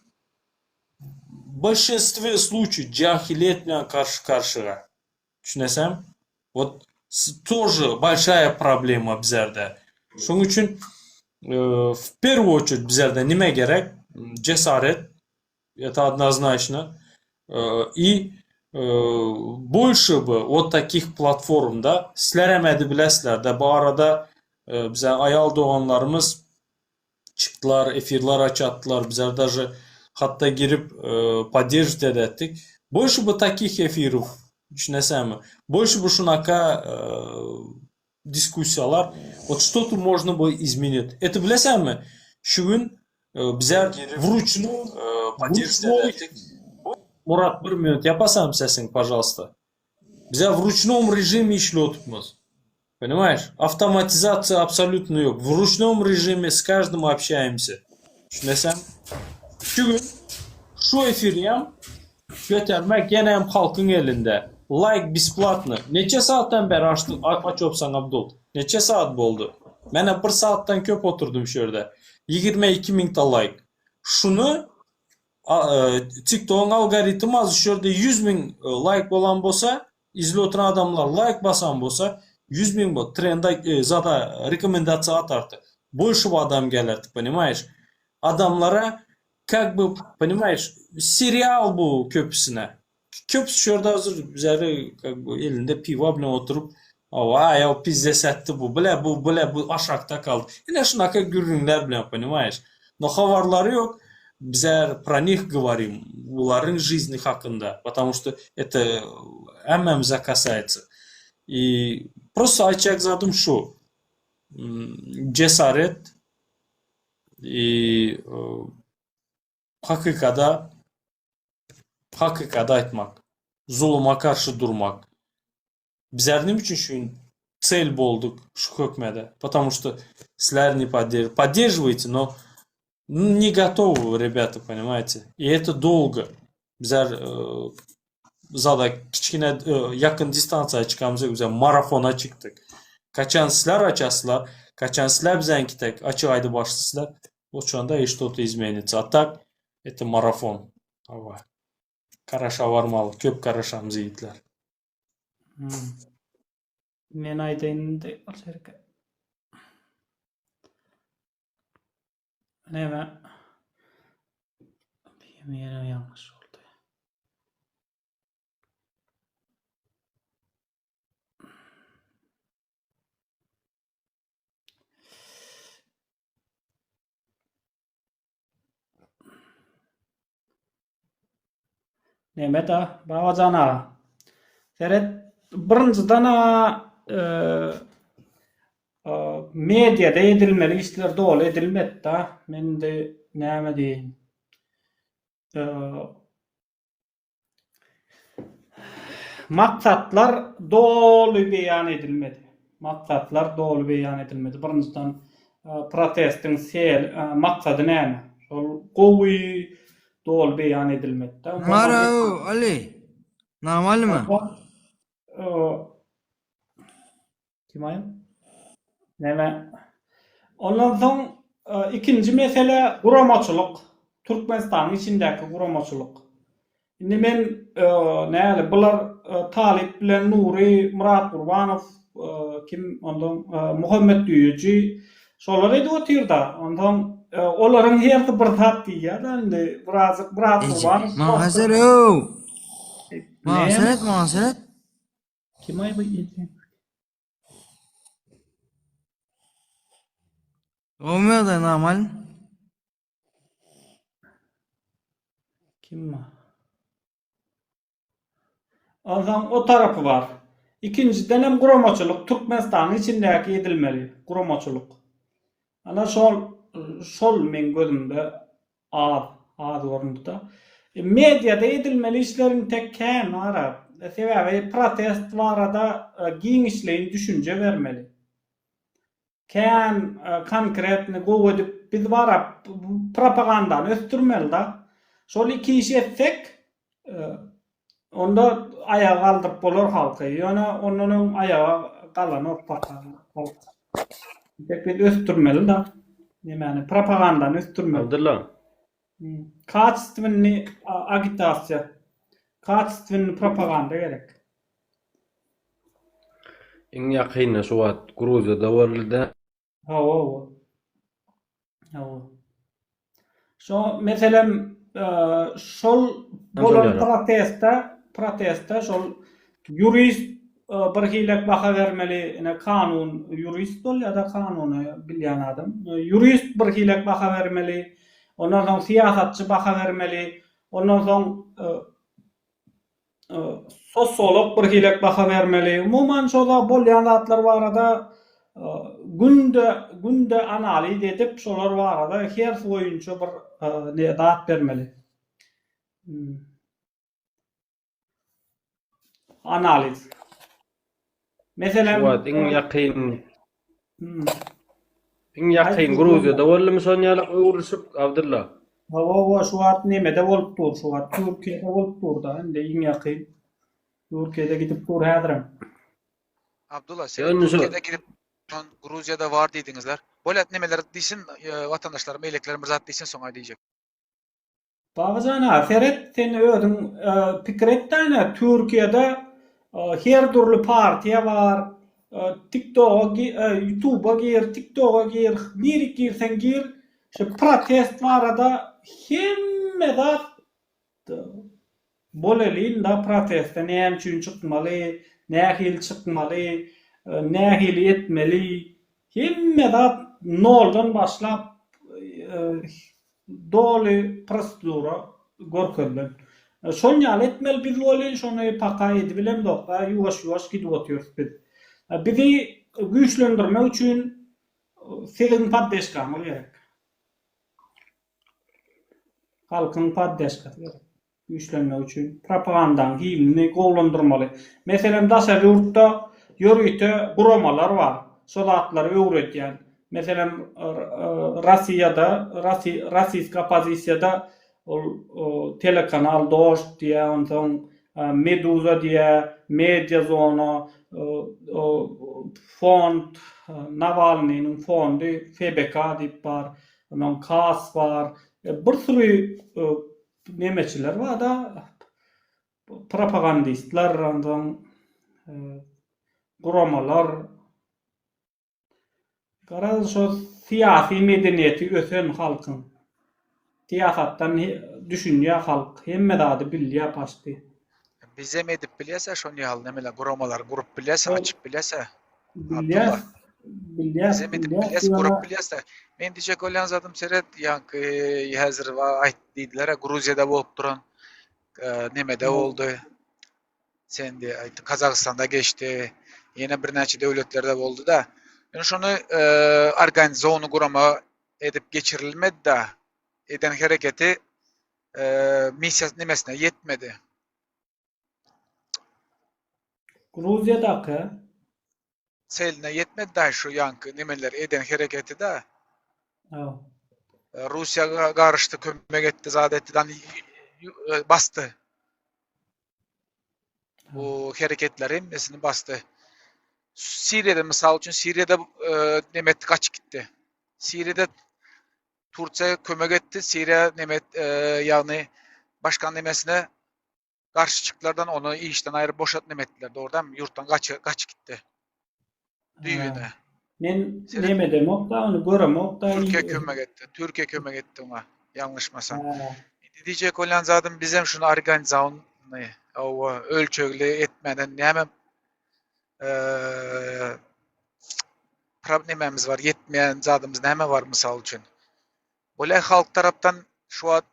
bolşinstwe sluçiý jahiliýet bilen garşy garşyga. Düşünesäň? Wot тоже bolşaýa problema bizerde. Şoň üçin w perwu oçerit bizerde nime gerek? Cesaret, это odnoznaçno. I bolşy by wot takih platformda sizlerem edip bilesizler-de bu arada bize aýal doganlarymyz çykdylar, efirler açatdylar, bizler daže hatda girip podderjit edetdik. Bolşy by takih efirow, düşünesäňmi? Bolşy by şunaka diskussiýalar, wot şto-to można by izmenit. Это bilesäňmi, şu gün bizler wruçnu podderjit edetdik. Murat bir minut ýapasaňmy sesiňi, pažalsta. Bize w ruçnom režime işli otupmyz. Понимаешь? Avtomatizasiýa absolýutno ýok. W ruçnom režime s každym obşaýemse. Düşüneseň? Şu gün şu efirýem götermek ýene hem halkyň elinde. Laýk besplatno. Neçe saatdan bäri açdyň açopsaň Abdul? Neçe saat boldy? Menä bir saatdan köp oturdym şu ýerde. 22 müňde laýk. Şuny TikTogyň algoritmi az şu ýerde 100 müň laýk bolan bolsa, izli oturan adamlar laýk basan bolsa, 100 müň bol trenda zada rekomendasiýa atardy. Bolşy adam gelerdi, понимаешь? Adamlara как бы, понимаешь, serial bu köpüsine. Köpüsi şu ýerde hazir bizleri как бы elinde piwa bilen oturyp, Aý, o pizdes etdi bu, bile bu, bile bu aşakda kaldy. Ine şunaka gürrüňler bilen, понимаешь? No habarlary ýok. Bizler pro них говорим, bularyň жизни hakynda, потому что это hemmämize касается. И просто aýtjak zadym şu. Cesaret i hakykada hakykady aýtmak, zuluma garşy durmak. Bizler neme üçin şu gün cel bolduk şu hökmede? Потому что sizler не поддерживаете, но не готовы, ребята, понимаете? И это долго. Bizler zada kiçkine ýakyn distansiýa çykamyzok, bizler marafona çykdyk. Kaçan sizler açaslar, kaçan sizler bizeňki tek açyk aýdyp başlaslar, oçanda и что-то изменится. A tak это marafon. Hawa. Karaşa barmaly, köp karaşamyz ýigitler. Hmm. Men aýdaýyn indi ol şerke. Näme? Ýene ýalňyş boldy. Neme-da, Babajan aga. Seret, birinjiden e, e, mediada edilmeli işler doly edilmedi-da. Men indi näme diýeýin. E, Maksatlar doly beýan edilmedi. Maksatlar doly beýan edilmedi. Birinjiden protestiň sel maksady näme? Şol gowy doly beýan edilmedi-de. Mara, Ali. Normalmy? Kim aýym? Näme? Ondan soň e, ikinji mesele guramaçylyk. Türkmenistanyň içindäki guramaçylyk. Indi men e, näle bular e, Talyp bilen Nury, Myrat Gurbanow, e, kim ondan e, Muhammet Düýeji şolar edip otyr-da. Ondan e, olaryň hersi bir zat diýýär-de indi birazjyk Myrat Gurbanow. Maňa seret. Maňa seret, maňa seret. Kim aý bu ýedi? Olmuyor da normal. Kim bu? Onsoň o tarapy bar. Ikinjiden hem guramaçylyk Türkmenistanyň içindäki edilmeli guramaçylyk. Ana şol şol meň gözümde Az, az göründi-de. Mediada edilmeli işler intek kän ara. Sebäbi protest barada giňişleýin düşünje bermeli. Kän konkretny gowy edip biz bara propagandany ösdürmeli-da. Şol iki işi etsek, Onda aýaga galdyryp bolar halky. Ýöne ondan öň aýaga galanok paka halk. Tek biz ösdürmeli da. Nemäni? Propagandany ösdürmeli. Abdylla. Kaçestwenny agitasiýa. Kaçestwenny propaganda gerek. Iň ýakynda şu wagt Gruziýada boldy-da. Hawa, hawa. Hawa. Şo meselem şol bolan protestde, protestde şol ýurist bir hilek baha bermeli, ine kanun ýurist bolýar-da kanuny bilýän adam. Ýurist bir hilek baha bermeli, ondan soň syýasatçy baha bermeli, ondan soň Sosiolog bir hilek baha bermeli. Umuman şoda bolýan zatlar barada günde günde analiz edip şolar barada hersi boýunça bir ne zat bermeli. Analiz. Meselem, Şu wagt iň ýakyn Hmm. iň ýakyn Gruziýada boldumy şon ýaly öwrülişik Abdylla? Hawa, hawa, şu wagt nemede bolup dur, şu wagt Türkiýede bolup dur-da, indi iň ýakyn. Türkiýede gidip dur häzirem. Abdylla, sen Ýöne şu Türkiýede gidip duran Gruziýada bar diýdiňizler. Bolýa nemeler diýsin, e, watandaşlarym, beýlekilerim bir zat diýsin soň aýdaýjak. Babajan aga seret sen özüň pikir etdäne Türkiýede her dürli partiýa bar tiktoga ýutuba gir tiktoga gir nirik girseň gir şu protest barada hemme zat bolelin da proteste näme üçin çykmaly nähili çykmaly nähili etmeli hemme zat noldan başlap Doly prosedura görkezilen. Şon ýaly etmeli biz welin şony paka edibilemzokda ýuwaş ýuwaş gidip otyrys biz. Bizi güýçlendirmek üçin siziň poddeşkaňyz gerek. Halkyň poddeşkasy gerek. Güýçlenmek üçin propagandanyň hilini gowulandyrmaly. Meselem, daşary ýurtda ýörite guramalar bar, şo zatlary öwredýän. Meselem, Rossiýada, rossiýski oppozisiýada ol telekanal Dožd diýýär, onsoň Meduza diýýär, Mediazona, fond, Nawalnynyň fondy FBK diýip bar, ondan KAS bar. Bir süri Nemeçiler barda propagandistler onsoň guramalar garaz şo syýasy medeniýeti ösen halkyň syýasatdan düşünýär halk hemme zady bilýär paçti. Bizem edip bilýäs-ä şony ýaly nemeler guramalar gurup bilýäs açyp bilýäs-ä. Bilýäs, bilýäs, Bizem edip bilýäs, bilýäs, gurup ýöne bilýäs-de. Men diýjek bolýan zadym seret, ýaňky häzir aýt diýdiler-ä Gruziýada bolup duran e, nemede boldy. Sen diýe aýtdy, Kazagystanda geçdi. Ýene birnäçe döwletlerde boldy-da. Ýöne şony e, organizowny gurama edip geçirilmedi-de. Eden hereketi e, missiýasy nemesine ýetmedi. Gruziýadaky. Seline ýetmedi daýy şu ýaňky nemeler eden hereketi da. Haw. Russiýa garyşdy kömek etdi zat etdi dan basdy. Bu hereketleri hemmesini basdy. Siriýada mysal üçin Siriýada neme etdi gaçyp gitdi. Siriýada Turkiýa kömek etdi. Siriýa neme ýagny başkan nemesine garşy çykdylardan ony işden aýryp boşat neme etdiler. Dogrudan ýurtdan gaç gaçyp gitdi. Düýbüne. Men neme edemok da ony göremok da. Türkiýe kömek etdi. Türkiýe kömek etdi oňa. Ýalňyşmasam. Indi diýjek bolýan zadym bizem şuny organizowny owa ölçegli etmeden näme eee problemamyz bar, ýetmeýän zadymyz näme bar mysal üçin. Bolýa halk tarapdan şu wagt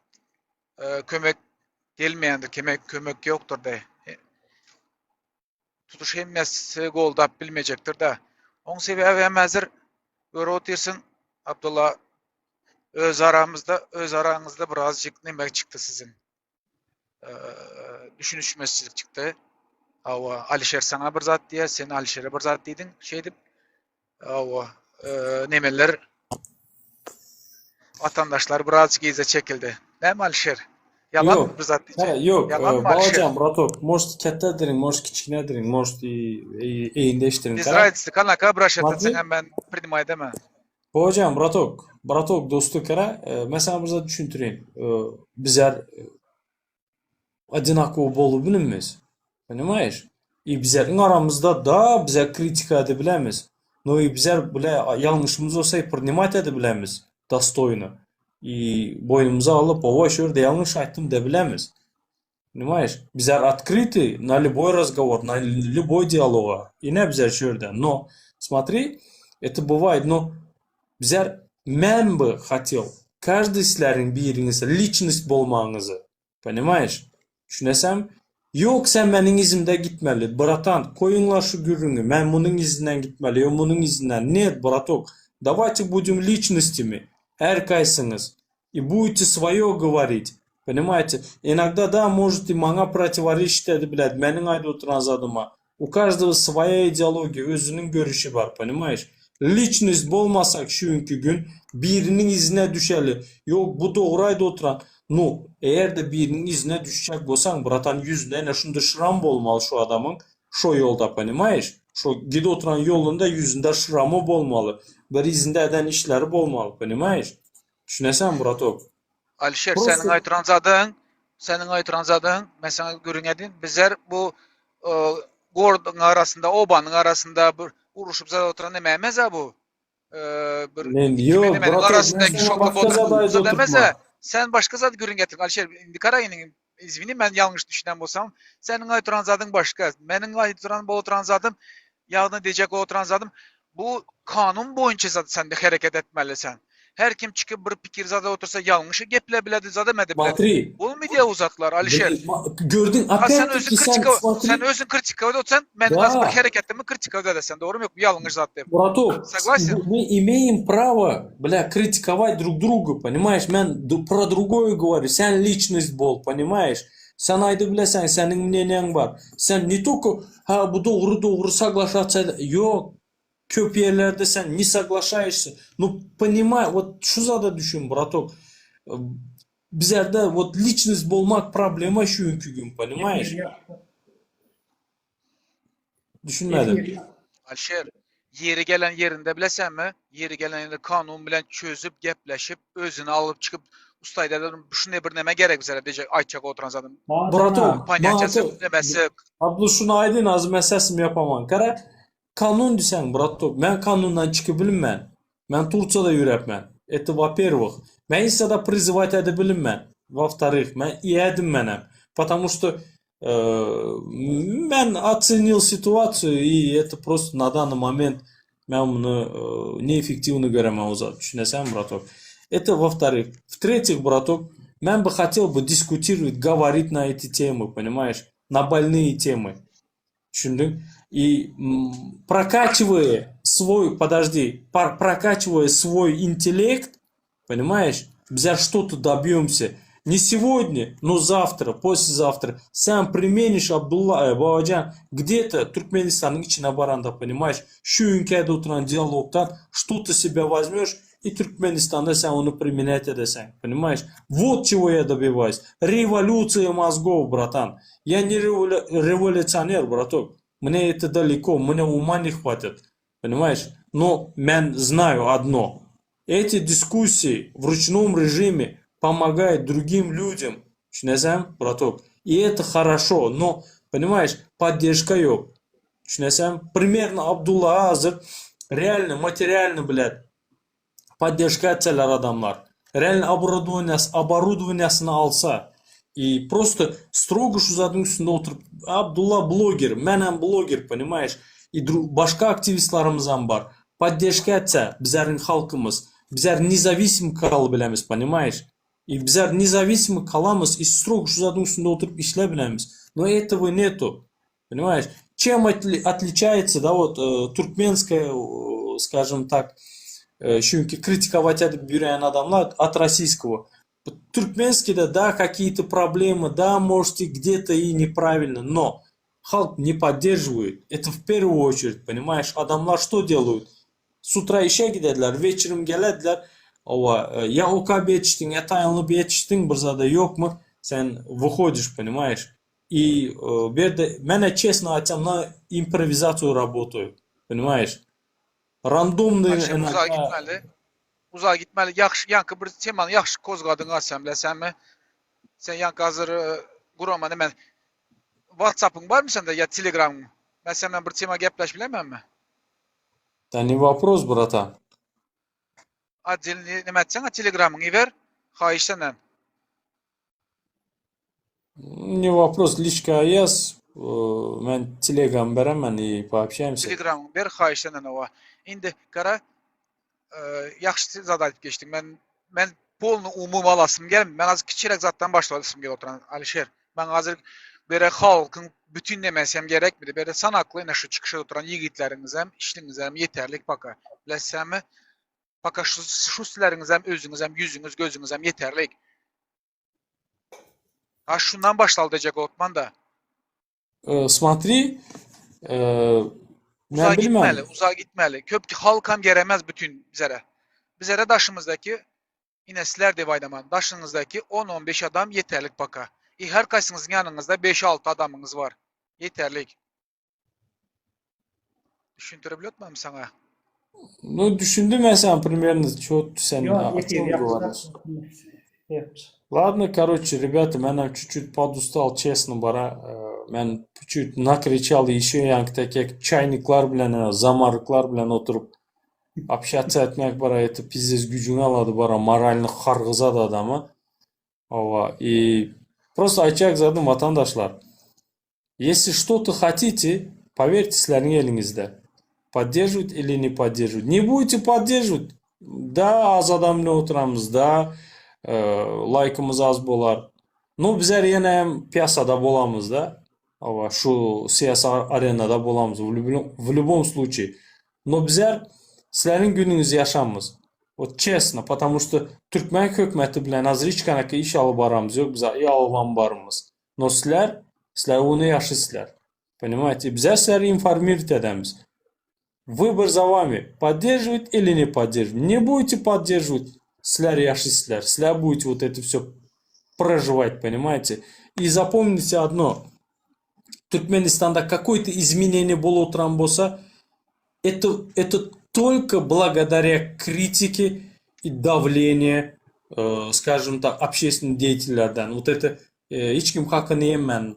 e, kömek gelmeýändir, kömek kömek ýokdur de. E, tutuş hemmesi goldap bilmejekdir de. Oň sebäbi hem häzir görüp otyrsyň Abdulla öz aramyzda, öz araňyzda birazjyk neme çykdy siziň. düşünişmezçilik çykdy. Hawa, Alişer saňa bir zat diýýär, sen Alişere bir zat diýdiň. Şeýdip, hawa, nemeler watandaşlar birazjyk yza çekildi. Näme Alişer? Ýalan bir zat diýjek. Ýok, Babajan, bratok, может kätdedirin, может kiçginedirin, может eýindeşdirin. Без разницы, kanaka обращаться etseň hem men принимать edemän. Babajan, bratok, bratok dosty kara, men saňa bir zat düşündireýin. Bizler odinakowo bolup bilinmez. Понимаешь? I bizleriň aramyzda da bize kritika edip bilemiz. No i bizler bile ýalňyşymyz bolsa i priнимать edip bilemiz dostoýno. I boýnumyza alyp, owa şu ýerde ýalňyş aýtdym de bilemiz. Понимаешь? Bizler otkryty na lýuboý razgowor, na lýuboý dialoga. Ine bizler şu ýerde. No, смотри, это бывает, no bizler men by hotel każdy sizleriň biriňiz liçnost bolmagyňyzy. Понимаешь? Düşünesäňmi? Ýok, sen meniň yzymda gitmeli. Bratan, goýuňlar şu gürrüňi. Men munuň yzyndan gitmeli, ýok munuň yzyndan. Net, bratok. Dawayte budem liçnostimi. Her kaýsyňyz. I budete svoýo govorit. Poнимаете? Inogda da, может i maňa protiworečit edip biler, meniň aýdyp oturan zadyma. U każdogo svoýa ideologiýa, özüniň görüşi bar, ponimaýeş? Liçnost bolmasak şu günki gün biriniň yzyna düşeli. Ýok, bu dogry aýdyp oturan. Nu, eger-de biriniň yzyna düşjek bolsaň, bratan ýüzünde ene şunda şram bolmaly şu adamyň, şo ýolda, ponimaýeş? Şo gidip oturan ýolunda ýüzünde şramy bolmaly, bir yzynda eden işleri bolmaly, ponimaýeş? Düşüneseňmi, bratok? Alişer Prosto seniň aýtyran zadyň, seniň aýtyran zadyň, men saňa gürrüň edin. Bizler bu gorduň arasynda, obanyň arasynda bir uruşyp zat oturan neme emez-a bu. Bir Men iki ýok, menemeniň bratok, men arasyndaky saňa şoka başga bolan zat aýdyp zat emez-a. oturtma. Sen başga zat gürrüň etdiň, Alişer. Indi gara indi, izwini, men ýalňyş düşünen bolsam, seniň aýtyran zadyň başga. Meniň aýtyran bolup oturan zadym, ýagny diýjek bolup oturan zadym, Bu kanun boýunça zat sende hereket etmeli sen. Her kim çykyp bir pikir zada otursa ýalňyş geple biledi zadam edip biledi. Смотри. Bolmydia o zatlar Alişer. Gördüň Ha sen opet özüň ki sen kritika смотри. sen özüň kritika edip otursan meniň az bir Da. hereketimi kritika edesen dogrymy ýokmy ýalňyş zat diýip. Браток, Согласен? мы имеем право, бля, критиковать друг друга, понимаешь? Men про другое говорю. Sen личность bol, понимаешь? Sen aýdyp bileseň, seniň mneniýaň bar. Sen ne только ha bu dogry dogry soglaşatsa ýok. Köp ýerlerde sen ne soglaşaýşsa. Nu ponimay, wot şu zada düşün bratok. Bizlerde wot liçnost bolmak problema şu günki gün, ponimaýeş? Düşünmedim. Alişer, ýeri gelen ýerinde bilesenmi? Ýeri gelen ýerinde kanun bilen çözüp, gepleşip, özüni alyp çykyp, usta aýdar, şunday bir neme gerek bizlere diýjek, aýtjak oturan zadym. Bratok, Ponýatiýasy, nemesi. Abdu şuny aýdyn az men sesimi ýapaman. Gara, kanun diýseň, bratok, men kanundan çykyp bilinmen. Men Tursiýada ýürepmen. Это во-первых. Men hiç zada prizywać edip bilinmen. Во-вторых, men iýedim menem. Потому что Men ocenil situasiýu i это prosto na dany moment men muny neefektiwny göremen o zat düşünesenmi bratok. Это во вторых. В третьих bratok men бы хотел бы diskutirowat govorit na eti temy понимаешь na bolnyye temy düşündiň i prokaçiwaýa svoý podожди prokaçiwaýa svoý intellekt Понимаешь? Bizler что-то dobýomsya. Ne segodnýa, no zawtra, poslezawtra sen primeniş Abdulla, e, Babajan gde-to Türkmenistanyň içine baranda, понимаешь, şu ünkäde oturan dialogdan что-то себя возьмешь и Türkmenistanda sen ony primenять edeseň, понимаешь? Вот чего я добиваюсь. Революция мозгов, братан. Я не rewolýusioner, браток. Мне это далеко, мне ума не хватит. Понимаешь? Но men знаю одно. Эти дискуссии в ручном режиме помогают другим людям. Düşüneseň, браток? И это хорошо, но, понимаешь, поддержка ýok. Düşüneseň? Примерно Abdulla hazir реально, материально, блядь, podderžka etseler adamlar, realno obordowaniýasy, oborudowaniýasyny alsa i prosto strogo şu zadyň üstünde oturyp, Abdulla bloger, menem bloger, ponimaýeş, i başga aktiwistlarymyzam bar, podderžka etse bizeriň halkymyz, bizler nezawisim kalyp bilemiz, ponimaýeş, i bizler nezawisimi kalamyz i strogo şu zadyň üstünde oturyp işläp bilemiz, no etogo netu, Понимаешь? Чем отличается, да, вот э, туркменская, э, скажем так, э, çünki kritikovать edip ýören adamlar от российского. Туркменский-de, да, какие-то проблемы, да, можете где-то и неправильно, но halk не поддерживает. Это в первую очередь, понимаешь? Adamlar что делают? С утра işe giderler, вечером gelediler. Owa, ýa okap ýetişdiň, ýa taýynlyp ýetişdiň, bir zada ýokmy, sen выходишь, понимаешь? I bu ýerde menä çesno aýtsam na improwizatsiýa rabotaýu. Ponimaýeş? Randomnyý Ayşe uzaga gitmeli. Uzaga gitmeli. Ýagşy ýaňky bir temany ýagşy kozgadyň a sen bilesenmi? Sen ýaňky hazir gurama neme WhatsAppyň barmy sende ýa Telegramyň? Men sen bilen bir tema gepleşip bilemenmi? Da ne wopros bratan. Otdelnyý neme etseň Telegramyňy iber. Haýyş senden. Ne wopros liçka ýaz men telegam beremen i poobşaýamsa. Telegramyňy ber haýyş senden owa. Indi gara ýagşy zat aýdyp geçdiň. Men men polny umumy alasym gelmedi. Men az kiçiräk zatdan başlasym gelip oturan Alişer. Men hazir bere halkyň bütin nemesi hem gerekmedi. Bere sanakly ine şu çykyş edip oturan ýigitleriňizem, işliňizem ýeterlik paka. Bilesenmi? Paka şu şu sizleriňizem özüňizem ýüzüňiz gözüňizem ýeterlik. Ha şundan başlaly dejek Otman da. Смотри. Men Uzağa bilmem. gitmeli, uzağa gitmeli. Köp halkam geremez bütün bizlere. Bizlere daşımızdaki yine sizler de aydaman. Daşınızdaki 10-15 adam yeterlik baka. E, her kaysınızın yanınızda 5-6 adamınız var. Yeterlik. Düşündürebiliyor muyum sana? Ну, düşündüm ben sen примерно, что sen Ýok, о efir чем говоришь. ýapjak. Ладно, короче, ребята, men чуть-чуть подустал, честно, bara. Men чуть накричал еще ýaňky täki чайник lar bilen, zamarık lar bilen oturup общаться etmek bara, это пиздец güjüňi alady bara, moralny hargyzady adamy. Hawa, и просто aýtjak zadym watandaşlar. Если что-то хотите, поверьте, sizleriň eliňizde. Поддерживать или не поддерживать. Не будете поддерживать, да, az adam bilen oturamyz, da, laýkymyz az bolar. Но bizler ýene hem piyasada bolamyz da. Hawa, şu syýasy arenada bolamyz в любом, в любом случае. Но bizler sizleriň günüňizi ýaşamyz. Вот честно, потому что türkmen hökümeti bilen hazır hiç kanaka iş alyp baramyz ýok, biz ýalwan barymyz. Но sizler, sizler ony ýaşy Понимаете? Bizler sizleri inforмировать edemiz. Выбор за вами. Поддерживать или не поддерживать. Не будете поддерживать, sizler ýaşy sizler. Sizler будете вот это все проживать, понимаете? И запомните одно. Туркменистанда какое-то изменение bolup oturan bolsa, это, это только благодаря критике и давлению, э, скажем так, общественных деятелей. Вот это э, hiç kim hakyny ýemän.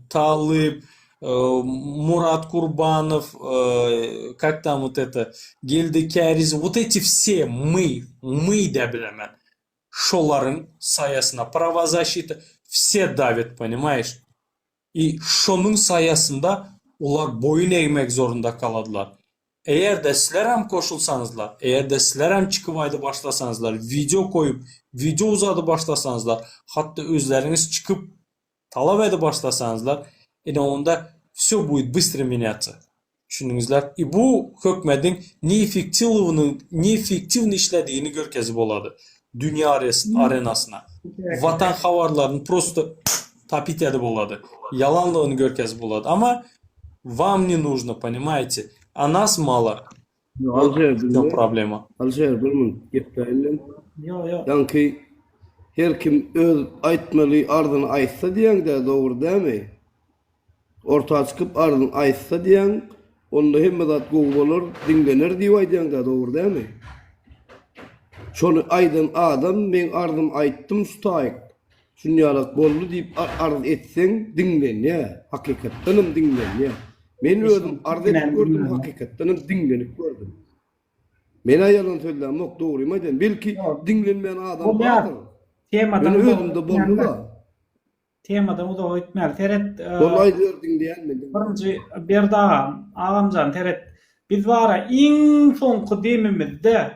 Talyp, э, Мурат Курбанов, э, как там вот это, Geldi Käriz, вот эти все мы, мы да bilemen. Şolaryň saýasynda, правозащита, все давят, понимаешь? И şonuň saýasynda olar boýun egmek zorunda galadylar. Eger-de sizler hem goşulsaňyzlar, eger-de sizler hem çykyp aýdyp başlasaňyzlar, video goýup, video uzadyp başlasaňyzlar, hatda özleriňiz çykyp talap edip başlasaňyzlar, ine onda все будет быстро меняться. Düşündiňizler? И bu hökümetiň neeffektiwny, neeffektiwny işledigini görkezip bolady. Dünýä arenasyna. Watan habarlaryny просто топить edip bolady. Ýalanlygyny görkezip bolady. Ama вам не нужно, понимаете? А нас мало. Вот в чем проблема. Alşer bir minut gepläýin. Ýok, ýok. Ýaňky her kim öz aýtmaly arzyny aýtsa diýeňde dogry dämi? Orta çykyp arzyny aýtsa diýen, onda hemme zat gowy bolar, diňlener diýip aýdýaň-da dogry dämi? Şony aýdan adam meň arzym aýtdym şu taýyk. Şunýalak boldy diýip arz etseň diňlenýär. Hakykatdanam diňlenýär. Men özüm arz edip gördüm, hakykatdanam diňlenip gördüm. Men-ä ýalan sözlämok, dogrymy aýdýan. Belki diňlenmeýän adam bardyr. Temadan Men özümde boldy-da. Temadan uzaga gitmäli. Seret. Boldy aýdyber diňleýän men. Birinji Berdi agam, agamjan seret. Biz bara iň soňky demimizde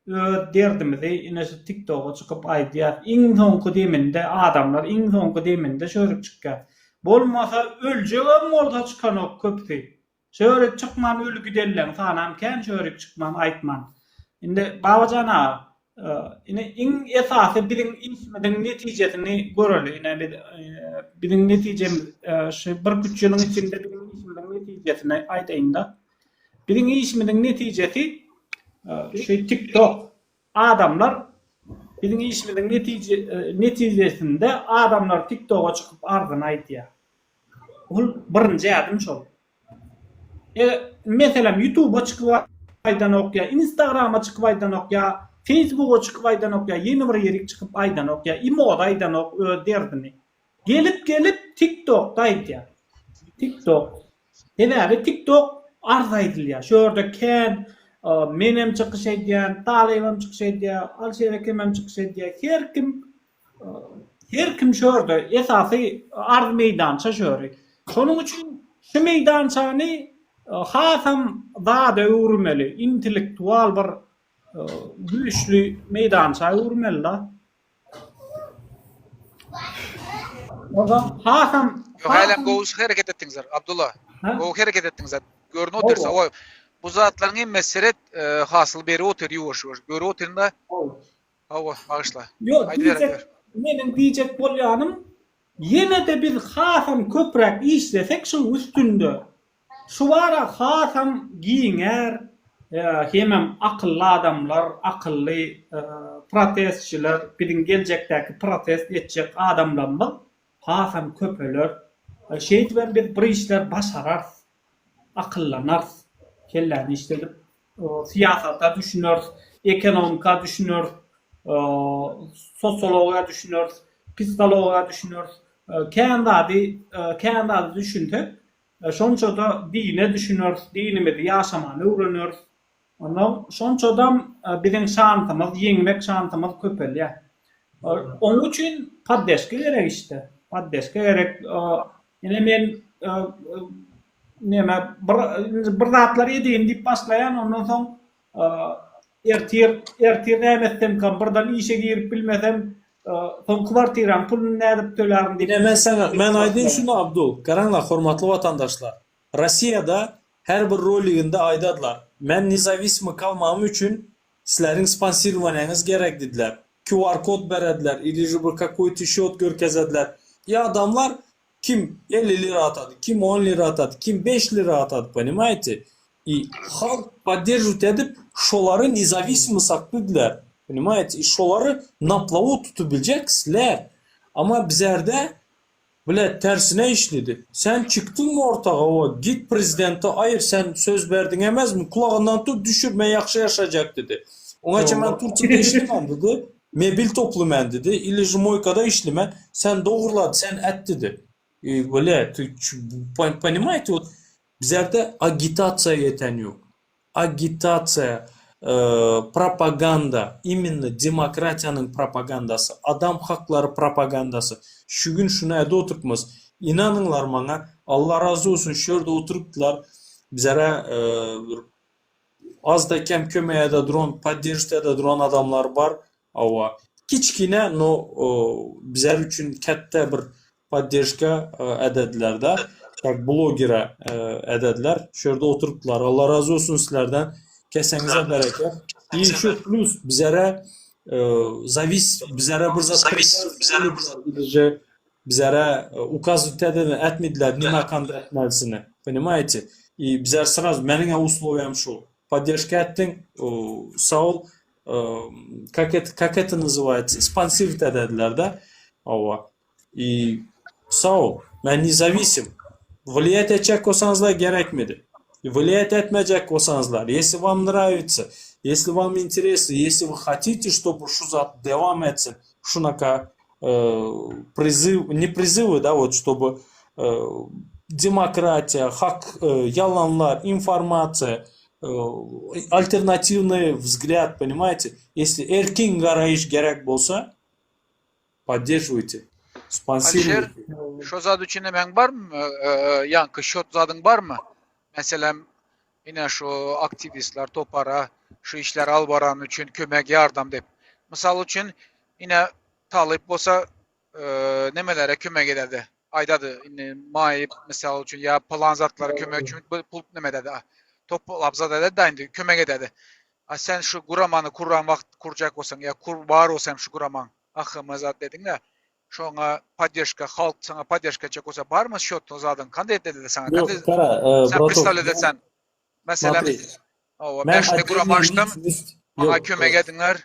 öz derdimizi ine şu TikToka çykyp aýdýas. Iň soňky deminde adamlar iň soňky deminde şörük çykýar. Bolmasa öljegem bolsa çykanok köpüsi. Şörük çykman öli gidenleň sanam kän şörük çykman aýtman. Indi Babajan aga ine iň esasy biziň işimiziň netijesini göreli. Ine biz biziň netijemiz şu bir üç ýylyň içinde biziň işimiziň netijesini aýdaýynda. Biziň işimiziň netijesi şu TikTok. Adamlar biziň işimiziň netijesinde adamlar TikToka çykyp arzyny aýdýar. Ol birinji ädim şol. E, meselem, YouTube'a çykyp aýdanok ýa Instagrama çykyp aýdanok ýa Facebooka çykyp aýdanok ýa ýene bir ýerik çykyp aýdanok ýa imoda aýdanok öz derdini. Gelip gelip TikTokda aýdýar. TikTok. Sebäbi TikTok arz aýdylýar. Şu ýerde kän menem çykyş edýän, Talybam çykyş edýär, Alşer ekemem çykyş edýär. Her kim Her kim şu ýerde, esasy arz meýdança şu ýeri. Şonuň üçin şu meýdançany hasam zada öwürmeli, intellektual bir güýçli meýdança öwürmeli-da. Ozal hasam Ýok, hälem gowy hereket etdiňizler, Abdulla. Gowy hereket etdiňizler. Görünip otyrsa, oý, bu zatlaryň hemmesi seret, hasyl berip otyr ýuwaş-ýuwaş. Görüp otyryn-da. Hawa, bagyşla. Ýok, diýjek, meniň diýjek bolýanym, ýene-de biz hasam köpräk işlesek şuň üstünde. Şu bara hasam giňär, hemem akylly adamlar, akylly protestçiler, biziň geljekdäki protest etjek adamlarymyz hasam köpeler. Şeýdibem biz bir işler başararys, akyllanarys, kelläni işledip syýasata düşüneris, ekonomika düşüneris, sosiologiýa düşüneris, psihologiýa düşüneris. Kän zady, kän zady düşünsek, şonça-da dine düşüneris, dinimizi ýaşamany öwreneris. Ondan şonçadam biziň şansymyz, ýeňmek şansymyz köpelýär. Onuň üçin poddeşka gerek işte. Poddeşka gerek. Ine men neme bir bir zatlar edeýin diýip başlaýan ondan soň ertir ertir näme etsemkam birden işe girip bilmesem soň kwartiraň puluny nädip tölärin diýip Ine men saňa men aýdaýyn şuny Abdul garaňlar hormatly watandaşlar Rossiýada her bir roliginde aýdadylar men nezawisimy kalmagym üçin sizleriň sponsirowaniýaňyz gerek diýdiler QR kod berediler ili же bir kakoýty şýot görkezediler i adamlar Kim 50 lira atady, kim on lira atady, kim beş lira atady, ponimaýte? I halk podderžiwat edip, şolary nezawisimo saklydylar, ponimaýte? I şolary na plawu tutup biljek sizler. Amma bizerde, blet, tersine işledi. Sen çykdyňmy ortaga, o, git prezidenti aýyr, sen söz berdiň emezmi, kulagyndan tut, düşür, men ýagşy ýaşajak dedi. Oňaça men Turkiýada işlemän dedi. Mebel toplumen dedi, ili žmoýkada işlemen, sen dogurlady, sen et dedi. I bile, ty ponimaýte, wot bizlerde agitasiýa ýeten ýok. Agitasiýa, propaganda, imenno demokratiýanyň propagandasy, adam haklary propagandasy. Şu gün şuny edip oturypmyz. Ynanyňlar maňa, Allah razy bolsun şu ýerde oturypdylar, bizlere bir Azda kem kömek ede duran, podderjit ede duran adamlar bar. Hawa. Kiçgine, no bizler üçin kätde bir podderjka edediler-de. Kak blogere edediler. Şu ýerde oturypdylar. Allah razy bolsun sizlerden. Keseňize bereket. I şu plus bizlere zawis bizlere bir zat bizlere Bizlere ukaz etmediler nime kanda etmelisini. Понимаете? И bizler sraz meniň условиям şu. Поддержка etdiň, sag ol. Как это, как это называется? Спонсировать edediler da. Hawa. И sag ol. Men независим. Влиять etjek bolsaňyzlar gerekmedi. Влиять etmejek bolsaňyzlar, если вам нравится, если вам интересно, если вы хотите, чтобы şu zat dowam etsin, şunaka призыв, не призывы, да, вот, чтобы demokratiýa, hak, ýalanlar, informasiýa, alternatiwnyý wzglýad, понимаете, если erkin garaýyş gerek bolsa, podderžiwajte, sponsirujte. Alişer, şo zat üçin nemäň barmy, ýaňky şot zadyň barmy? Meselem, ine şu aktiwistler topara şu işleri alyp barany üçin kömek, ýardam diýip. Mysal üçin, ine talyp bolsa nemelere kömek ededi. Aýdady, indi maýyp mysal üçin ýa pylan zatlara kömek üçin pul neme ededi. Toplap zat ededi-de indi kömek ededi. A sen şu guramany kuran wagt kurjak bolsaň ýa kur bar bolsa hem şu guramaň AHM zat dediň-de şoňa poddežka halk saňa poddežka etjek bolsa barmy şýotda zadyň kanday edildi saňa Ýok, kanday gara, sen bratok, predstavlýat etsen meselem Смотри, hawa men men şunday gurama отдельная açdym личность, maňa ýok, kömek ediňler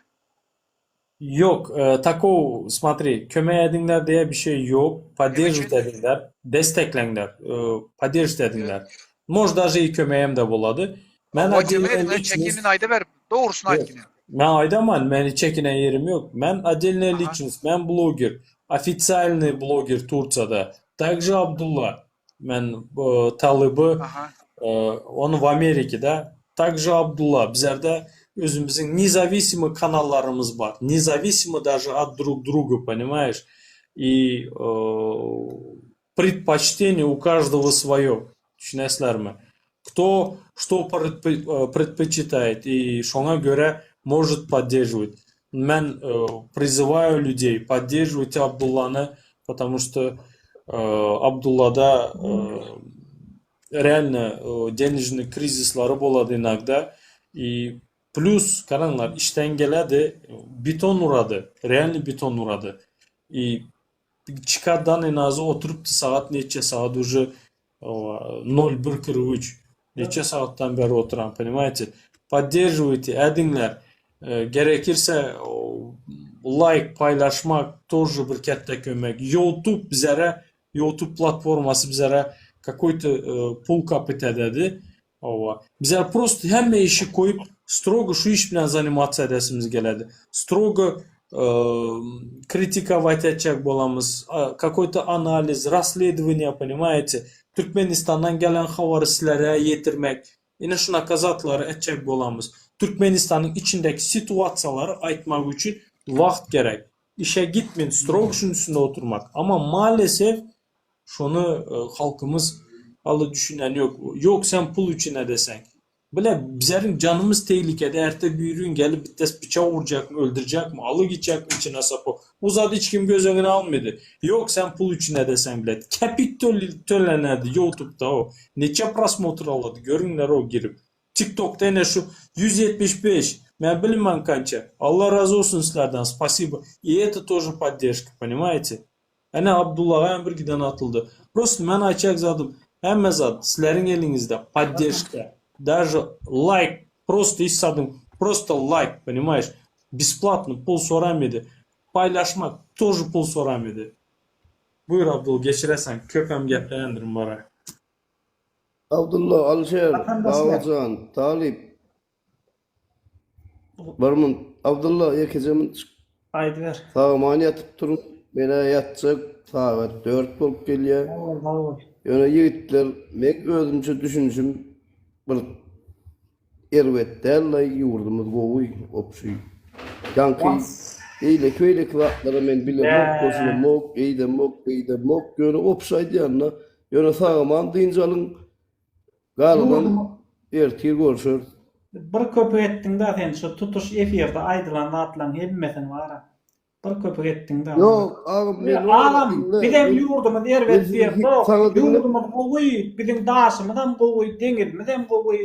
Ýok, takow, смотри, kömek ediňler diýe bir şey ýok, näme podderžit üçin ediňler, destekleňler, podderžit ediňler. Может даже i kömegem-de bolady. Men hawa kömek отдельная ediňler личность, çekinmän aýdaber dogrusyny aýt ýok, ine men aýdaman, meni çekinen ýerim ýok. Men отдельная aha личность, men bloger, ofitsialnyý bloger Tursiýada. Также Abdulla, men talyby, aha on w Amerikada. Также Abdulla, bizlerde özümiziň nezawisimoý kanallarymyz bar, nezawisimo даже от друг друга, понимаешь? И predpoçteniýe u každogo svoýo, düşünesizlermi? Kto što predpoçitaýet i şoňa görä может podderžiwat. Men prizywaýu lýudey podderžiwat Abdullany, потому что Abdullada realno denejnyý krizislary bolady inogda i plýus garaňlar işden geledi beton urady, realnyý beton urady i Çykardan enazy oturypdy sagat neçe sagat uje. Nol bir 43 Neçe sagatdan beri oturan, понимаете? Поддерживайте, ediňler. Gerekirse laýk paýlaşmak тоже bir kätde kömek. Youtube bizere, Youtube platformasy bizere какой-то pul kapyt ededi. Hawa. Bizler prosto hemme işi koýup strogo şu iş bilen zanimatsiýa edesimiz geledi. Strogo kritikować etjek bolamyz. Kakoý-to analiz, rasledowaniýa, ponimaýete. Türkmenistandan gelen habary sizlere ýetirmek. Ine şunaka zatlary etjek bolamyz. Türkmenistanyň içindeki situasiýalary aýtmak üçin wagt gerek. Işe gitmän strogo şunuň üstünde oturmak. Amma maalesef Şony halkymyz haly düşünen ýok. Ýok sen pul üçin edeseň. Bile bizeriň janymyz tehlikede erte büýrün gelip bitdes pyçak urjakmy öldürjekmi aly gitjekmi içine sapok. Bu zady hiç kim göz öňüne almady. Ýok sen pul üçin edeseň bilet. Kepik tölenedi ýoutubda o. Neçe prosmotr alady görüňler o girip. Tiktokda ene şu 175 men bilmen kança. Allah razy bolsun sizlerden spasibo. I eto тоже podderžka ponimaýete. Ene Abdullaga hem bir giden atyldy. Prosto men aýtjak zadym hemme zat sizleriň eliňizde podderžka daže laýk prosto hiç zadyň prosto laýk ponimaýeş besplatno pul soramedi paýlaşmak тоже pul soramedi. Buýur Abdul geçireseň köpem gepleýändirin bara. Abdulla, Alyşer, Babajan, Talyp. Bir munt Abdylla ýekeje munt çyk. Aýdyber. Sag-aman ýatyp duruň. Men-ä ýatjak, sagat dört bolup gelýär. Sag bol, sag bol. Ýöne ýigitler, meň özümçe düşünişim bir erbet däl-laý, ýurdumyz gowy, opşy. Ýaňky eýleki-beýleki zatlara men bilemok, goşulamok, eýdemok, beýdemok, ýöne opşy aýdýan-da. Ýöne sag-aman dynç alyň. Galyban ertir görşeris. Bir köpük etdiňdä sen şu tutuş efirde aýdylan zatlaň hemmesini bara. Bir köpük etdiňdä. Ýok agam men Agam bizem ýurdumyz erbet diýemzok. Ýurdumyz gowy, biziň daşymyzam gowy, deňizimizem gowy,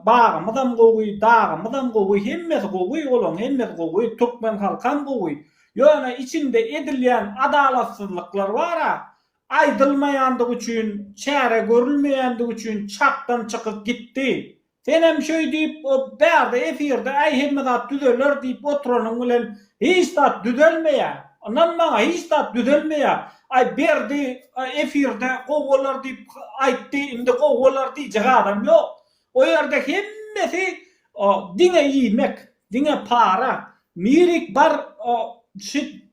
bagymyzam gowy, dagymyzam gowy, hemmesi gowy, olaň hemmesi gowy, türkmen halkam gowy. Ýöne içinde edilýän adalatsyzlyklar bara, Aýdylmaýandygy üçin, çäre görülmeýändigi üçin çakdan çykyp gitdi. Senem şöý diýip o bärde efirde äý hemme zat düzeler diýip oturanyň bilen hiç zat düzelmeýä. Ynan maňa hiç zat düzelmeýä. Aý Berdi efirde gowy bolar diýip aýtdy indi gowy bolar diýjek adam ýok. O ýerde hemmesi diňe iýmek, diňe para. Nirik bar şit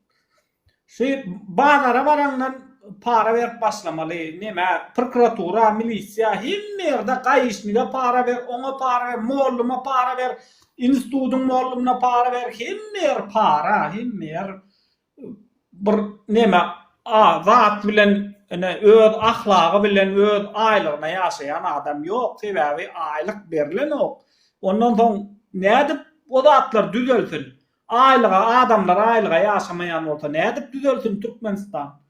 Şu bazara baraňdan para berip başlamaly, neme, prokuratura, milisiýa, hemme ýerde gaişnige para ber, oňa para ber, molluma para ber, institudyň mollumyna para ber, hemme ýer para, hemme ýer bir neme, a, zat bilen, ine, öz ahlagy bilen, öz aýlygyna ýaşaýan adam ýok, sebäbi aýlyk berlenok. Ondan soň nädip o zatlar düzelsin? Aýlyga adamlar aýlyga ýaşamaýan bolsa nädip düzelsin Türkmenistan?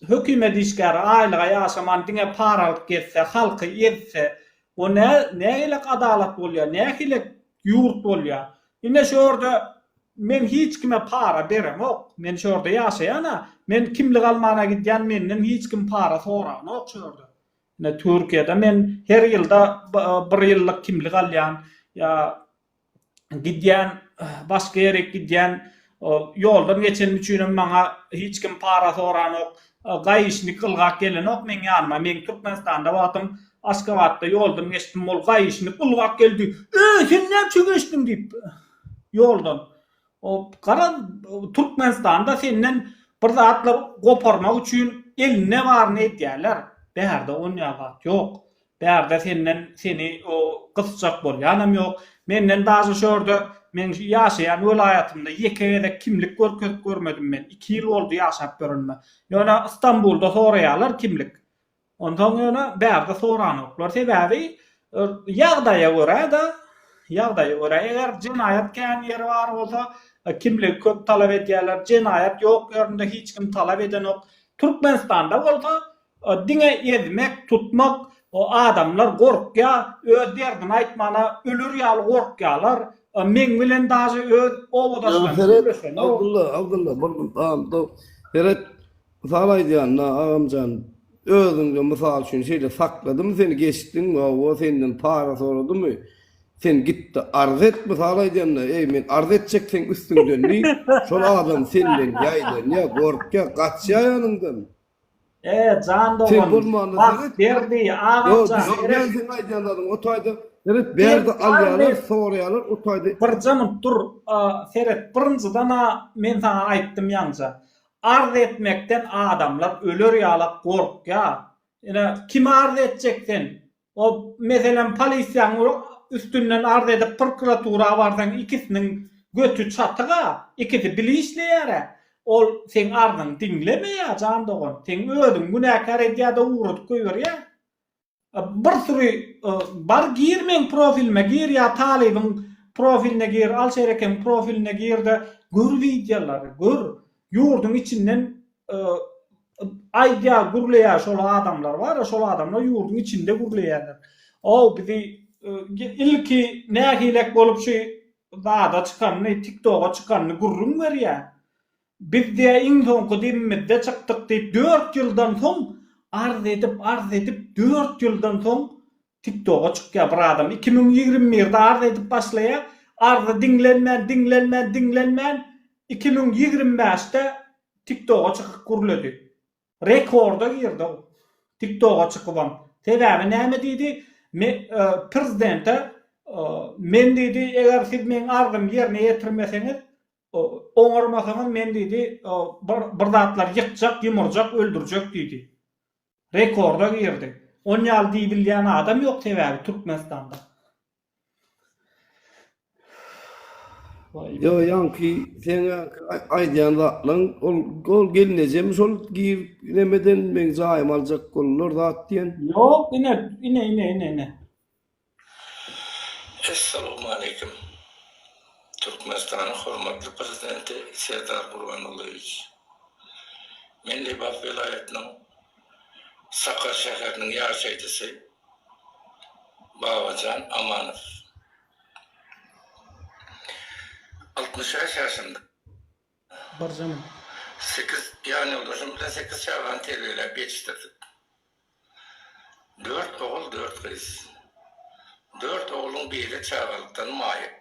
Hökümet işgäri aýlyga ýaşaman diňe para alyp gezse halky ezse o nä nähilek adalat bolýa nähilek ýurt bolýa? Ine şu ýerde men hiç kime para beremok men şu ýerde ýaşaýana men kimlik almana gidýän menden hiç kim para soranok şu ýerde. Ine Türkiýede men her ýylda bir ýyllyk kimlik alýan ýa gidýän başga ýerik gidýän ýoldan geçenim üçinem maňa hiç kim para soranok gaişnik ylgap gelenok meň ýanyma meň Türkmenistanda wagtym Aşgabatda ýoldan geçdim ol gaişnik ylgap geldi eý sen näme üçin geçdiň diýip ýoldan o garaz Türkmenistanda senden bir zatlar goparmak üçin elinde baryny edýärler bärde onýa zat ýok Bärde senden seni o gysjak bolýanam ýok. Menden daže şu ýerde meň ýaşaýan welaýatymda ýeke gezek kimlik görkezip görmedim men. Iki ýyl boldy ýaşap ýörenime. Ýöne Stambulda soraýarlar kimlik. Onsoň ýöne bärde soranoklar. Sebäbi ýagdaýa görä-de, ýagdaýa görä eger jenaýat kän ýeri bar bolsa kimligi köp talap edýärler. Jenaýat ýok ýerinde hiç kim talap edenok. Türkmenistanda bolsa Diňe ezmek, tutmak, adamlar gorkýa, öz derdini aýtmana öler ýaly gorkýalar. Meň bilen daže öz obadaşlarym Özüňde mysal üçin şeýle sakladymy seni geçdiňmi hawa senden para soradymy sen gitde arz et mysal aýdýanda eý men arz etjek seň üstüňden diý şol adam senden ýaýdanýa gorkýa gaçýa ýanyňdan. E jan Sen dogan bolmanda bak seret Berdi Ýok agam jan düşünýän seret seň aýdýan zadyň o taýda seret sen bärde alýalar arz et soraýalar o taýda birje munt dur seret birinjiden-a men saňa aýtdym ýaňja Arz etmekden adamlar öler ýalak gorkýa. Ine kime arz etjek sen? O meselem polisiýaň üstünden arz edip prokuratura barsaň ikisiniň göti çatyga, ikisi bile işleýärä. Ol seň arzyňy diňlemeýä jan dogan. Seň özüňi günäkär edýäde ugradyp goýberýä. Bir süri bar gir meň profilime gir ýa talybyň profiline gir Alşer ekeň profiline girde gör wideolary gör ýurduň içinden aýdýa gürleýä şol adamlar bar şol adamlar ýurduň içinde gürleýäler ow bizi ilki nähilek bolup şu zada çykanyny tiktoga çykanyny gürrüň berýä Biz diýä iň soňky demimizde çykdyk diýip dört ýyldan soň arz edip arz edip dört ýyldan soň tiktoga çykýar bir adam 2021-de arz edip başlaýar arzy diňlenmän diňlenmän diňlenmän 2025-de tiktoga çykyp gürledi rekorda girdi ol tiktoga çykybam sebäbi näme diýdi me prezidente men diýdi eger siz meň arzymy ýerine ýetirmeseňiz Oňarmasaňyz men diýdi, bir bir zatlar ýykjak, ýumurjak, öldürjek diýdi. Rekorda girdi. On ýaly diýibilýän adam ýok sebäbi Türkmenistanda. Ýo ýaňky seň ýaňky aýdýan zatlaň ol ol gelnejem şol girip nemeden meň jaýymy aljak boldular zat diýen. Ýok ine ine ine ine ine. Essalawmaleýkim. Türkmenistanyň hormatly Prezidenti Serdar Gurbangulyýewiç. Men Lebap welaýatynyň Sakar şäheriniň ýaşaýjysy Babajan Amanow. 65 ýaşymda. Birjemim. Sekiz ýanýoldaşym bilen sekiz çagany terbiýeläp ýetişdirdik. Dört ogul, dört gyz. Dört ogluň biri çagalykdan maýyp.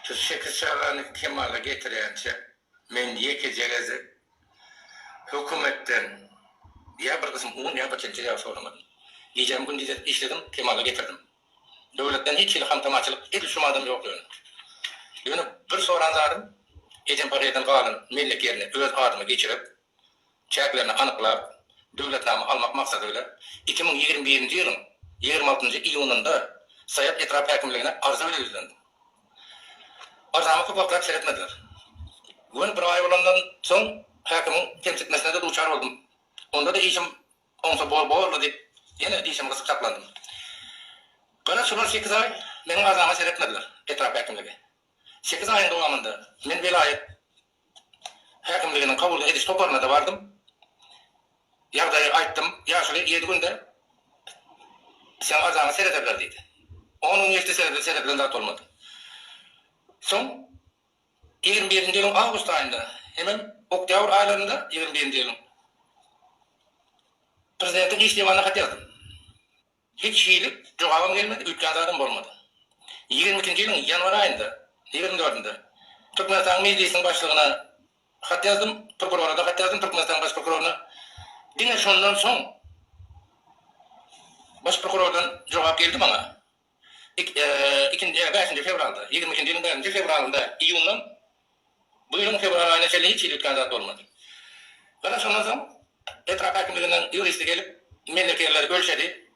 Şu sekiz çagany kemala getirýänçä men ýekeje gezek hökümetden ýa bir gysym un, ýa bir çemçe ýag soramadym. Gijämi gündiz edip işledim, kemala getirdim. Döwletden hiç hili hantamaçylyk edil şu madam ýok ýöne. Ýöne bir soran zadym ejem pahyrdan galan mellek ýerini öz adyma geçirip, çäklerini anyklap, döwletnama almak maksady bilen 2021-nji ýylyň 26-njy iýunynda Saýat etrap häkimligine arza bilen ýüzlendim. Arzama köp wagtlap seretmediler. Göni bir aý bolandan soň häkimiň kemsitmesine-de duçar boldum. Onda-da işim Oňsa bor borla diýip, ýene dişimi gysyp saklandym. Garaz şolar sekiz aý meniň arzama seretmediler, etrap häkimligi. Sekiz aýyň dowamynda men welaýat häkimliginiň kabul ediş toparyna-da bardym. Ýagdaýy aýtdym. Ýaşuly ýedi günde seň arzaňa serederler diýdi. On gün geçdi seredilen zat bolmady. Soň Ýigrimi birinji ýylyň awgust aýynda hemem oktýabr aýlarynda ýigrimi birinji ýylyň Prezidentiň iş diwanyna hat ýazdym. Hiç hili jogabam gelmedi, üýtgän zadam bolmady. Ýigrimi ikinji ýylyň ýanwar aýynda, ýigrimi dördünde Türkmenistanyň Mejlisiniň başlygyna hat ýazdym, prokurora-da hat ýazdym, Türkmenistanyň Baş prokuroryna. Diňe şondan soň Baş prokurordan jogap geldi maňa. Ikinji, bäşinji fewralda, 22-nji ýylyň bäşinji fewralynda, iýundan bu ýylyň fewral aýyna çenli hiç hili üýtgän zat bolmady. Garaz şondan soň etrap häkimliginden ýuristi gelip, mellek ýerleri ölçedi,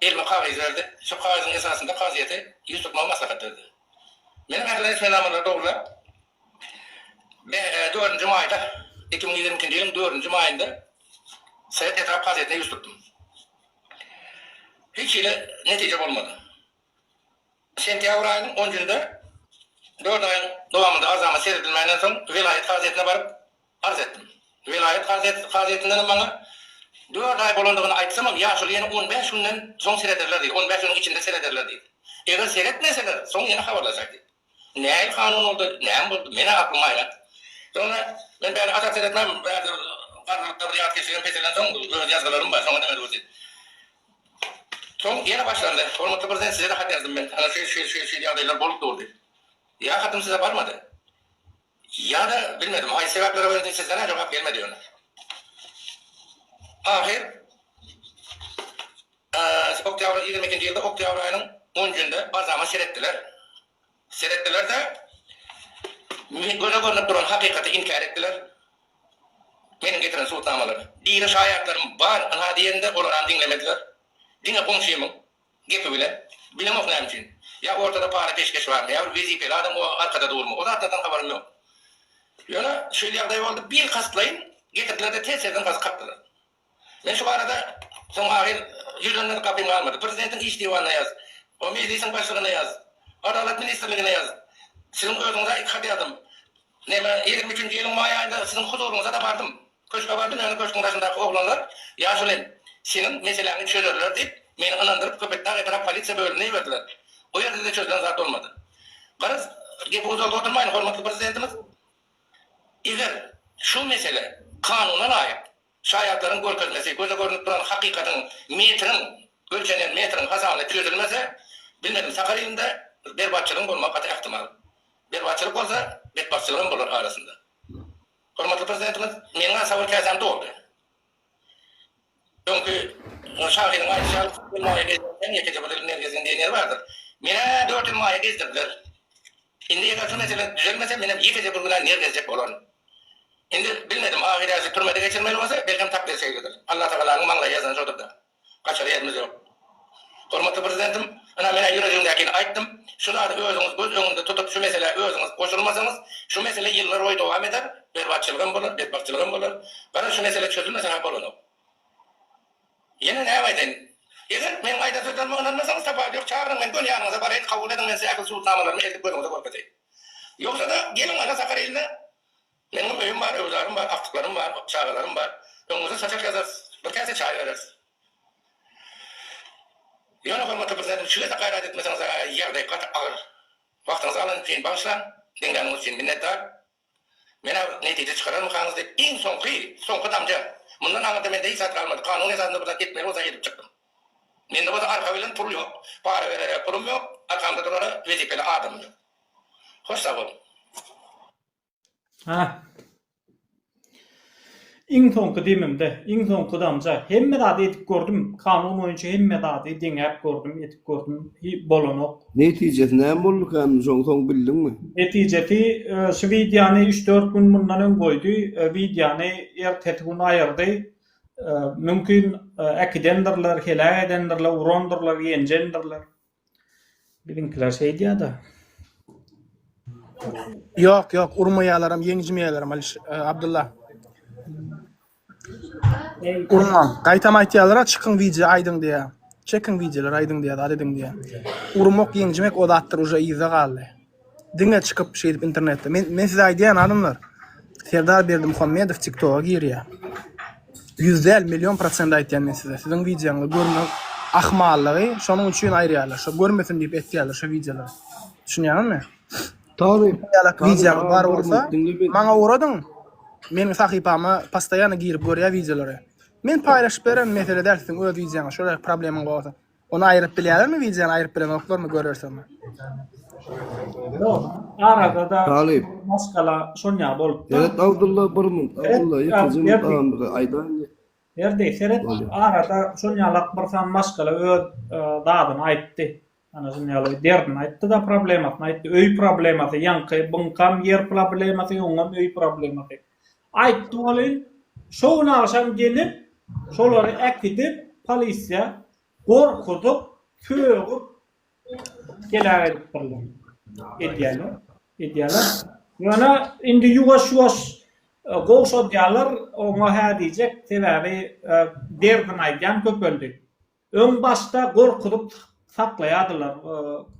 elime kagyz berdi. Şo kagyzyň esasynda kazyýete ýüz tutmagy maslahat berdi. Meniň ähli resminamalary dogrulap, dördünji maýda, 2022-nji ýylyň dördünji maýynda Sowet etrap kazyýetine ýüz tutdum. Hiç hili netije bolmady. Sentýabr aýynyň onjunda dört aýyň dowamynda arzama seredilmänden soň welaýat kazyýetine baryp arz etdim. Welaýat kazyýetindenem maňa dört aý bolandygyny aýtsamam ýaşuly ýene on bäş günden soň serederler diýdi, on bäş günüň içinde serederler diýdi. Eger seretmeseler soň ýene habarlaşaý diýdi. Nähili kanun boldy, näme boldy, men-ä aklym aýran. Soňra men bäri atar seretmän, bärde. garrylykda bir ýatkeşligim peselensoň öz ýazgylarym bar, şoňa demeli boldy. Soň ýene başlandy. Hormatly Prezident size-de hat ýazdym men. Ana şeýle şeýle şeýle şeýle ýagdaýlar bolup durdy. Ýa hatym size barmady. Ýa-da bilmedim haýsy sebäplere görä sizden-ä jogap gelmedi ýöne. Ahyr oktýabr 22-nji ýylda oktýabr aýynyň onjunda arzama seretdiler. Seretdiler-de, göze görnüp duran hakykaty inkär etdiler. Meniň getiren subutnamalarym, diri şaýatlarym bar, ynha diýende olaram diňlemediler. Diňe goňşymyň gepi bilen, bilemok näme üçin. Ýa ortada para-peşgeş barmy, ýa bir wezipeli adam o arkada durmy, o zatlardan habarym ýok. Ýöne şeýle ýagdaý boldy, bilkastlaýyn getirdiler-de tez-tezden gazyk kakdylar. Men şu barada soň ahyr ýüzlenmedik gapym galmady. Prezidentiň iş diwanyna ýaz, o Mejlisiň başlygyna ýaz, Adalat ministrligine ýaz. Siziň özüňize iki hat ýazdym. Neme, 23-nji ýylyň maý aýynda siziň huzuryňyza-da bardym. Köşge bardym, ýöne köşgüň daşyndaky oglanlar, Ýaşuly, seniň meseläňi çözerler diýip, meni ynandyryp, Köpetdag etrap polisiýa bölümine iberdiler. O ýerde-de çözülen zat bolmady. Garaz, gepi uzaldyp oturmaýyn, hormatly Prezidentimiz, Eger şu mesele kanuna laýyk, şaýatlaryň görkezmesi, göze görnüp duran hakykatyň, metriň, ölçenýän metriň hasabyna çözülmese, bilmedim, Sakar ilinde berbatçylygyň bolmagy gaty ähtimal. Berbatçylyk bolsa, betbagtçylygam bolar arasynda. Hormatly Prezidentimiz, meniň-ä sabyr käsäm doldy. Öňki şahyryň aýdyşy ýaly, 40 ýyl maýa gezdirseň, ýekeje bir ýyl mergeziň diýen ýeri bardyr. Men-ä dört ýyl maýa gezdirdiler. Indi eger şu mesele düzelmese, menem ýekeje bir gün-ä ner gezjek bolaryn. Indi bilmedim, ahyr-ýaşy türmede geçirmeli bolsa, belkem takdyr şeýledir. Allatagalanyň maňlaýa ýazany şodur-da. Gaçar ýerimiz ýok. Hormatly Prezidentim, ynha men-ä ýürejimdäkini aýtdym. Şu zady özüňiz göz öňünde tutup şu meselä özüňiz goşulmasaňyz, şu mesele ýyllar boýy dowam eder, berbatçylygam bolar, betbagtçylygam bolar. Garaz şu mesele çözülmese-hä bolanok. Ýene näme aýdaýyn? Eger meniň aýdan sözlerime ynanmasaňyz tapawudy ýok, çagyryň meni göni ýanyňyza baraýyn, kabul ediň men size ähli subutnamalarymy eltip gözüňize görkezeýin. Ýogsa-da geliň ana Sakar iline Meniňem öýüm bar, öwzarym bar, agtyklarym bar, çagalarym bar. Öňüňize saçak ýazarys, bir käse çaý bereris. Ýöne, hormatly Prezidentim, şu gezek gaýrat etmeseňiz, ýagdaý gaty agyr. Wagtyňyzy alany üçin bagyşlaň, diňläniňiz üçin minnetdar. Men-ä bir netije çykararmykaňyz diýip, iň soňky, soňky damja. Mundan aňyrda mende hiç zat galmady. Kanun esasynda bir zat etmeli bolsa edip çykdym. Mende bolsa arka bilen pul ýok, para berere pulum ýok, arkamda durara wezipeli adamym ýok. Hoş sag boluň. Hä. Iň soňky demimde, iň soňky damja. Hemme zady edip gördüm, kanun boýunça hemme zady deňäp gördüm, edip gördüm, hi bolanok. Netijesi näme bolduka indi şoň soň bildiňmi? Netijesi şu wideony üç-dört gün mundan öň goýdy, wideony ertesi gün aýyrdy. Mümkin äkidendirler, heläk edendirler, urandyrlar, ýenjendirler. Biziňkiler şeýdýär-de. Ýok, ýok, urmaýarlaram, ýenjmeýärlerem Aliş, e, Abdylla. Urmaň. Gaýtam aýtýarlar-a, çykyň wideo aýdyň diýýär. Çekiň wideolary aýdyň diýýär, zat ediň diýýär. Urmak, ýenjmek o zatlar uje yzda galdy. Diňe çykyp şeýdip internetde. Men men size aýdýan adamlar. Serdar Berdimuhamedow TikToka girýär. Ýüz däl, million prosent aýtýan men size. Siziň wideoňyzy görmek ahmallygy şonuň üçin aýyrýarlar. Şo görmesin diýip etýärler şo wideolary. Düşünýäňizmi? Talyp, Ýalak Talyp wideoňyz agam bar bir bolsa, minut diňle beni. maňa ugradyň. Meniň sahypama postoýanno girip görýär wideolary. Men paýlaşyp bererin mesele däl siziň öz wideoňyz şol problemaň bolsa. Ony aýryp bilýärlermi wideony aýryp bilenoklarmy görersiňmi. Ýok, arada-da Talyp. maşgala şonýa bolupdyr. Seret Abdylla bir minut Seret, Abdylla ýekeje minut Berdi. agam aýdaýyn. Berdi, seret, Bolýar. arada şonýalak bir sany maşgala öz zadyny aýtdy. Ana şonýaly derdini aýtdy-da, problemasyny aýtdy. Öý problemasy, ýaňky buňkam ýer problemasy, oňam öý problemasy. Aýtdy welin, şo gün agşam gelip, şolary äkidip, polisiýa gorkuzyp, sögüp, heläk edipdirler. Edýärler, edýärler. Ýöne indi ýuwaş-ýuwaş gowşadýarlar, oňa hä diýjek, sebäbi derdini aýdýan köpeldi. Öň başda gorkuzyp saklaýardylar.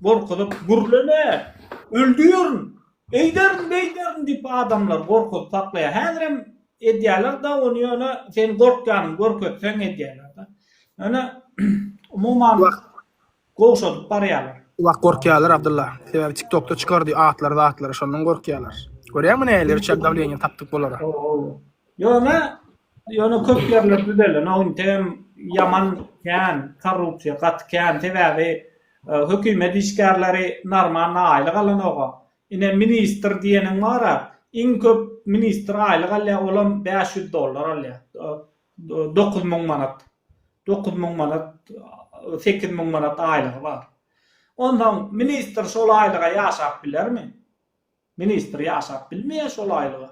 Gorkuzyp, gürleme, öldürin, eýderin, beýderin diýip adamlary gorkuzyp saklaýar. Häzirem edýärler-de ony ýöne sen gorkýanyňy görkezseň edýärler-de. Ýöne umuman gowşadyp barýarlar. Wah gorkýarlar Abdylla. Sebäbi TikTokda çykardy atlary zatlary şondan gorkýarlar. Görýäňmi nähili ryçag dawleniýa tapdyk bulara. Ýöne. Ýöne köp ýerler düzelenok integem ýaman kän korrupsiýa gaty kän sebäbi hökümet işgärleri normalny aýlyk alanoga. Ine ministr diýeniň bara iň köp ministr aýlyk alýar olam 500 dollar alýar. 9000 manat. 9000 manat 8000 manat aýlygy bar. Onsoň ministr şol aýlyga ýaşap bilermi? Ministr ýaşap bilmeýär şol aýlyga.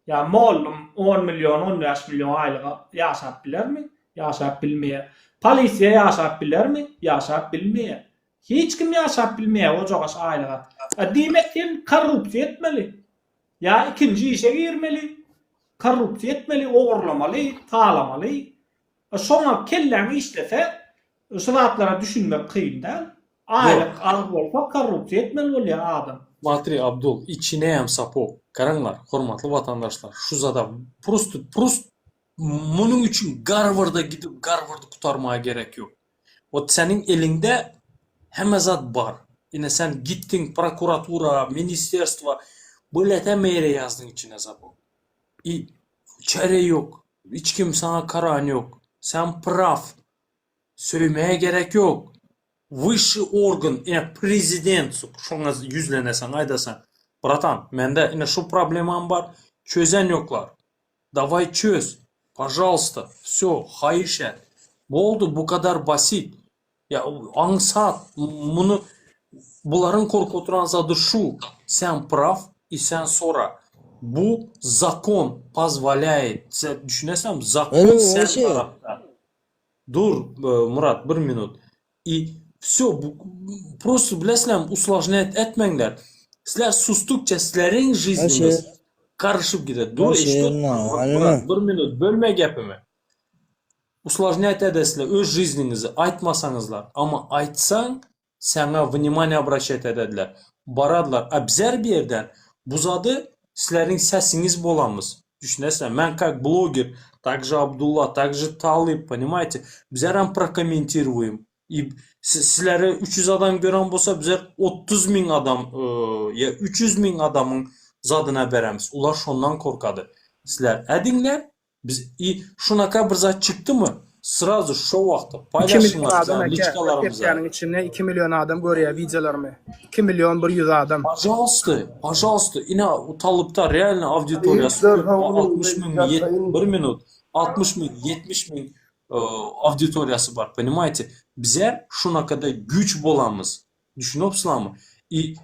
Ýa mollum on million, on bäş million aýlyga ýaşap bilermi? Ýaşap bilmeýär. Polisiýa ýaşap bilermi? Ýaşap bilmeýär. Hiç kim ýaşap bilmeýär ojagaş aýlyga. A diýmek sen korrupsiýa etmeli. Ýa ikinji işe girmeli. Korrupsiýa etmeli, ogurlamaly, talamaly. A şoňa kelläň işlese, şu zatlara düşünmek kyn däl. Aýlyk az bolsa korrupsiýa etmeli bolýar adam. Smotri Abdul içineýem sapok. Garaňlar hormatly watandaşlar şu zada prosto prost munuň üçin Garwarda gidip Garwardy gutarmaga gerek ýok. Wot seniň eliňde hemme zat bar. Ine sen gitdiň prokuratura, ministerstwa bilet hemme ýere ýazdyň içine sapok. I çäre ýok. Hiç kim saňa karan ýok. Sen praw. Söýmäge gerek ýok. Wyşşy organ ine prezident şoňa ýüzleneseň aýdasaň bratan mende ine şu problemam bar çözen ýoklar daway çöz pažalsta wsё haýyş et boldy bu kadar basit ýa aňsat muny bularyň korkup oturan zady şu sen praw i sen sora bu zakon pozwolýaet sen düşüneseňmi zakon sen tarapda. Dur Murat bir minut. I vsyo bu prosto bilesizlermi usložnýat etmeňler. Sizler susdukça sizleriň žizniňiz garyşyp gider. Dur eşit Murat bir minut bölme gepimi. Usložnýat edesizler öz žizniňizi aýtmasaňyzlar. Amma aýtsaň Saňa wnimaniýe obraşat edediler. Baradylar. A bizler bu ýerden bu zady sizleriň sesiňiz bolamyz. Düşünesizmi? Men kak bloger, tak же Abdulla, tak же Talyp, ponimaýte? Bizlerem prokomentirwuýem. I sizleri 300 adam gören bolsa, bizler 30 müň adam, ýa 300 müň adamyň zadyna beremiz. Ular şondan korkady. Sizler ädiňler, Biz i şunaka bir zat çykdymy srazu şo wagtda 2 million paýlaşyňlar adam bizäň eke, bir liçkalarymyza. hepdäniň içinde 2 million adam görýär wideolarymy. 2 million 100 adam. Pažalsty, pažalsty ine talypda realno auditoriýasy Ýigitler köp sag boluň 60 men müň ýet ýataýyn. bir minut 60 müň 70 müň auditoriýasy bar ponimaýte bize şunakada güýç bolamyz düşünopsizlarmy i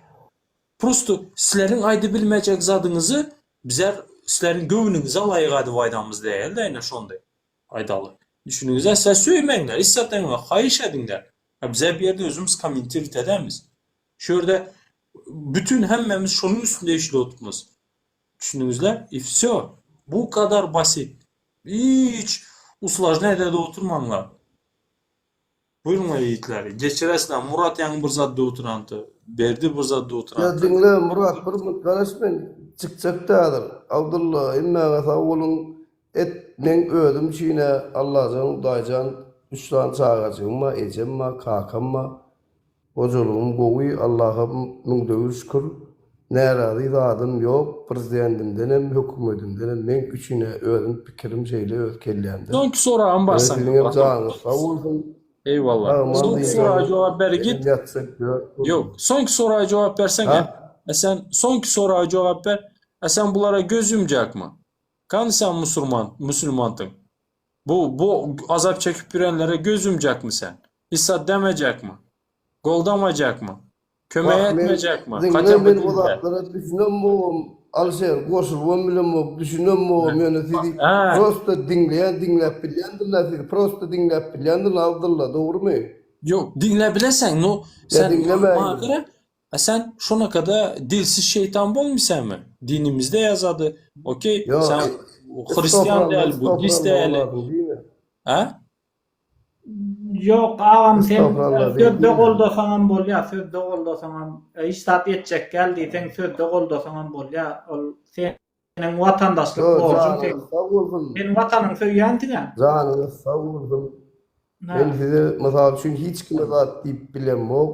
Prosto sizleriň aýdybilmejek zadyňyzy bizler sizleriň göwnüňize laýyk adyp aýdamyz däl-de ine şondy aýdaly. Düşündiňizä sizler söýmäňler hiç zat deňler haýyş ediňler. A bizler bu ýerde özümiz kommentirowat edemiz. Şu ýerde bütin hemmemiz şonuň üstünde işlep otyrmyz. Düşündiňizle? I wsё. Bu kadar basit. Hiç usložnýat edip oturmaňlar. Buýruňlar ýigitler. Geçiresizler. Murat ýaňy bir zat diýip oturandy. Berdi bir zat diýip Ýa oturandy. diňle Murat bir minut garaş men çykjak häzir. Abdylla hemmäňe sag boluň. Et meň özüm üçin-ä Allajan Hudaýjan üç sany çagajygym bar, ejem bar, kakam bar. Hojalygym gowy Allaha müňde bir şükür närazy zadym ýok prezidendimdenem hökümetimdenem meň üçinä özüm pikirim şeýle öz kellämde Soňky soragym bar ýöne saňa siziňem bratok. janyňyz sag bolsun Eýwallah. sag-aman Soňky dynç soraga alyň jogap ber menem git. ýatjak ýok bolsun. Ýok. Soňky soraga jogap berseňe. Ha? E sen soňky soraga jogap ber. E sen bulara göz ýumjakmy? Kany sen musurman musulmantyň? Bu bu azap çekip ýörenlere göz ýumjakmy sen? Hiç zat demejekmi? Goldamajakmy? Kömek Wah men etmejekmi? diňle Haça men bu o dinde. zatlara düşünemogam Alyşer goşulybam bilemok düşünemogam ýöne sizi Hä. prosta diňleýän diňläp bilýändirler sizi prosta diňläp bilýändirler Abdylla dogrymy? Ýok diňläbileseň no Ýa sen diňlemäýinmi? maňa gara a sen şonakada dilsiz şeýtan bolmysenmi? Dinimizde ýazady okey Ýok sen hristian estagfurallah däl buddist estagfurallah däl olaryn diýme. hä? Ýok agam sen Estagfurallah sözde diýme. goldasaňam bolýa sözde goldasaňam hiç zat etjek däl diýseň sözde goldasaňam bolýa ol seniň watandaşlyk Ýok borjuň janyňyz sag bolsun. sen watanyňy söýýänsiňä. Janyňyz sag bolsun. Men size mysal üçin hiç kime zat diýip bilemok.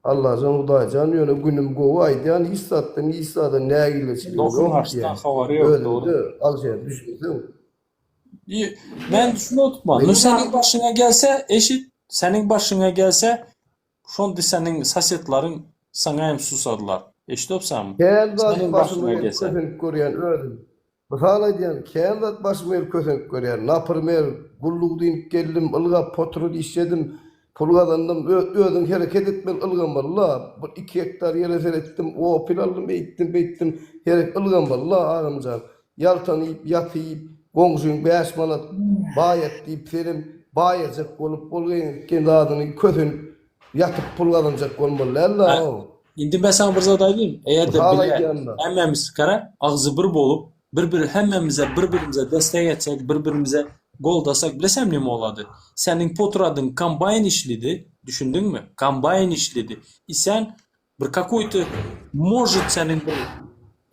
Allajan Hudaýjan ýöne günüm gowy aýdýan hiç zatdan hiç zada nägileçiligim Dosyň ýok açdan diýýän. habary ýok dogry. Özümde Alşer düşünseň. Men düşünip oturman. Nu seniň başyňa gelse, eşit, seniň başyňa gelse, şonda seniň sosedleriň saňa hem susadylar. Eşidipsiňmi? Kän zat Seniň başyma başyňa gelip gelse. kösenip görýän özüm. Mysal aýdýan, kän zat başyma gelip kösenip görýän. Naprmer, gulluk dynip geldim, ylgap potrud işledim, pul gazandym. Özüň hereket etmeli, ylgamaly-la. Bir iki gektar ýere seretdim, opel aldym, eýtdim, beýtdim. Herek ylgamaly-la, agamjan. Ýaltanyp, ýatyp, goňşyň bäş manat baýat diýip, senem baýajak bolup, ol geňirtgen zadyny kösenip, ýatyp pul gazanjak bolmaly däl-la. Indi men saňa bir zat aýdayyn. Eger-de Mysal bile aýdýan-da. hemmämiz gara agzybir bolup, bir-bir hemmämize bir-birimize destek etsek, bir-birimize goldasak, bileseňmi näme bolady? Seniň potradyň kombaýn işlidi, düşündiňmi? Kombaýn işlidi. I sen Bir kakoýto может seniň bir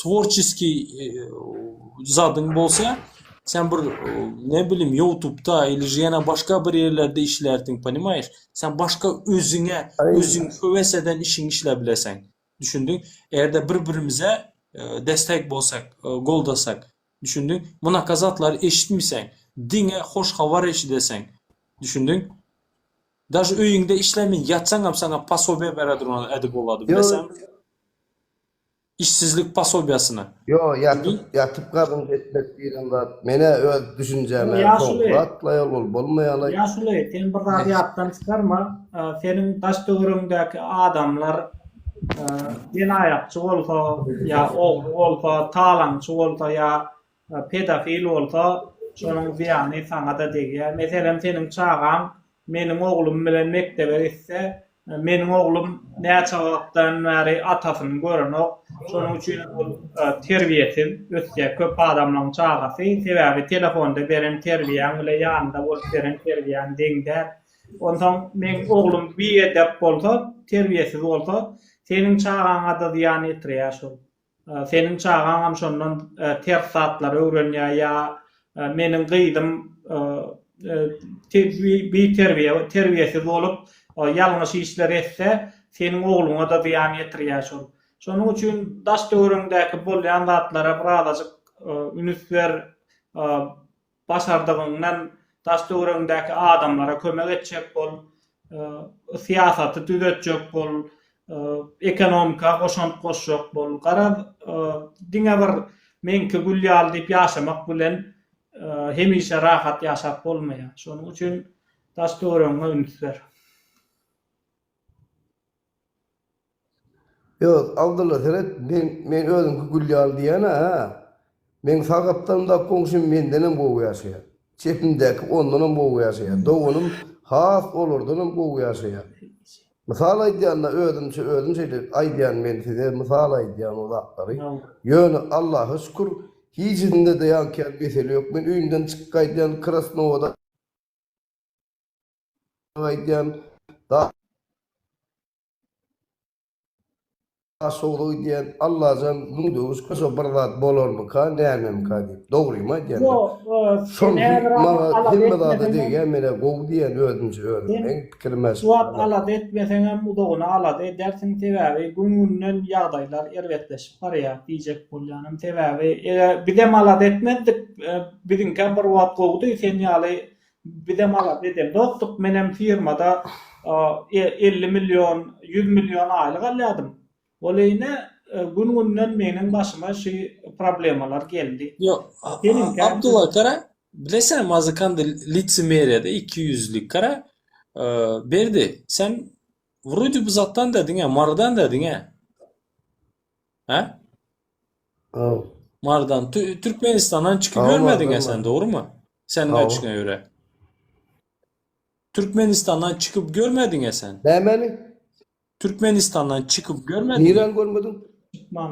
tworçeskiý zadyň bolsa, sen bir ne bilim ýutubda ili же ýene başga bir ýerlerde işlärdiň, ponimaýeş? Sen başga özüňe, özüň höwes eden işiňi işläp bilerseň. Düşündiň? Eger-de bir-birimize destek bolsak, goldasak, düşündiň? Munaka zatlary eşitmeseň, diňe hoş habar eşideseň. Düşündiň? Daže öýüňde işlemin ýatsaňam saňa posobiýa bere duran edip bolady bileseňmi? Işsizlik posobiýasyny. Ýo ýatyp ýatyp gazanç etmek diýlen zat menä öz düşünjäme Ýaşuly. soňky zatlaý ol bolmaýalaý. Ýaşuly sen bir zady ýatdan çykarma seniň daş töweregiňdäki adamlar jenaýatçy bolsa ýa ogry bolsa talaňçy bolsa ýa Pedofil bolsa, şonuň zyýany saňa-da degýär. Meselem, seniň çagaň meniň oglum bilen mekdebe gitse, meniň oglum näçe wagtdan bäri atasyny görenok. Şonuň üçin ol terbiýesiz ösýär. Köp adamlaryň çagasy, sebäbi telefonda beren terbiýäň bile ýanynda bolup beren terbiýäň deň däl. Onsoň meň oglum biedep bolsa, terbiýesiz bolsa, seniň çagaňa-da zyýan ýetirýär şol. Seniň çagaňam şondan ters zatlary öwrenýär ýa meniň gyzym biterbiýe, terbiýesiz bolup ýalňyş işler etse, seniň ogluňa-da zyýan ýetirýär şol. Şonuň üçin daş-töweregiňdäki bolýan zatlara birazajyk ünüs ber, Başardygyňdan daş-töweregiňdäki adamlara kömek etjek bol, syýasaty düzetjek bol, ekonomika goşant goşjak bol. Garaz, diňe bir meňki gül ýaly diýip ýaşamak bilen hemişe rahat ýaşap bolmaýar. Şonuň üçin daş-töweregiňe üns ber. Ýok, Abdylla seret, men men özüňki gül ýaly diýýän-ä, hä? Meň sag gapdalymdaky goňşym mendenem gowy ýaşaýar. Çepimdäki ondanam gowy ýaşaýar. Doganym has olardanam gowy ýaşaýar. Mysal aýdýan-da, özümçe özüm şeýle aýdýan men size mysal aýdýan o zatlary. Ýöne Allaha şükür, hiçisinde-de ýaňky ýaly mesele ýok. Men öýümden çykyp gaýdýan, Krasnowada gaýdýan, Daşogza gidýän Allajan müňde şükür bir zat bolarmyka nämemika diýip dogrymy aýdýan Ýok, şol sen häzir maňa alada hemme zada etmeseňem degýär menä gowy diýýän özümçe özüm sen meň pikirim şu wagt alada etmeseňem uzagyna alada edersiň sebäbi gün günden ýagdaýlar erbetleşip barýar diýjek bolýanym sebäbi eger bizem alada etmezdik biziňkem bir wagt gowudy sen ýaly Bizem alada edemzokdyk. Menem firmada 50 million, 100 million aýlyk alýardym. Ol ine gün-günden meniň başyma şu problemalar geldi. Ýok, Abdulla gara, bileseňmi azykanda licemerýada ikiýüzlük gara Berdi, sen wrode bu zatdan da diňe Marydan da diňe. Hä? Haw. Marydan Türkmenistandan çykyp Hawa, görmediň Marydan sen Mary. dogrymy? Seniň Hawa. aýdyşyňa görä. Türkmenistandan çykyp görmediň sen. Nämeni? Türkmenistandan çykyp görmediň. Nirän görmediň?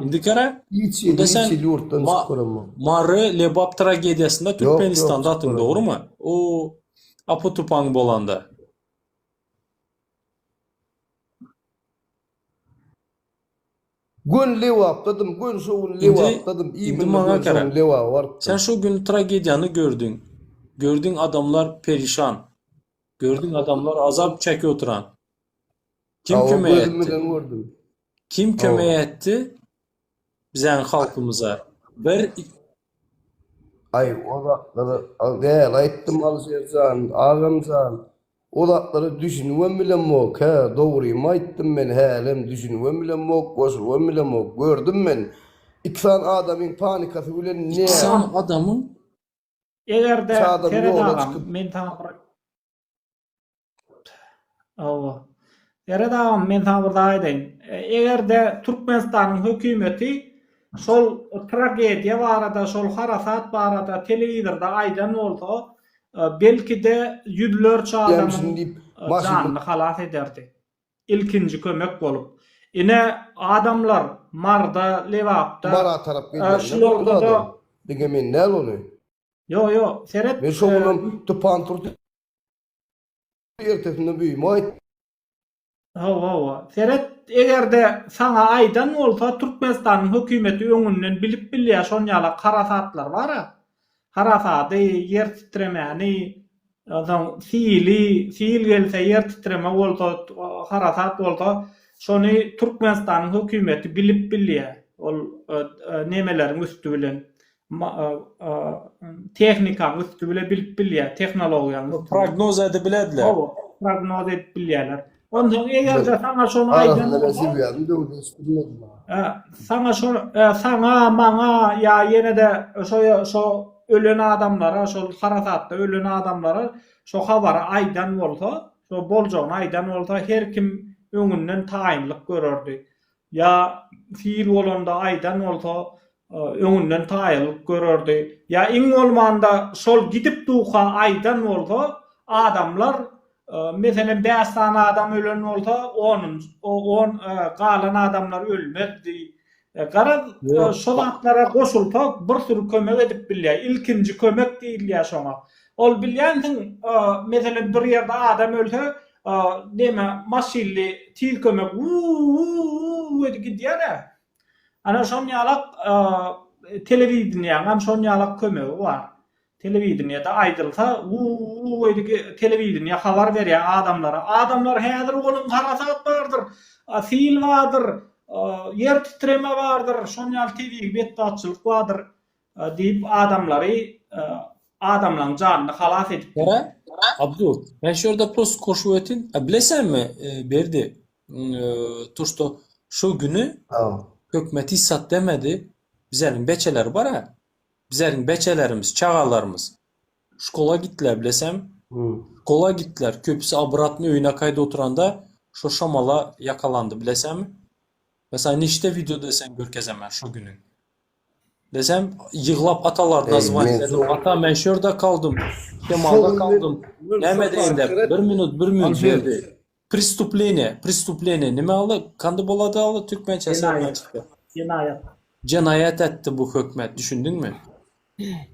Indi gara, Hiç onda hiç sen ýurtdan Ma çykyp göremok. Mary Lebap tragediýasynda Ýok, ýok, Türkmenistanda çykyp atyň göremok. dogrymy? O apy-tupaň bolanda. Gün Lebapdadym, gün şo gün Indi Lebapdadym, indi imенно maňa gün şo gara. gün Lebaba Sen barypdym. şo gün tragediýany gördüň. Gördüň adamlar perişan. Gördüň adamlar azap çekip oturan. Kim Hawa, kömek gözüm etdi? bilen gördüm. Kim Hawa. kömek etdi? Biziň halkymyza. Bir. Aý o zatlary däl aýtdym Alyşir jan, agam jan. O zatlara düşünibem bilemok, hä, dogrymy aýtdym men hälem düşünibem bilemok, goşulybam bilemok. Gördüm men. Iki sany adamyň panikasy bilen Iki sany adamyň? Eger-de adam seret ýola agam, çykyp men saňa bir Hawa. Seret agam, men saňa bir zat aýdaýyn. Eger-de Türkmenistanyň hökümeti şol tragediýa barada, şol harasat barada telewizorda aýdan bolsa, belki-de ýüzlerçe adamyň diýip maşynda janyny halas ederdi. Ilkinji kömek bolup. Ine, adamlar Marda, Lebapda, Mara tarap gelýänler boldy şularda-da adam. Diňe men däl ony. Ýok, ýok, seret. Men şo günem tupan turdy. Ertesinde büýüme aýtdym. Hawa, hawa. Seret, eger-de saňa aýdan bolsa, Türkmenistanyň hökümeti öňünden bilip bilýär şon ýalak harasatlar bar-a. Harasady, ýer titremäni, onsoň sili, sil gelse, ýer titreme bolsa, harasat bolsa, şony Türkmenistanyň hökümeti bilip bilýär. Ol nemeleriň üsti bilen. tehnikanyň üsti bile bilip bilýär, tehnologiýanyň üsti bilen. Prognoz edip bilediler. Hawa, prognoz edip bilýärler. Onsoň eger-de saňa şony aýdan bolsa, saňa şo saňa, maňa ýa ýene-de şo şo ölen adamlara, şol harasatda ölen adamlara şo habary aýdan bolsa, şo boljagyny aýdan bolsa, her kim öňünden taýynlyk görerdi. Ýa sil bolanda aýdan bolsa öňünden taýynlyk görerdi. Ýa iň bolmanda şol gidip duka aýdan bolsa adamlar meselem 5 sany adam ölen bolsa onunjy on galan adamlar ölmezdi. Garaz şo zatlara goşulsa bir sürü kömek edip bilýär. Ilkinji kömek diýilýär şoňa. Ol bilýänsiň meselem bir ýerde adam ölse neme maşynly tiz kömek wuu-wuu-wuu edip gidýär-ä. Ana şon ýalak telewideniýäňem şon ýalak kömegi bar. Telewideniýede aýdylsa wuu-wuu edip telewideniýe habar berýär adamlara. Adamlar häzir boluň harasat bardyr, sil bardyr, ýer titreme bardyr, şon ýaly tebigy betbagtçylyk bardyr. Diýip adamlary adamlaň janyny halas edip Gara, Abdu, men şu ýerde prost goşup ötin. A bilesenmi, Berdi, to što şo güni hökümet hiç zat demedi. Bizleriň beçeleri bar-a. Bizleriň beçelerimiz, çagalarymyz şkola gitdiler bilesenmi? Şkola gitdiler. Köpüsi obratny öýüne gaýda oturanda şo şamala ýakalandy bilesenmi? Mesalan neçde wideoda sen görkezemen şo günüň. Desem ýyglap atalaryna Eý, zwanit men edip, ata men şu ýerde kaldym, şemalda kaldym, näme edeýin dep, bir minut, bir minut berdi. Pristupleniýe, pristupleniýe nime aly, kandy bolady aly türkmençesi Jenaýat. Jenaýat. Jenaýat etdi bu hökmet, düşündiňmi?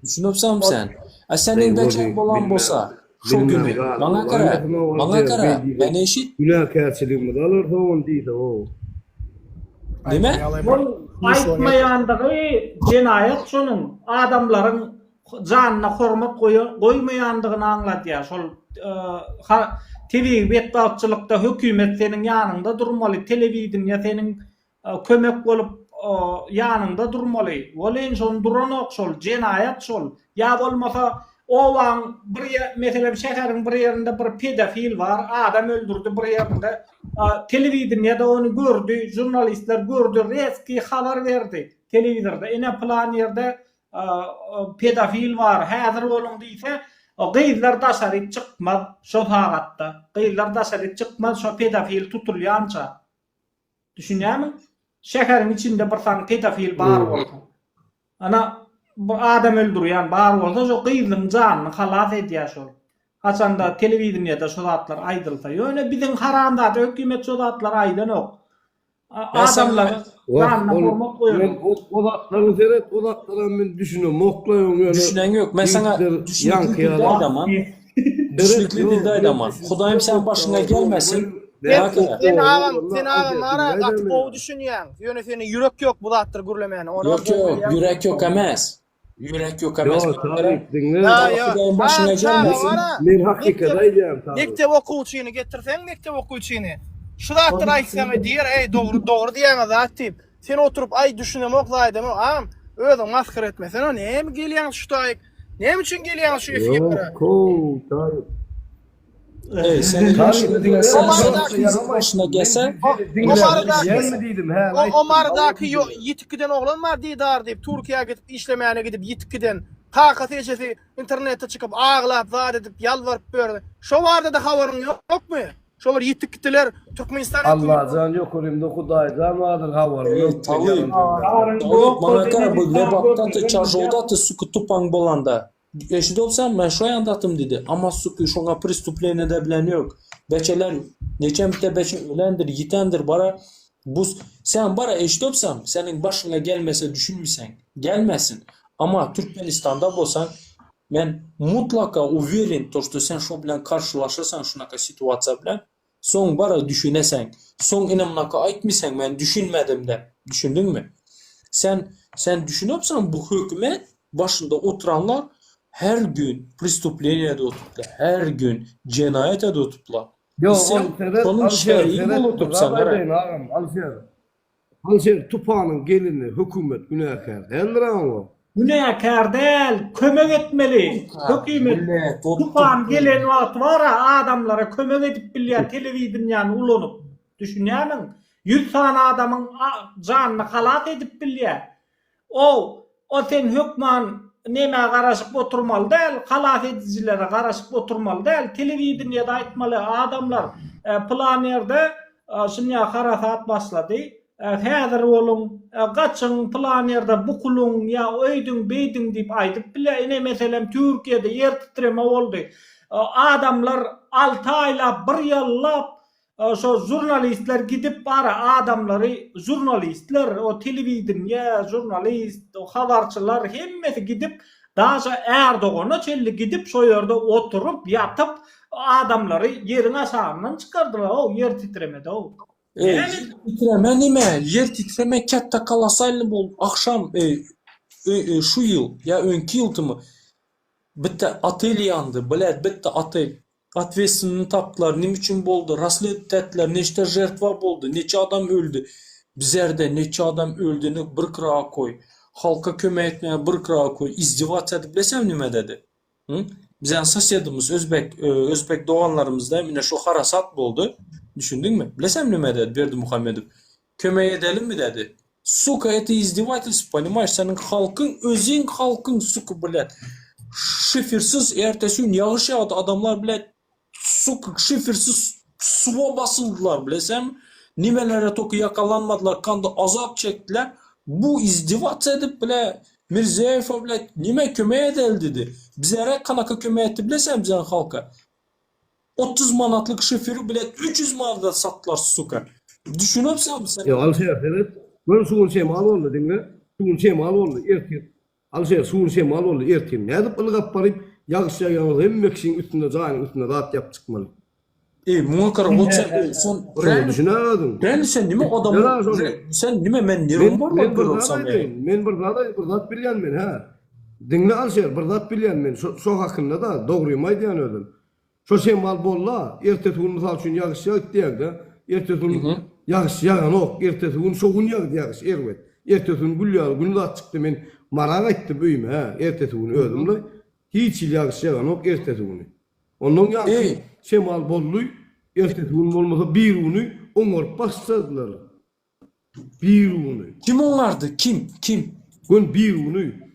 Düşünipsiňmi sen? A seniň beçäň bolan bolsa, şo güni, maňa gara, maňa gara, meni eşit. Günäkärçiligimizi alarys ony diýse o. Nime? Ol aýtmaýandygy jenaýat şonuň adamlaryň janyna hormat goýmaýandygyny aňladýar. Şol tebigy betbagtçylykda hökümet seniň ýanyňda durmaly, telewideniýe seniň kömek bolup ýanyňda durmaly. Welin şony duranok şol, jenaýat şol. Ýa bolmasa obaň bir ýer, meselem şäheriň bir ýerinde bir pedofil bar, adam öldürdi bir ýerinde. Telewideniýede ony gördi, žurnalistler gördi, rezkiý habar berdi telewizorda. Ine pylan ýerde pedofil bar, häzir boluň diýse, gyzlar daşaryk çykmaz şo sagatda. Gyzlar daşaryk çykmaz şo pedofil tutulýança. Düşünýärmiň? Şäheriň içinde bir sany pedofil bar bolsa. Ana, bu adam öldürýän bar bolsa, şo gyzyň janyny halas edýär şol. Haçanda telewideniýede şo zatlar aýdylsa. Ýöne biziň haramzada hökümet şo zatlary aýdanok. Adamlaryň janyna hormat goýanok. Men o zatlara seret, o zatlara men düşünemokla ýöne. Düşünen ýok. Men saňa düşünikli dilde aýdaman. Düşnükli dilde aýdaman. Hudaýym seň başyňa gelmesin. Sen agam, sen agam ara gaty gowy düşünýäň. Ýöne sende ýürek ýok bu zatlary gürlemäne. Ony Ýok ýok, ýürek ýok emes. Ýürek ýok emes. Ýok, Talyp diňle. Hudaýym başyňa gelmesin. Men hakykaty aýdýan Talyp. Mekdep okuwçyny getirseň, mekdep okuwçyny. Şu zatlary aýtsaň diýer, eý dogry, dogry diýýäňiz zat diýip. Sen oturyp aý düşünemok zaýdamok agam. Özüňi masgara etmesene, näme gelýäňiz şu taýyk? Näme üçin gelýäňiz şu efirlere? Ýok, kow, talyp. Eý, seni ýaşuly diňe sen şol başyna gelse, O Marydaky ýitip giden oglan bar Didar diýip, Türkiýä gidip işlemäne gidip ýitip giden. Kakasy ejesi internetde çykyp aglap zat edip ýalbaryp ýördi. Şo barada-da habaryň ýokmy? Şo bir ýitip gitdiler. Türkmenistan hökümeti. Allajan ýokarymda Hudaýjan bardyr habarym Eý, ýok talyp, talyp, maňa gara bu Lebapdaty, Çarjowdaty suky tupaň bolanda. Eşidipsen, men şo ýandatym diýdi. Amma suky şoňa pristupleniýede bilen ýok. Beçeler, neçe bite beçe ölendir, ýitendir bara bu sen bara eşidipsen, seniň başyňa gelmese düşünmiseň. Gelmesin. Amma Türkmenistanda bolsaň, men mutlaka uweren to, što sen şo bilen karşylaşasaň şunaka situasiýa bilen. Soň bara düşüneseň. Soň ine munaka aýtmysaň men düşünmedim dep. Düşündiňmi? Sen sen düşünipsiň bu hökümet başynda oturanlar her gün prestupleniýada otuplar, her gün jenaýat otuplar. Ýok, Sen ol seret, şonuň Alşer, şerigi seret, bolup bir zat oturupsaň gara. aýdaýyn agam, Alşer. Alşer, tupanyň gelini hökümet günäkär däldir aňa. Günäkär däl, kömek etmeli. Hökümet tupan gelen wagty bar-a adamlara kömek edip bilýär telewideniýäni ulanyp. Düşünýärmiň? Ýüz sany adamyň janyny halas edip bilýär. O, o sen hökman nemä garaşyp oturmaly däl, halas edijilere garaşyp oturmaly däl, telewideniýede aýtmaly, adamlar, pylan ýerde şunýa harasat başlady, häzir boluň, gaçyň, pylan ýerde bukulyň ýa öýdüň, beýdiň diýip aýdyp bilýär. Ine, meselem, Türkiýede ýer titreme boldy. Adamlar alty aýlap, bir ýyllap Şo žurnalistler gidip bara adamlary žurnalistler o telewideniýe žurnalist o habarçylar hemmesi gidip daže Erdogana çenli gidip şo ýerde oturyp ýatyp adamlary ýeriň aşagyndan çykardylar ow ýer titremede ow. Eý ýer titreme nime ýer titreme kätde kolosalnyý bolup agşam şu ýyl ýa öňki ýyldymy Bitte otel ýandy, blät, bitte otel. Otwetstwnyny tapdylar, nime üçin boldy, rasledit etdiler, neçde žertwa boldy, neçe adam öldi. Bizerde neçe adam öldüni bir gyraga koý. Halka kömek etmäni bir gyraga koý. Izdewats edip bilesem nimededi? Hı? Bizäň sosedimiz özbek, özbek doganlarymyzda ine şu harasat boldy. Düşündiňmi? Bilesem nimededi Berdimuhamedow? Kömek edelimi dedi. Suka это izdevatelstvo ponimaýeş seniň halkyň özüň halkyň suka blät şifersiz ertesi gün ýagyş ýagdy adamlar blät suka şifersiz suwa basyldylar bilesenmi nimelere toka ýakalanmadylar kanda azap çekdiler bu izdevats edip ble Mirziýaýewe blät nime kömek edeli dedi bizere kanaka kömek etdi bilesenmi biziň halka 30 manatlyk şiferi bilet 300 manada satdylar suka. Düşünipsiňmi sen? Ýok Alşer seret. Gör şu gün şemal boldy diňle. Şu gün şemal boldy ertir. Alşer şu gün şemal boldy ertir nädip ylgap baryp ýagyş ýagýan bolsa hemme kişiň üstünde jaýynyň üstünde zat ýapyp çykmaly. Eý muňa gara ot sen eý sen Şoňa düşünäýdiň. Real sen nime adamyň sen nime men nerwim bar Men bir zat aýdaýyn men bir zat aýdaýyn bir zat bilýän men hä. Diňle Alşer bir zat bilýän men şo şo hakynda da dogrymy aýdýan özüm. Şo şemal bolda, ertesi gün mysal üçin ýagyş ýagyp diýägde, ertesi gün ýagyş ýaganok, ertesi gün şo gün ýagdy ýagyş erbet. Ertesi gün gül ýaly gün zat çykdy men Mara gaýtdym öýüme hä, ertesi gün özümle hiç hili ýagyş ýaganok ertesi güni. Ondan ýaňky şemal boldy, ertesi gün bolmasa birigüni oňaryp başladylar. Biruny. Kim oňardy kim kim. Gün Biruny.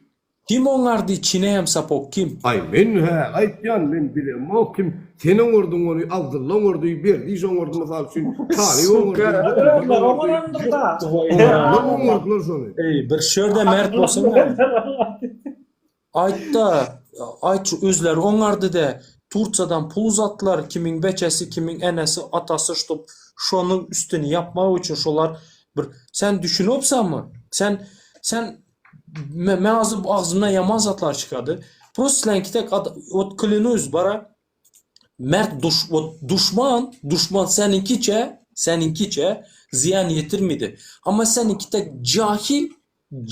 Kim oňardy içine hem sapok kim. Aý men hä aýtýan men bilemok kim sen oňardyň ony Abdylla oňardy Berdiş oňardy mysal üçin Talyp oňardy Özleri oňarandyrda. Oňardylar oňardylar şony. Eý bir şerde mert bolsaň. Aýtda, aýt şu özleri oňardy-dä, Tursiýadan pul uzatdylar, kimiň beçesi, kimiň enesi, atasy ştob şonuň üstüni ýapmak üçin şolar bir sen düşünopsaňmy? Sen sen men men hazir agzymdan ýaman zatlar çykady. Prosto sileňki tek ad wot klýanuýs bara mert duş wot duşman duşman seniňkiçe seniňkiçe zyýan ýetirmedi. Amma seniňki tek jahil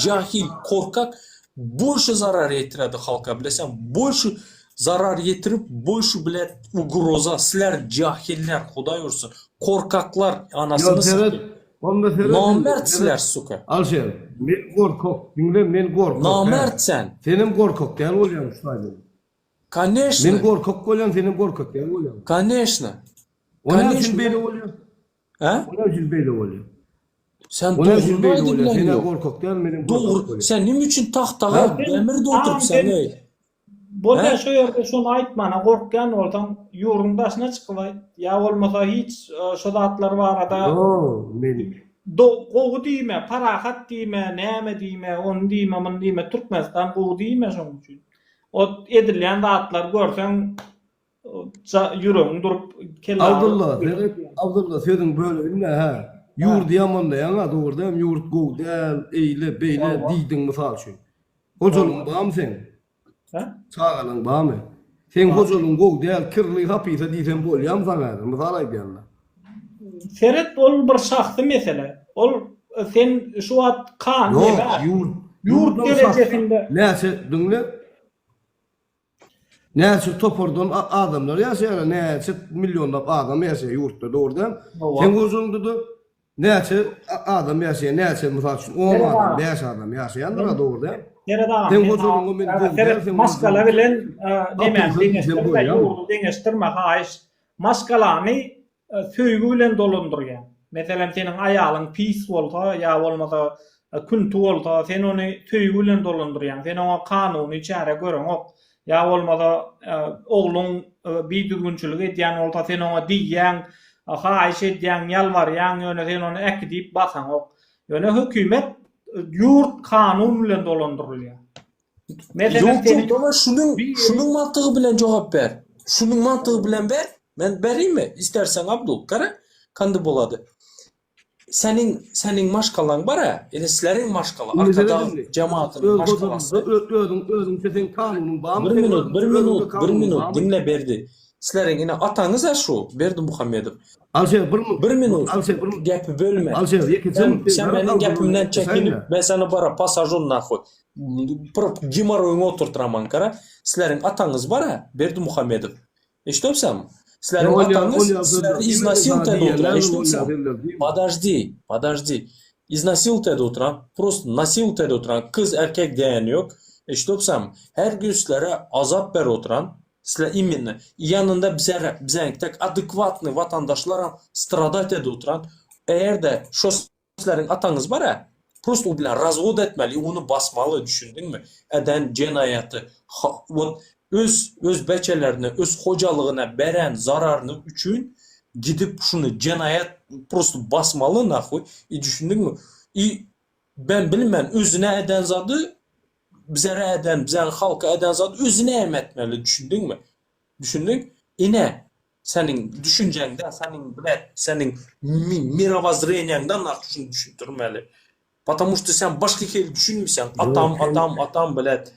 Jahil, korkak bolşy zarar ýetiredi halka bileseň bolşy zarar ýetirip bolşy bile ugroza sizler jahiller hudaý ursun korkaklar Ýok anasyny seret satyn. Onda seret indi. Namert sizler suka. Alşer, men gorkak, diňle men gorkak. Namert sen. Senem gorkak däl bolýaň şu taýdan. Koneşno. Men gorkak bolýan, senem gorkak däl bolýaň. Koneşno. O näme üçin beýle bolýar? Hä? O näme üçin beýle bolýar? Sen O näme üçin dogryny beýle aýdyp bolýar? bilen Sen-ä ýok. gorkak däl, menem gorkak Dogry. bolýan. Sen nime üçin tagtaga demir doldurypsaň eý? Bolýa Hä? şo ýerde şony aýtmana gorkýan bolsaň ýurduň daşyna çykyp aýt. Ýa bolmasa hiç şo zatlar barada Ýok, men do gowy diýme, parahat diýme, näme diýme, ony diýme, muny diýme, Türkmenistan gowy diýme şoň üçin. O edilýän zatlary görseň ýüregiň durup kelle Abdylla, seret, Abdylla sözüň böleginde hä, ýurdy ýamanlaýaň-a dogrudan hem ýurt gowy däl, eýle, beýle diýdiň mysal üçin. Hojalygyň barmy seň? Hä? Çagalaň barmy? Seň hojalygyň gowy däl, kirli, hapysa diýsem bolýamy saňa häzir, mysal aýdýan-da. Seret ol bir şahsy mesele. Ol sen şu wagt kan Ýok, ýurt, ýurt derejesinde. Näçe, diňle. Näçe topardan adamlar ýaşaýar, näçe millionlap adam ýaşaýar ýurtda, dogry däl? Seň hojalygyňda-da näçe adam ýaşaýar, näçe mysal üçin on adam, bäş adam ýaşaýandyr-a, dogry däl? Seret agam, Seň hojalygyňa men gowy däl, seň maşgala bilen nemäni deňeşdirme, ýurdy deňeşdirme, haýyş. Maşgalany söýgi bilen dolandyrýar. Meselem, seniň aýalyň pis bolsa ýa bolmasa künti bolsa, sen ony söýgi bilen dolandyrýaň. Sen oňa kanuny çäre göreňok. Ýa bolmasa ogluň bidüzgünçilik edýän bolsa, sen oňa diýýäň, haýyş edýäň, ýalbarýaň, ýöne sen ony äkidip basaňok. Ýöne hökümet, ýurt kanun bilen dolandyrylýar. Meselem, Ýok, ýok, daway şunuň, şunuň mantygy bilen jogap ber. Şunuň mantygy bilen ber. Men bereyinmi? Isterseň Abdul, gara, kandy bolady. Seniň, seniň maşgalaň bar-a, ine sizleriň maşgala, Arkadag jematynyň maşgalasy. Özüň, özüňçe seň kanunyň barmy? Bir minut, bir minut, bir minut, diňle Berdi. Sizleriň ine ataňyz-a şu, Berdimuhamedow. Alşer bir minut. Bir minut. Alşer bir minut. Gepi bölme. Alşer ýekeje Sen, sen meniň gepimden çekinip, men seni bara pasažun nahoý. Bir gemaroýyňy oturtyraman gara. Sizleriň ataňyz bar-a, Berdimuhamedow. Eşidipsiňmi? Sizleriň ataňyz sizleri iznasilt edip oturan, eşidipsiňmi? Podожди, podожди. Iznasilt edip oturan, prosto nasilt edip oturan, kyz erkek diýeni ýok. Eşidipsiňmi? Her gün sizlere azap berip oturan, sizler imенно ýanynda bize bize tek adekwatnyý watandaşlaram stradat edip oturan. Eger-de şo Sizleriň ataňyz bar-a, prosto u bilen razwod etmeli, ony basmaly, düşündiňmi? Eden jenaýaty, wot öz öz beçelerine, öz hojalygyna beren zararyny üçin gidip şuny jenaýat prosto basmaly nahuý, i düşündiňmi? I ben bilmen özüne eden zady bizere eden, bize halka eden zady özüne hem etmeli, düşündiňmi? Düşündiň? Ine, seniň düşünjäňde, seniň blet, seniň mirowozzreniýaňda nagt şuny düşündirmeli. Потому что sen başga hili düşünmeýseň, atam, atam, atam blet.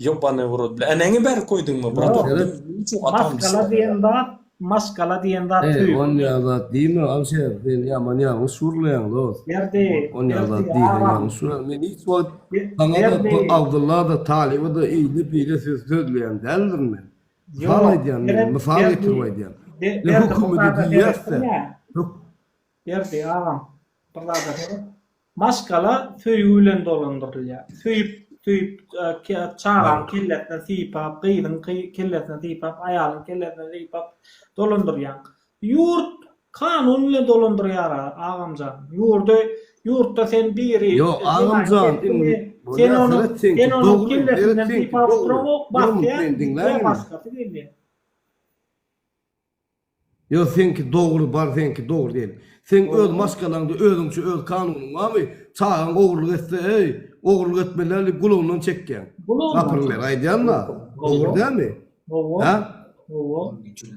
Ýobanyý w rot, blet. Eneňi bäri koýduňmy, bratok? Nime üçin atam Maşgala diýen zat, maşgala diýen zat Eý, söýgi. onýa zat diýme, Alşer, sen ýaman ýalňyş gürleýäň, dost. Berdi, Onýa zat Berdi diýseň agam. ýalňyş gürleýäň. Men hiç wagt saňa-da, Berdi. Abdylla-da, Talyba-da eýle-beýle söz sözleýän däldirin men. Mysal Ýok, aýdýan men, seret, mysal Berdi, getirip aýdýan. Be- Ne Berdi, bir hökümede zada diýýäs-de, seretdiň-ä. hök. Berdi agam, bir zada seret. Maşgala söýgi bilen dolandyrylýar. Söýüp, söýüp, çagaň kellesine sypap, gyzyň kellesine sypap, aýalyň kellesine sypap dolandyrýaň. Ýurt kanun bilen dolandyrýar agamjan. Ýurdy, ýurtda sen biri Ýok, agamjan, indi sen bolýar, onuň, seret seňki sen onuň dogry, seret kellesinden seňki sypap dogry. oturanok, Bir minut basýar, meni diňläň ýa indi. başgasy gelýär. Ýok seňki dogry bar seňki dogry diýeli. Seň öz maşgalaňda özüňçe öz kanunyň barmy? Çagaň ogurlyk etse eý ogurlyk etmeli däl diýip gulagyndan çekýäň. Gulagyndan Gapyryň aýdýan-da. Dogry dälmi? Hawa. Hä? Hawa.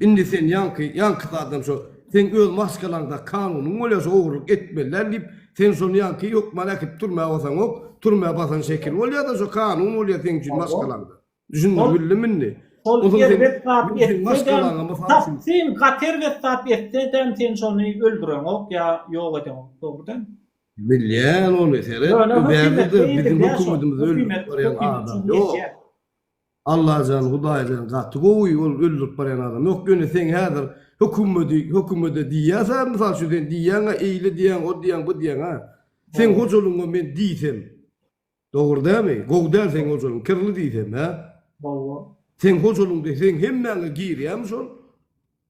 Indi sen ýaňky ýaňky zadam şo seň öz maşgalaňda kanunyň bolýar şo ogurlyk etmeli däl diýip sen şony ýaňky hökman äkidip türmä basaňok türmä basan şekil bolýar-da şo kanun bolýar seň üçin maşgalaňda. Düşündir bildim indi. Şol Onsoň sen erbet zat men seň etsedem, maşgalaňa mysal üçin sen gaty erbet zat etsedem sen şony öldüreňok ýa ýok edeňok, dogry dälmi? Bilýän ony seret, Ýöne bu hökümet bärde-de biziň beýdilýär şol, hökümetimizi öldürip hökümet barýan hökümet adam şony ýok. edýär. Allajan Hudaýjan gaty gowy ol öldürip barýan adam ýok ýöne seň häzir. Hökümedi hökümede diýýäs-ä mysal üçin sen diýýäň-ä eýle diýýäň o diýýäň bu diýýäň-ä. Seň hojalygyňa men diýsem dogry dälmi? Gowy däl seň hojalygyň kirli diýsem hä? Hawa. Seň hojalygyňda seň hemmäňe girýämi şol?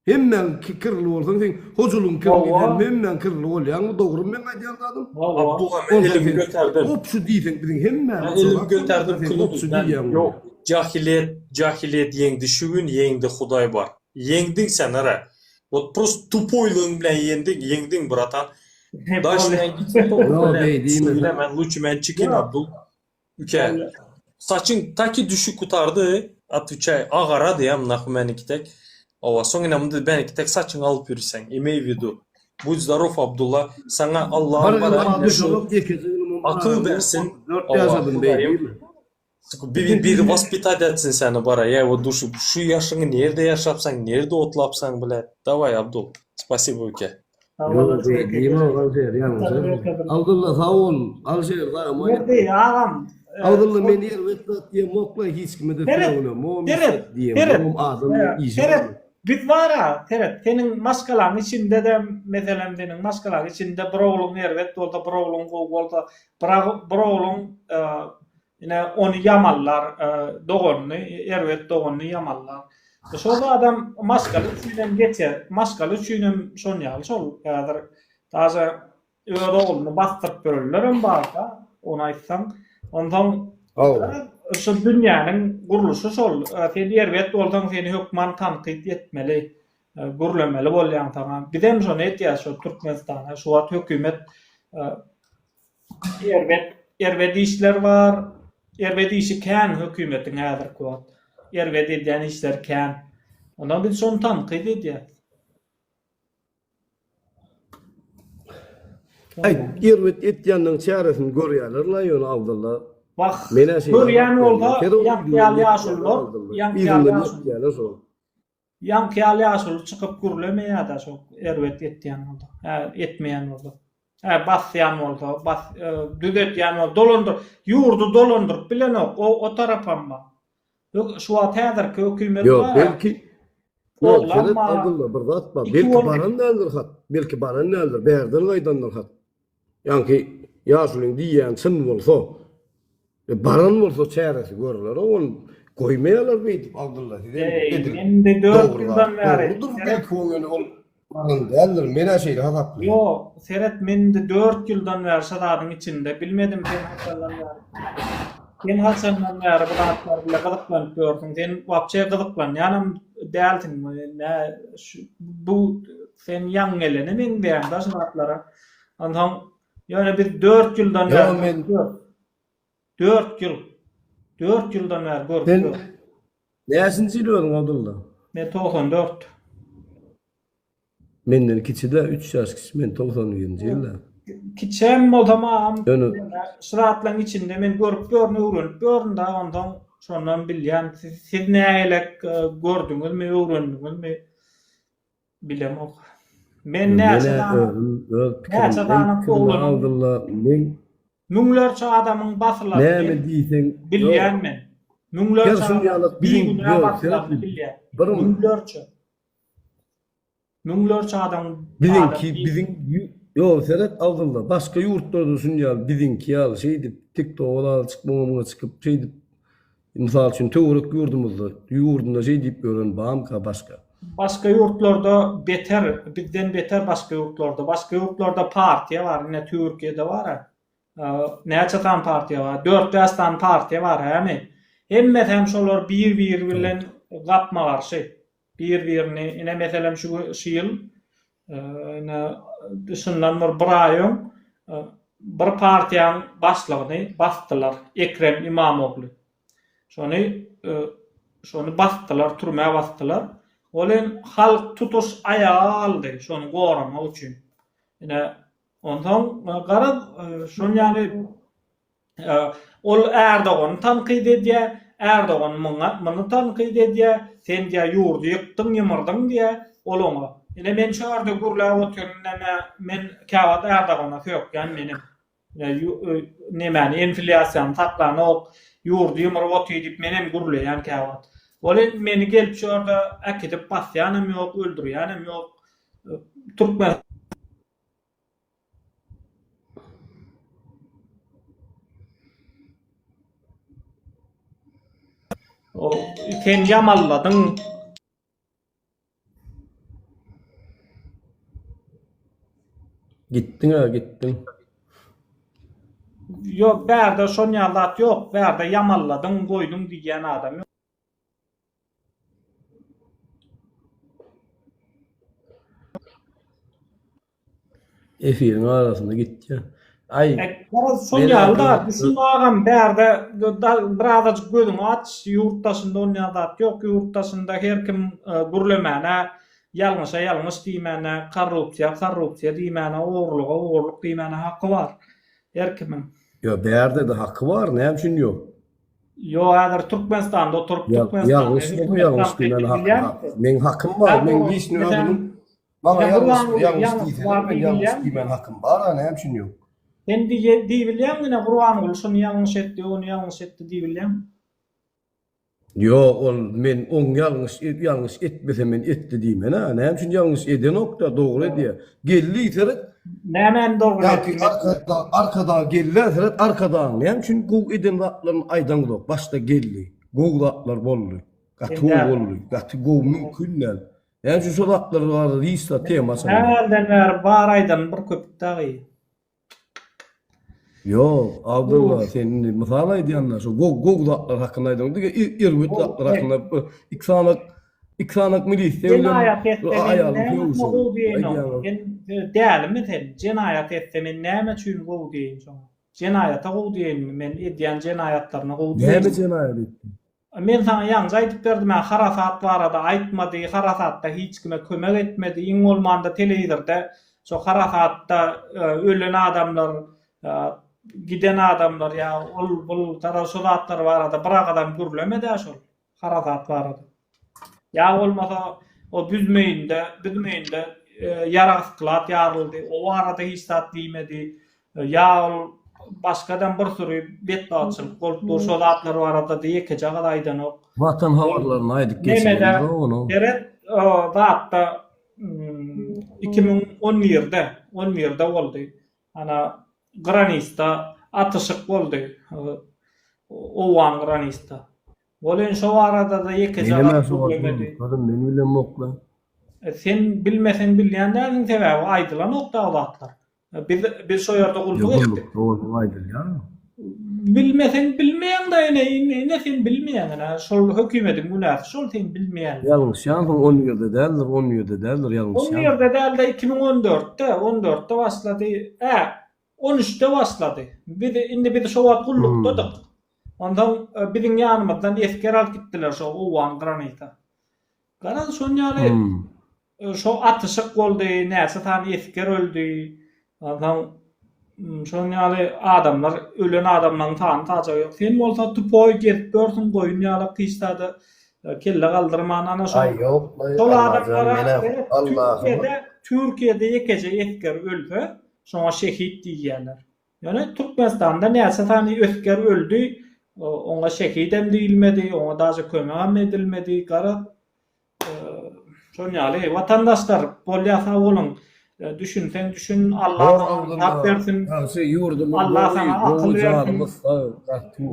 Hemmäň kirli bolsaň seň hojalygyň kirli diýseň hemmäň kirli bolýaňmy dogrymy meň aýdýan zadym? Abdulla men elimi göterdim. Opşy diýseň biziň hemmämiz Men elimi göterdim sen opşy diýýäň. Ýok jahiliýet jahiliýet ýeňdi şu gün ýeňdi hudaý bar. Ýeňdiň sen ara. Wot prost tupoýlygyň bilen ýendiň ýeňdiň bratan. Daş men gitse men luçi men çikin Abdul. Üke. Saçyň taki düşük gutardy, otwçaý agarady ýa nahu meniki tek. Owa, soň ine munda beniki tek saçyňy alyp ýörseň, imey widu. Будь zdorov Abdulla, saňa Allaň bara şu akyl bersin. Owa, Hudaýym. Bir bir waspitat etsin seni bara, ýa wo duşu şu ýaşyňy nirde ýaşapsaň, nirde otlapsaň bile. Daway Abdul. Spasibo üke. Ýok, beý diýme Alşer, ýalňyşarsyň. Abdylla sag bol, Alşer salam aýt. Berdi agam. Abdylla men erbet zat diýemokla hiç kime-de sögünemok, hiç zat diýemok, adam işi. Seret, biz bar-a, seret, seniň maşgalaň içinde-de, meselem, seniň maşgalaň içinde bir ogluň erbet bolsa, bir ogluň gowy bolsa, bir ogluň Ine, ony ýamallar, doganyny, erbet doganyny ýamallar. Şol adam maşgala üçinem geçer, maşgala üçinem şon ýaly şol häzir daže öz ogluny basdyryp ýörenlerem bar-da, ony aýtsaň. Onsoň şu dünýäniň gurluşy şol, sen erbet bolsaň seni hökman tankyt etmeli, gürlemeli bolýaň saňa. Bizem şony edýäs şo Türkmenistana, şu wagt hökümet Erbet erbet işler bar. Erbet işi kän hökümetiň häzirki wagt. Erbet edýän işleri kän. Ondan biz şony tankyt edýäs. Aý, erbet etýänleň çäresini görýäler-la ýöne Abdylla. Wah, görýän bolsa ýaňky ýaly ýaşulular, ýaňky ýaly ýaşulular. Ýaňky ýaly ýaşuly çykyp gürlemeýädä şo erbet etýän bolsa, hä etmeýän bolsa. Hä basýan bolsa, bas düzetýän bolsa, dolandyr ýurdy dolandyryp bilenok, o o tarapam bar. Şu wagt häzirki hökümet Ýok, belki Ýok, seret Abdylla bir zat bar. Belki baran däldir hat. Belki baran däldir, bärden gaýdandyr hat. Ýaňky ýaşulyň diýýäni çyn bolsa, E, baran bolsa çäresi görüler ol goýmaýarlar beýdip Abdylla siz edil. Indi 4 ýyldan bäri. Dogrudyr belki ol ýöne ol baran däldir. Men-ä şeýle hasaplaýan. Ýok, seret men indi 4 ýyldan bäri şo zadyň içinde bilmedim sen haçandan bäri. Sen haçandan bäri bu zatlar bilen gyzyklanyp ýörsüň. Sen wapçe gyzyklanýanam dälsiň. Nä bu sen ýaňy gelene meňzeýäň-da şu zatlara. Onsoň Ýöne biz 4 ýyldan bäri men 4 ýyl 4 ýyldan bäri görüp Sen näçinji ýyl özüň Abdylla? Men 94. Menden kiçi-de, 3 ýaş kiçi, men 91-nji ýylda. Kiçem bolsam agam, şu zatlaryň içinde men görüp ýörün, öwrenip ýörün da, onsoň şondan bilýän. Siz, siz nägelek gördüňizmi, öwrendiňizmi? Bilemok. Men näçe sany öz näçe sany oglanyň men müňlerçe adamyň basylanyny näme diýseň bilýän men. Müňlerçe adamyň bigünä basylanyny bilýän. Müňlerçe. Müňlerçe adamyň biziňki biziň ýok seret Abdylla başga ýurtlarda şun ýaly biziňki ýaly şeýdip tiktoga zada çykyp oňa muňa çykyp şeýdip Mysal üçin töwerek ýurdumyzda, ýurdunda şeý diýip ýören bamyka başga? Başga ýurtlarda beter, bizden beter başga ýurtlarda. Başga ýurtlarda partiýa bar, ine Türkiýede bar-a. Näçe sany partiýa bar? Dört-bäş sany partiýa bar, hämi? Hemmesi hem şolar bir-biri bilen gapma-garşy. Bir-birini, ine meselem şu şu ýyl ine şundan bir bir aý öň bir partiýaň başlygyny basdylar, Ekrem Imamogly. Şony şony basdylar, türmä basdylar. Ol hem halk tutuş aýaga galdy şony goramak üçin. Ine onsoň garaz şon ýaly Ol Ärdogany tankyt edýär, Ärdogan muňa, muny tankyt edýär, sen diýýär ýurdy ýykdyň, ýymyrdyň diýýär, ol oňa. Ine men şu ýerde gürläp otyryn, näme, men käwagt Ärdogana sökýän menem. Nemäni, inflýasiýany saklanok, ýurdy ýymyryp otyr diýip menem gürleýän käwagt. Welin meni gelip şu ýerde äkidip basýanam ýok, öldürýänem ýok. Türkmen Sen ýamalladyň. Gitdiň-ä gitdiň. Ýok bärde şon ýaly zat ýok. Bärde ýamalladyň, goýduň diýýän adam ýok. Efiriň arasynda gitýär. Aý. Garaz şol ýaly-da, düşün agam bärde birazajyk gözüňi aç, ýurt daşynda onýan zat ýok, ýurt daşynda her kim gürlemäne, ýalňyşa ýalňyş diýmäne, korrupsiýa korrupsiýa diýmäne, ogurlyga ogurlyk diýmäne haky bar her kimiň. Ýok bärde-de haky bar, näme üçin ýok? Ýok häzir Türkmenistanda oturyp Türkmenistanda Ýalňyş bolsa ýalňyş diýmäne haky bar. Meň hakym bar, meň liçni özümiň Maňa ýalňyş ýalňyş diýseler men ýalňyş diýmän hakym bar-a näme üçin ýok? Sen diýibilýäňmi ine Gurbanguly şuny ýalňyş etdi, ony ýalňyş etdi diýibilýäňmi? Ýok ol men oň ýalňyş ýalňyş etmese men etdi diýmen-ä näme üçin ýalňyş edenok-da dogry edýä. Geldi seret. Nämäni dogry etdi? Arkadag Arkadag geldi seret Arkadagyň näme üçin gowy eden zatlaryny aýdaňzok başda geldi gowy zatlar boldy gaty gowy boldy gaty gowy mümkin däl Näme üçin şo zatlar barada hiç zat tema açaňok? Hälden bäri bar aýdany bir köpük dagy. Ýok, Abdylla sen indi mysal aýdýanda şo gowy gowy zatlar hakynda aýdaň diňe erbet zatlar hakynda iki sanak iki sanak milisiýa bilen Jenaýat etse men aýalyň näme sögüşi gowy diýeýin oňa? aýdýaňyz. Sen dälimi sen? Jenaýat etse men näme üçin gowy diýeýin şoňa? Jenaýata gowy diýeýinmi men edýän jenaýatlaryna gowy Näme diýeýinmi? jenaýat etdi? Men saňa ýaňja aýdyp berdim-ä, harasat barada aýtmady, harasatda hiç kime kömek etmedi, iň bolmanda telewizorda şo harasatda ölen adamlar, giden adamlar ýa ol bul garaz şo zatlar barada bir agyzam gürlemedi-ä şol harasat barada. Ýa bolmasa o Büzmeýinde, Büzmeýinde ýarag sklad ýaryldy, o barada hiç zat diýmedi. Ýa ol başgadam bir süri betbagtçylyk bolup dur, şo zatlar barada-da ýekeje agyz aýdanok. Watan habarlaryny aýdyp geçirendir ony. Seret, zatda 2011-de, on birde boldy. Ana, granisda atyşyk boldy. Owgan granisda. Welin şo barada-da ýekeje agyz gürlemedi. Men bilemok-la. Sen bilmeseň bilýän dälsiň, sebäbi aýdylanok-da o zatlar. Biz biz şo ýerde gulluk etdik. Gullukda bolsaň aýdylýar. Bilmeseň bilmeýäň-de ine ine sen bilmeýäň ine şol hökümediň günäsi şol sen bilmeýän. Ýalňyşýansyň on birde däldir on birde däldir ýalňyşýaň. On birde dälde 2014-de on dörtde başlady ä on üçde başlady. Biz indi biz şo wagt gullukdadyk. Onsoň biziň ýanymyzdan esger alyp gitdiler şo owgan granita. Garaz şon ýaly Şo atyşyk boldy, näçe sany esger öldi. Onsoň şonuň ýaly adamlar, ölen adamlaryň sany sajagy ýok. Sen bolsa tupoý gezip ýörsüň goýun ýaly hiç zada kelle galdyrman ana şo Aý ýok-laý şol Allajan adamlara menä seret Allahym. Türkiýede Türkiýede ýekeje esger ölse şoňa şehit diýýärler. Ýöne Türkmenistanda näçe sany esger öldi oňa şehidem diýilmedi, oňa daže kömegem edilmedi. Garaz Şon ýaly watandaşlar bolýa sag boluň. Düşünseň düşün Allah Bor saňa Abdylla ynsap bersin. Ýagşy ýurdumyz Allah gowy saňa akyl gowy bersin. janymyz sag gaty.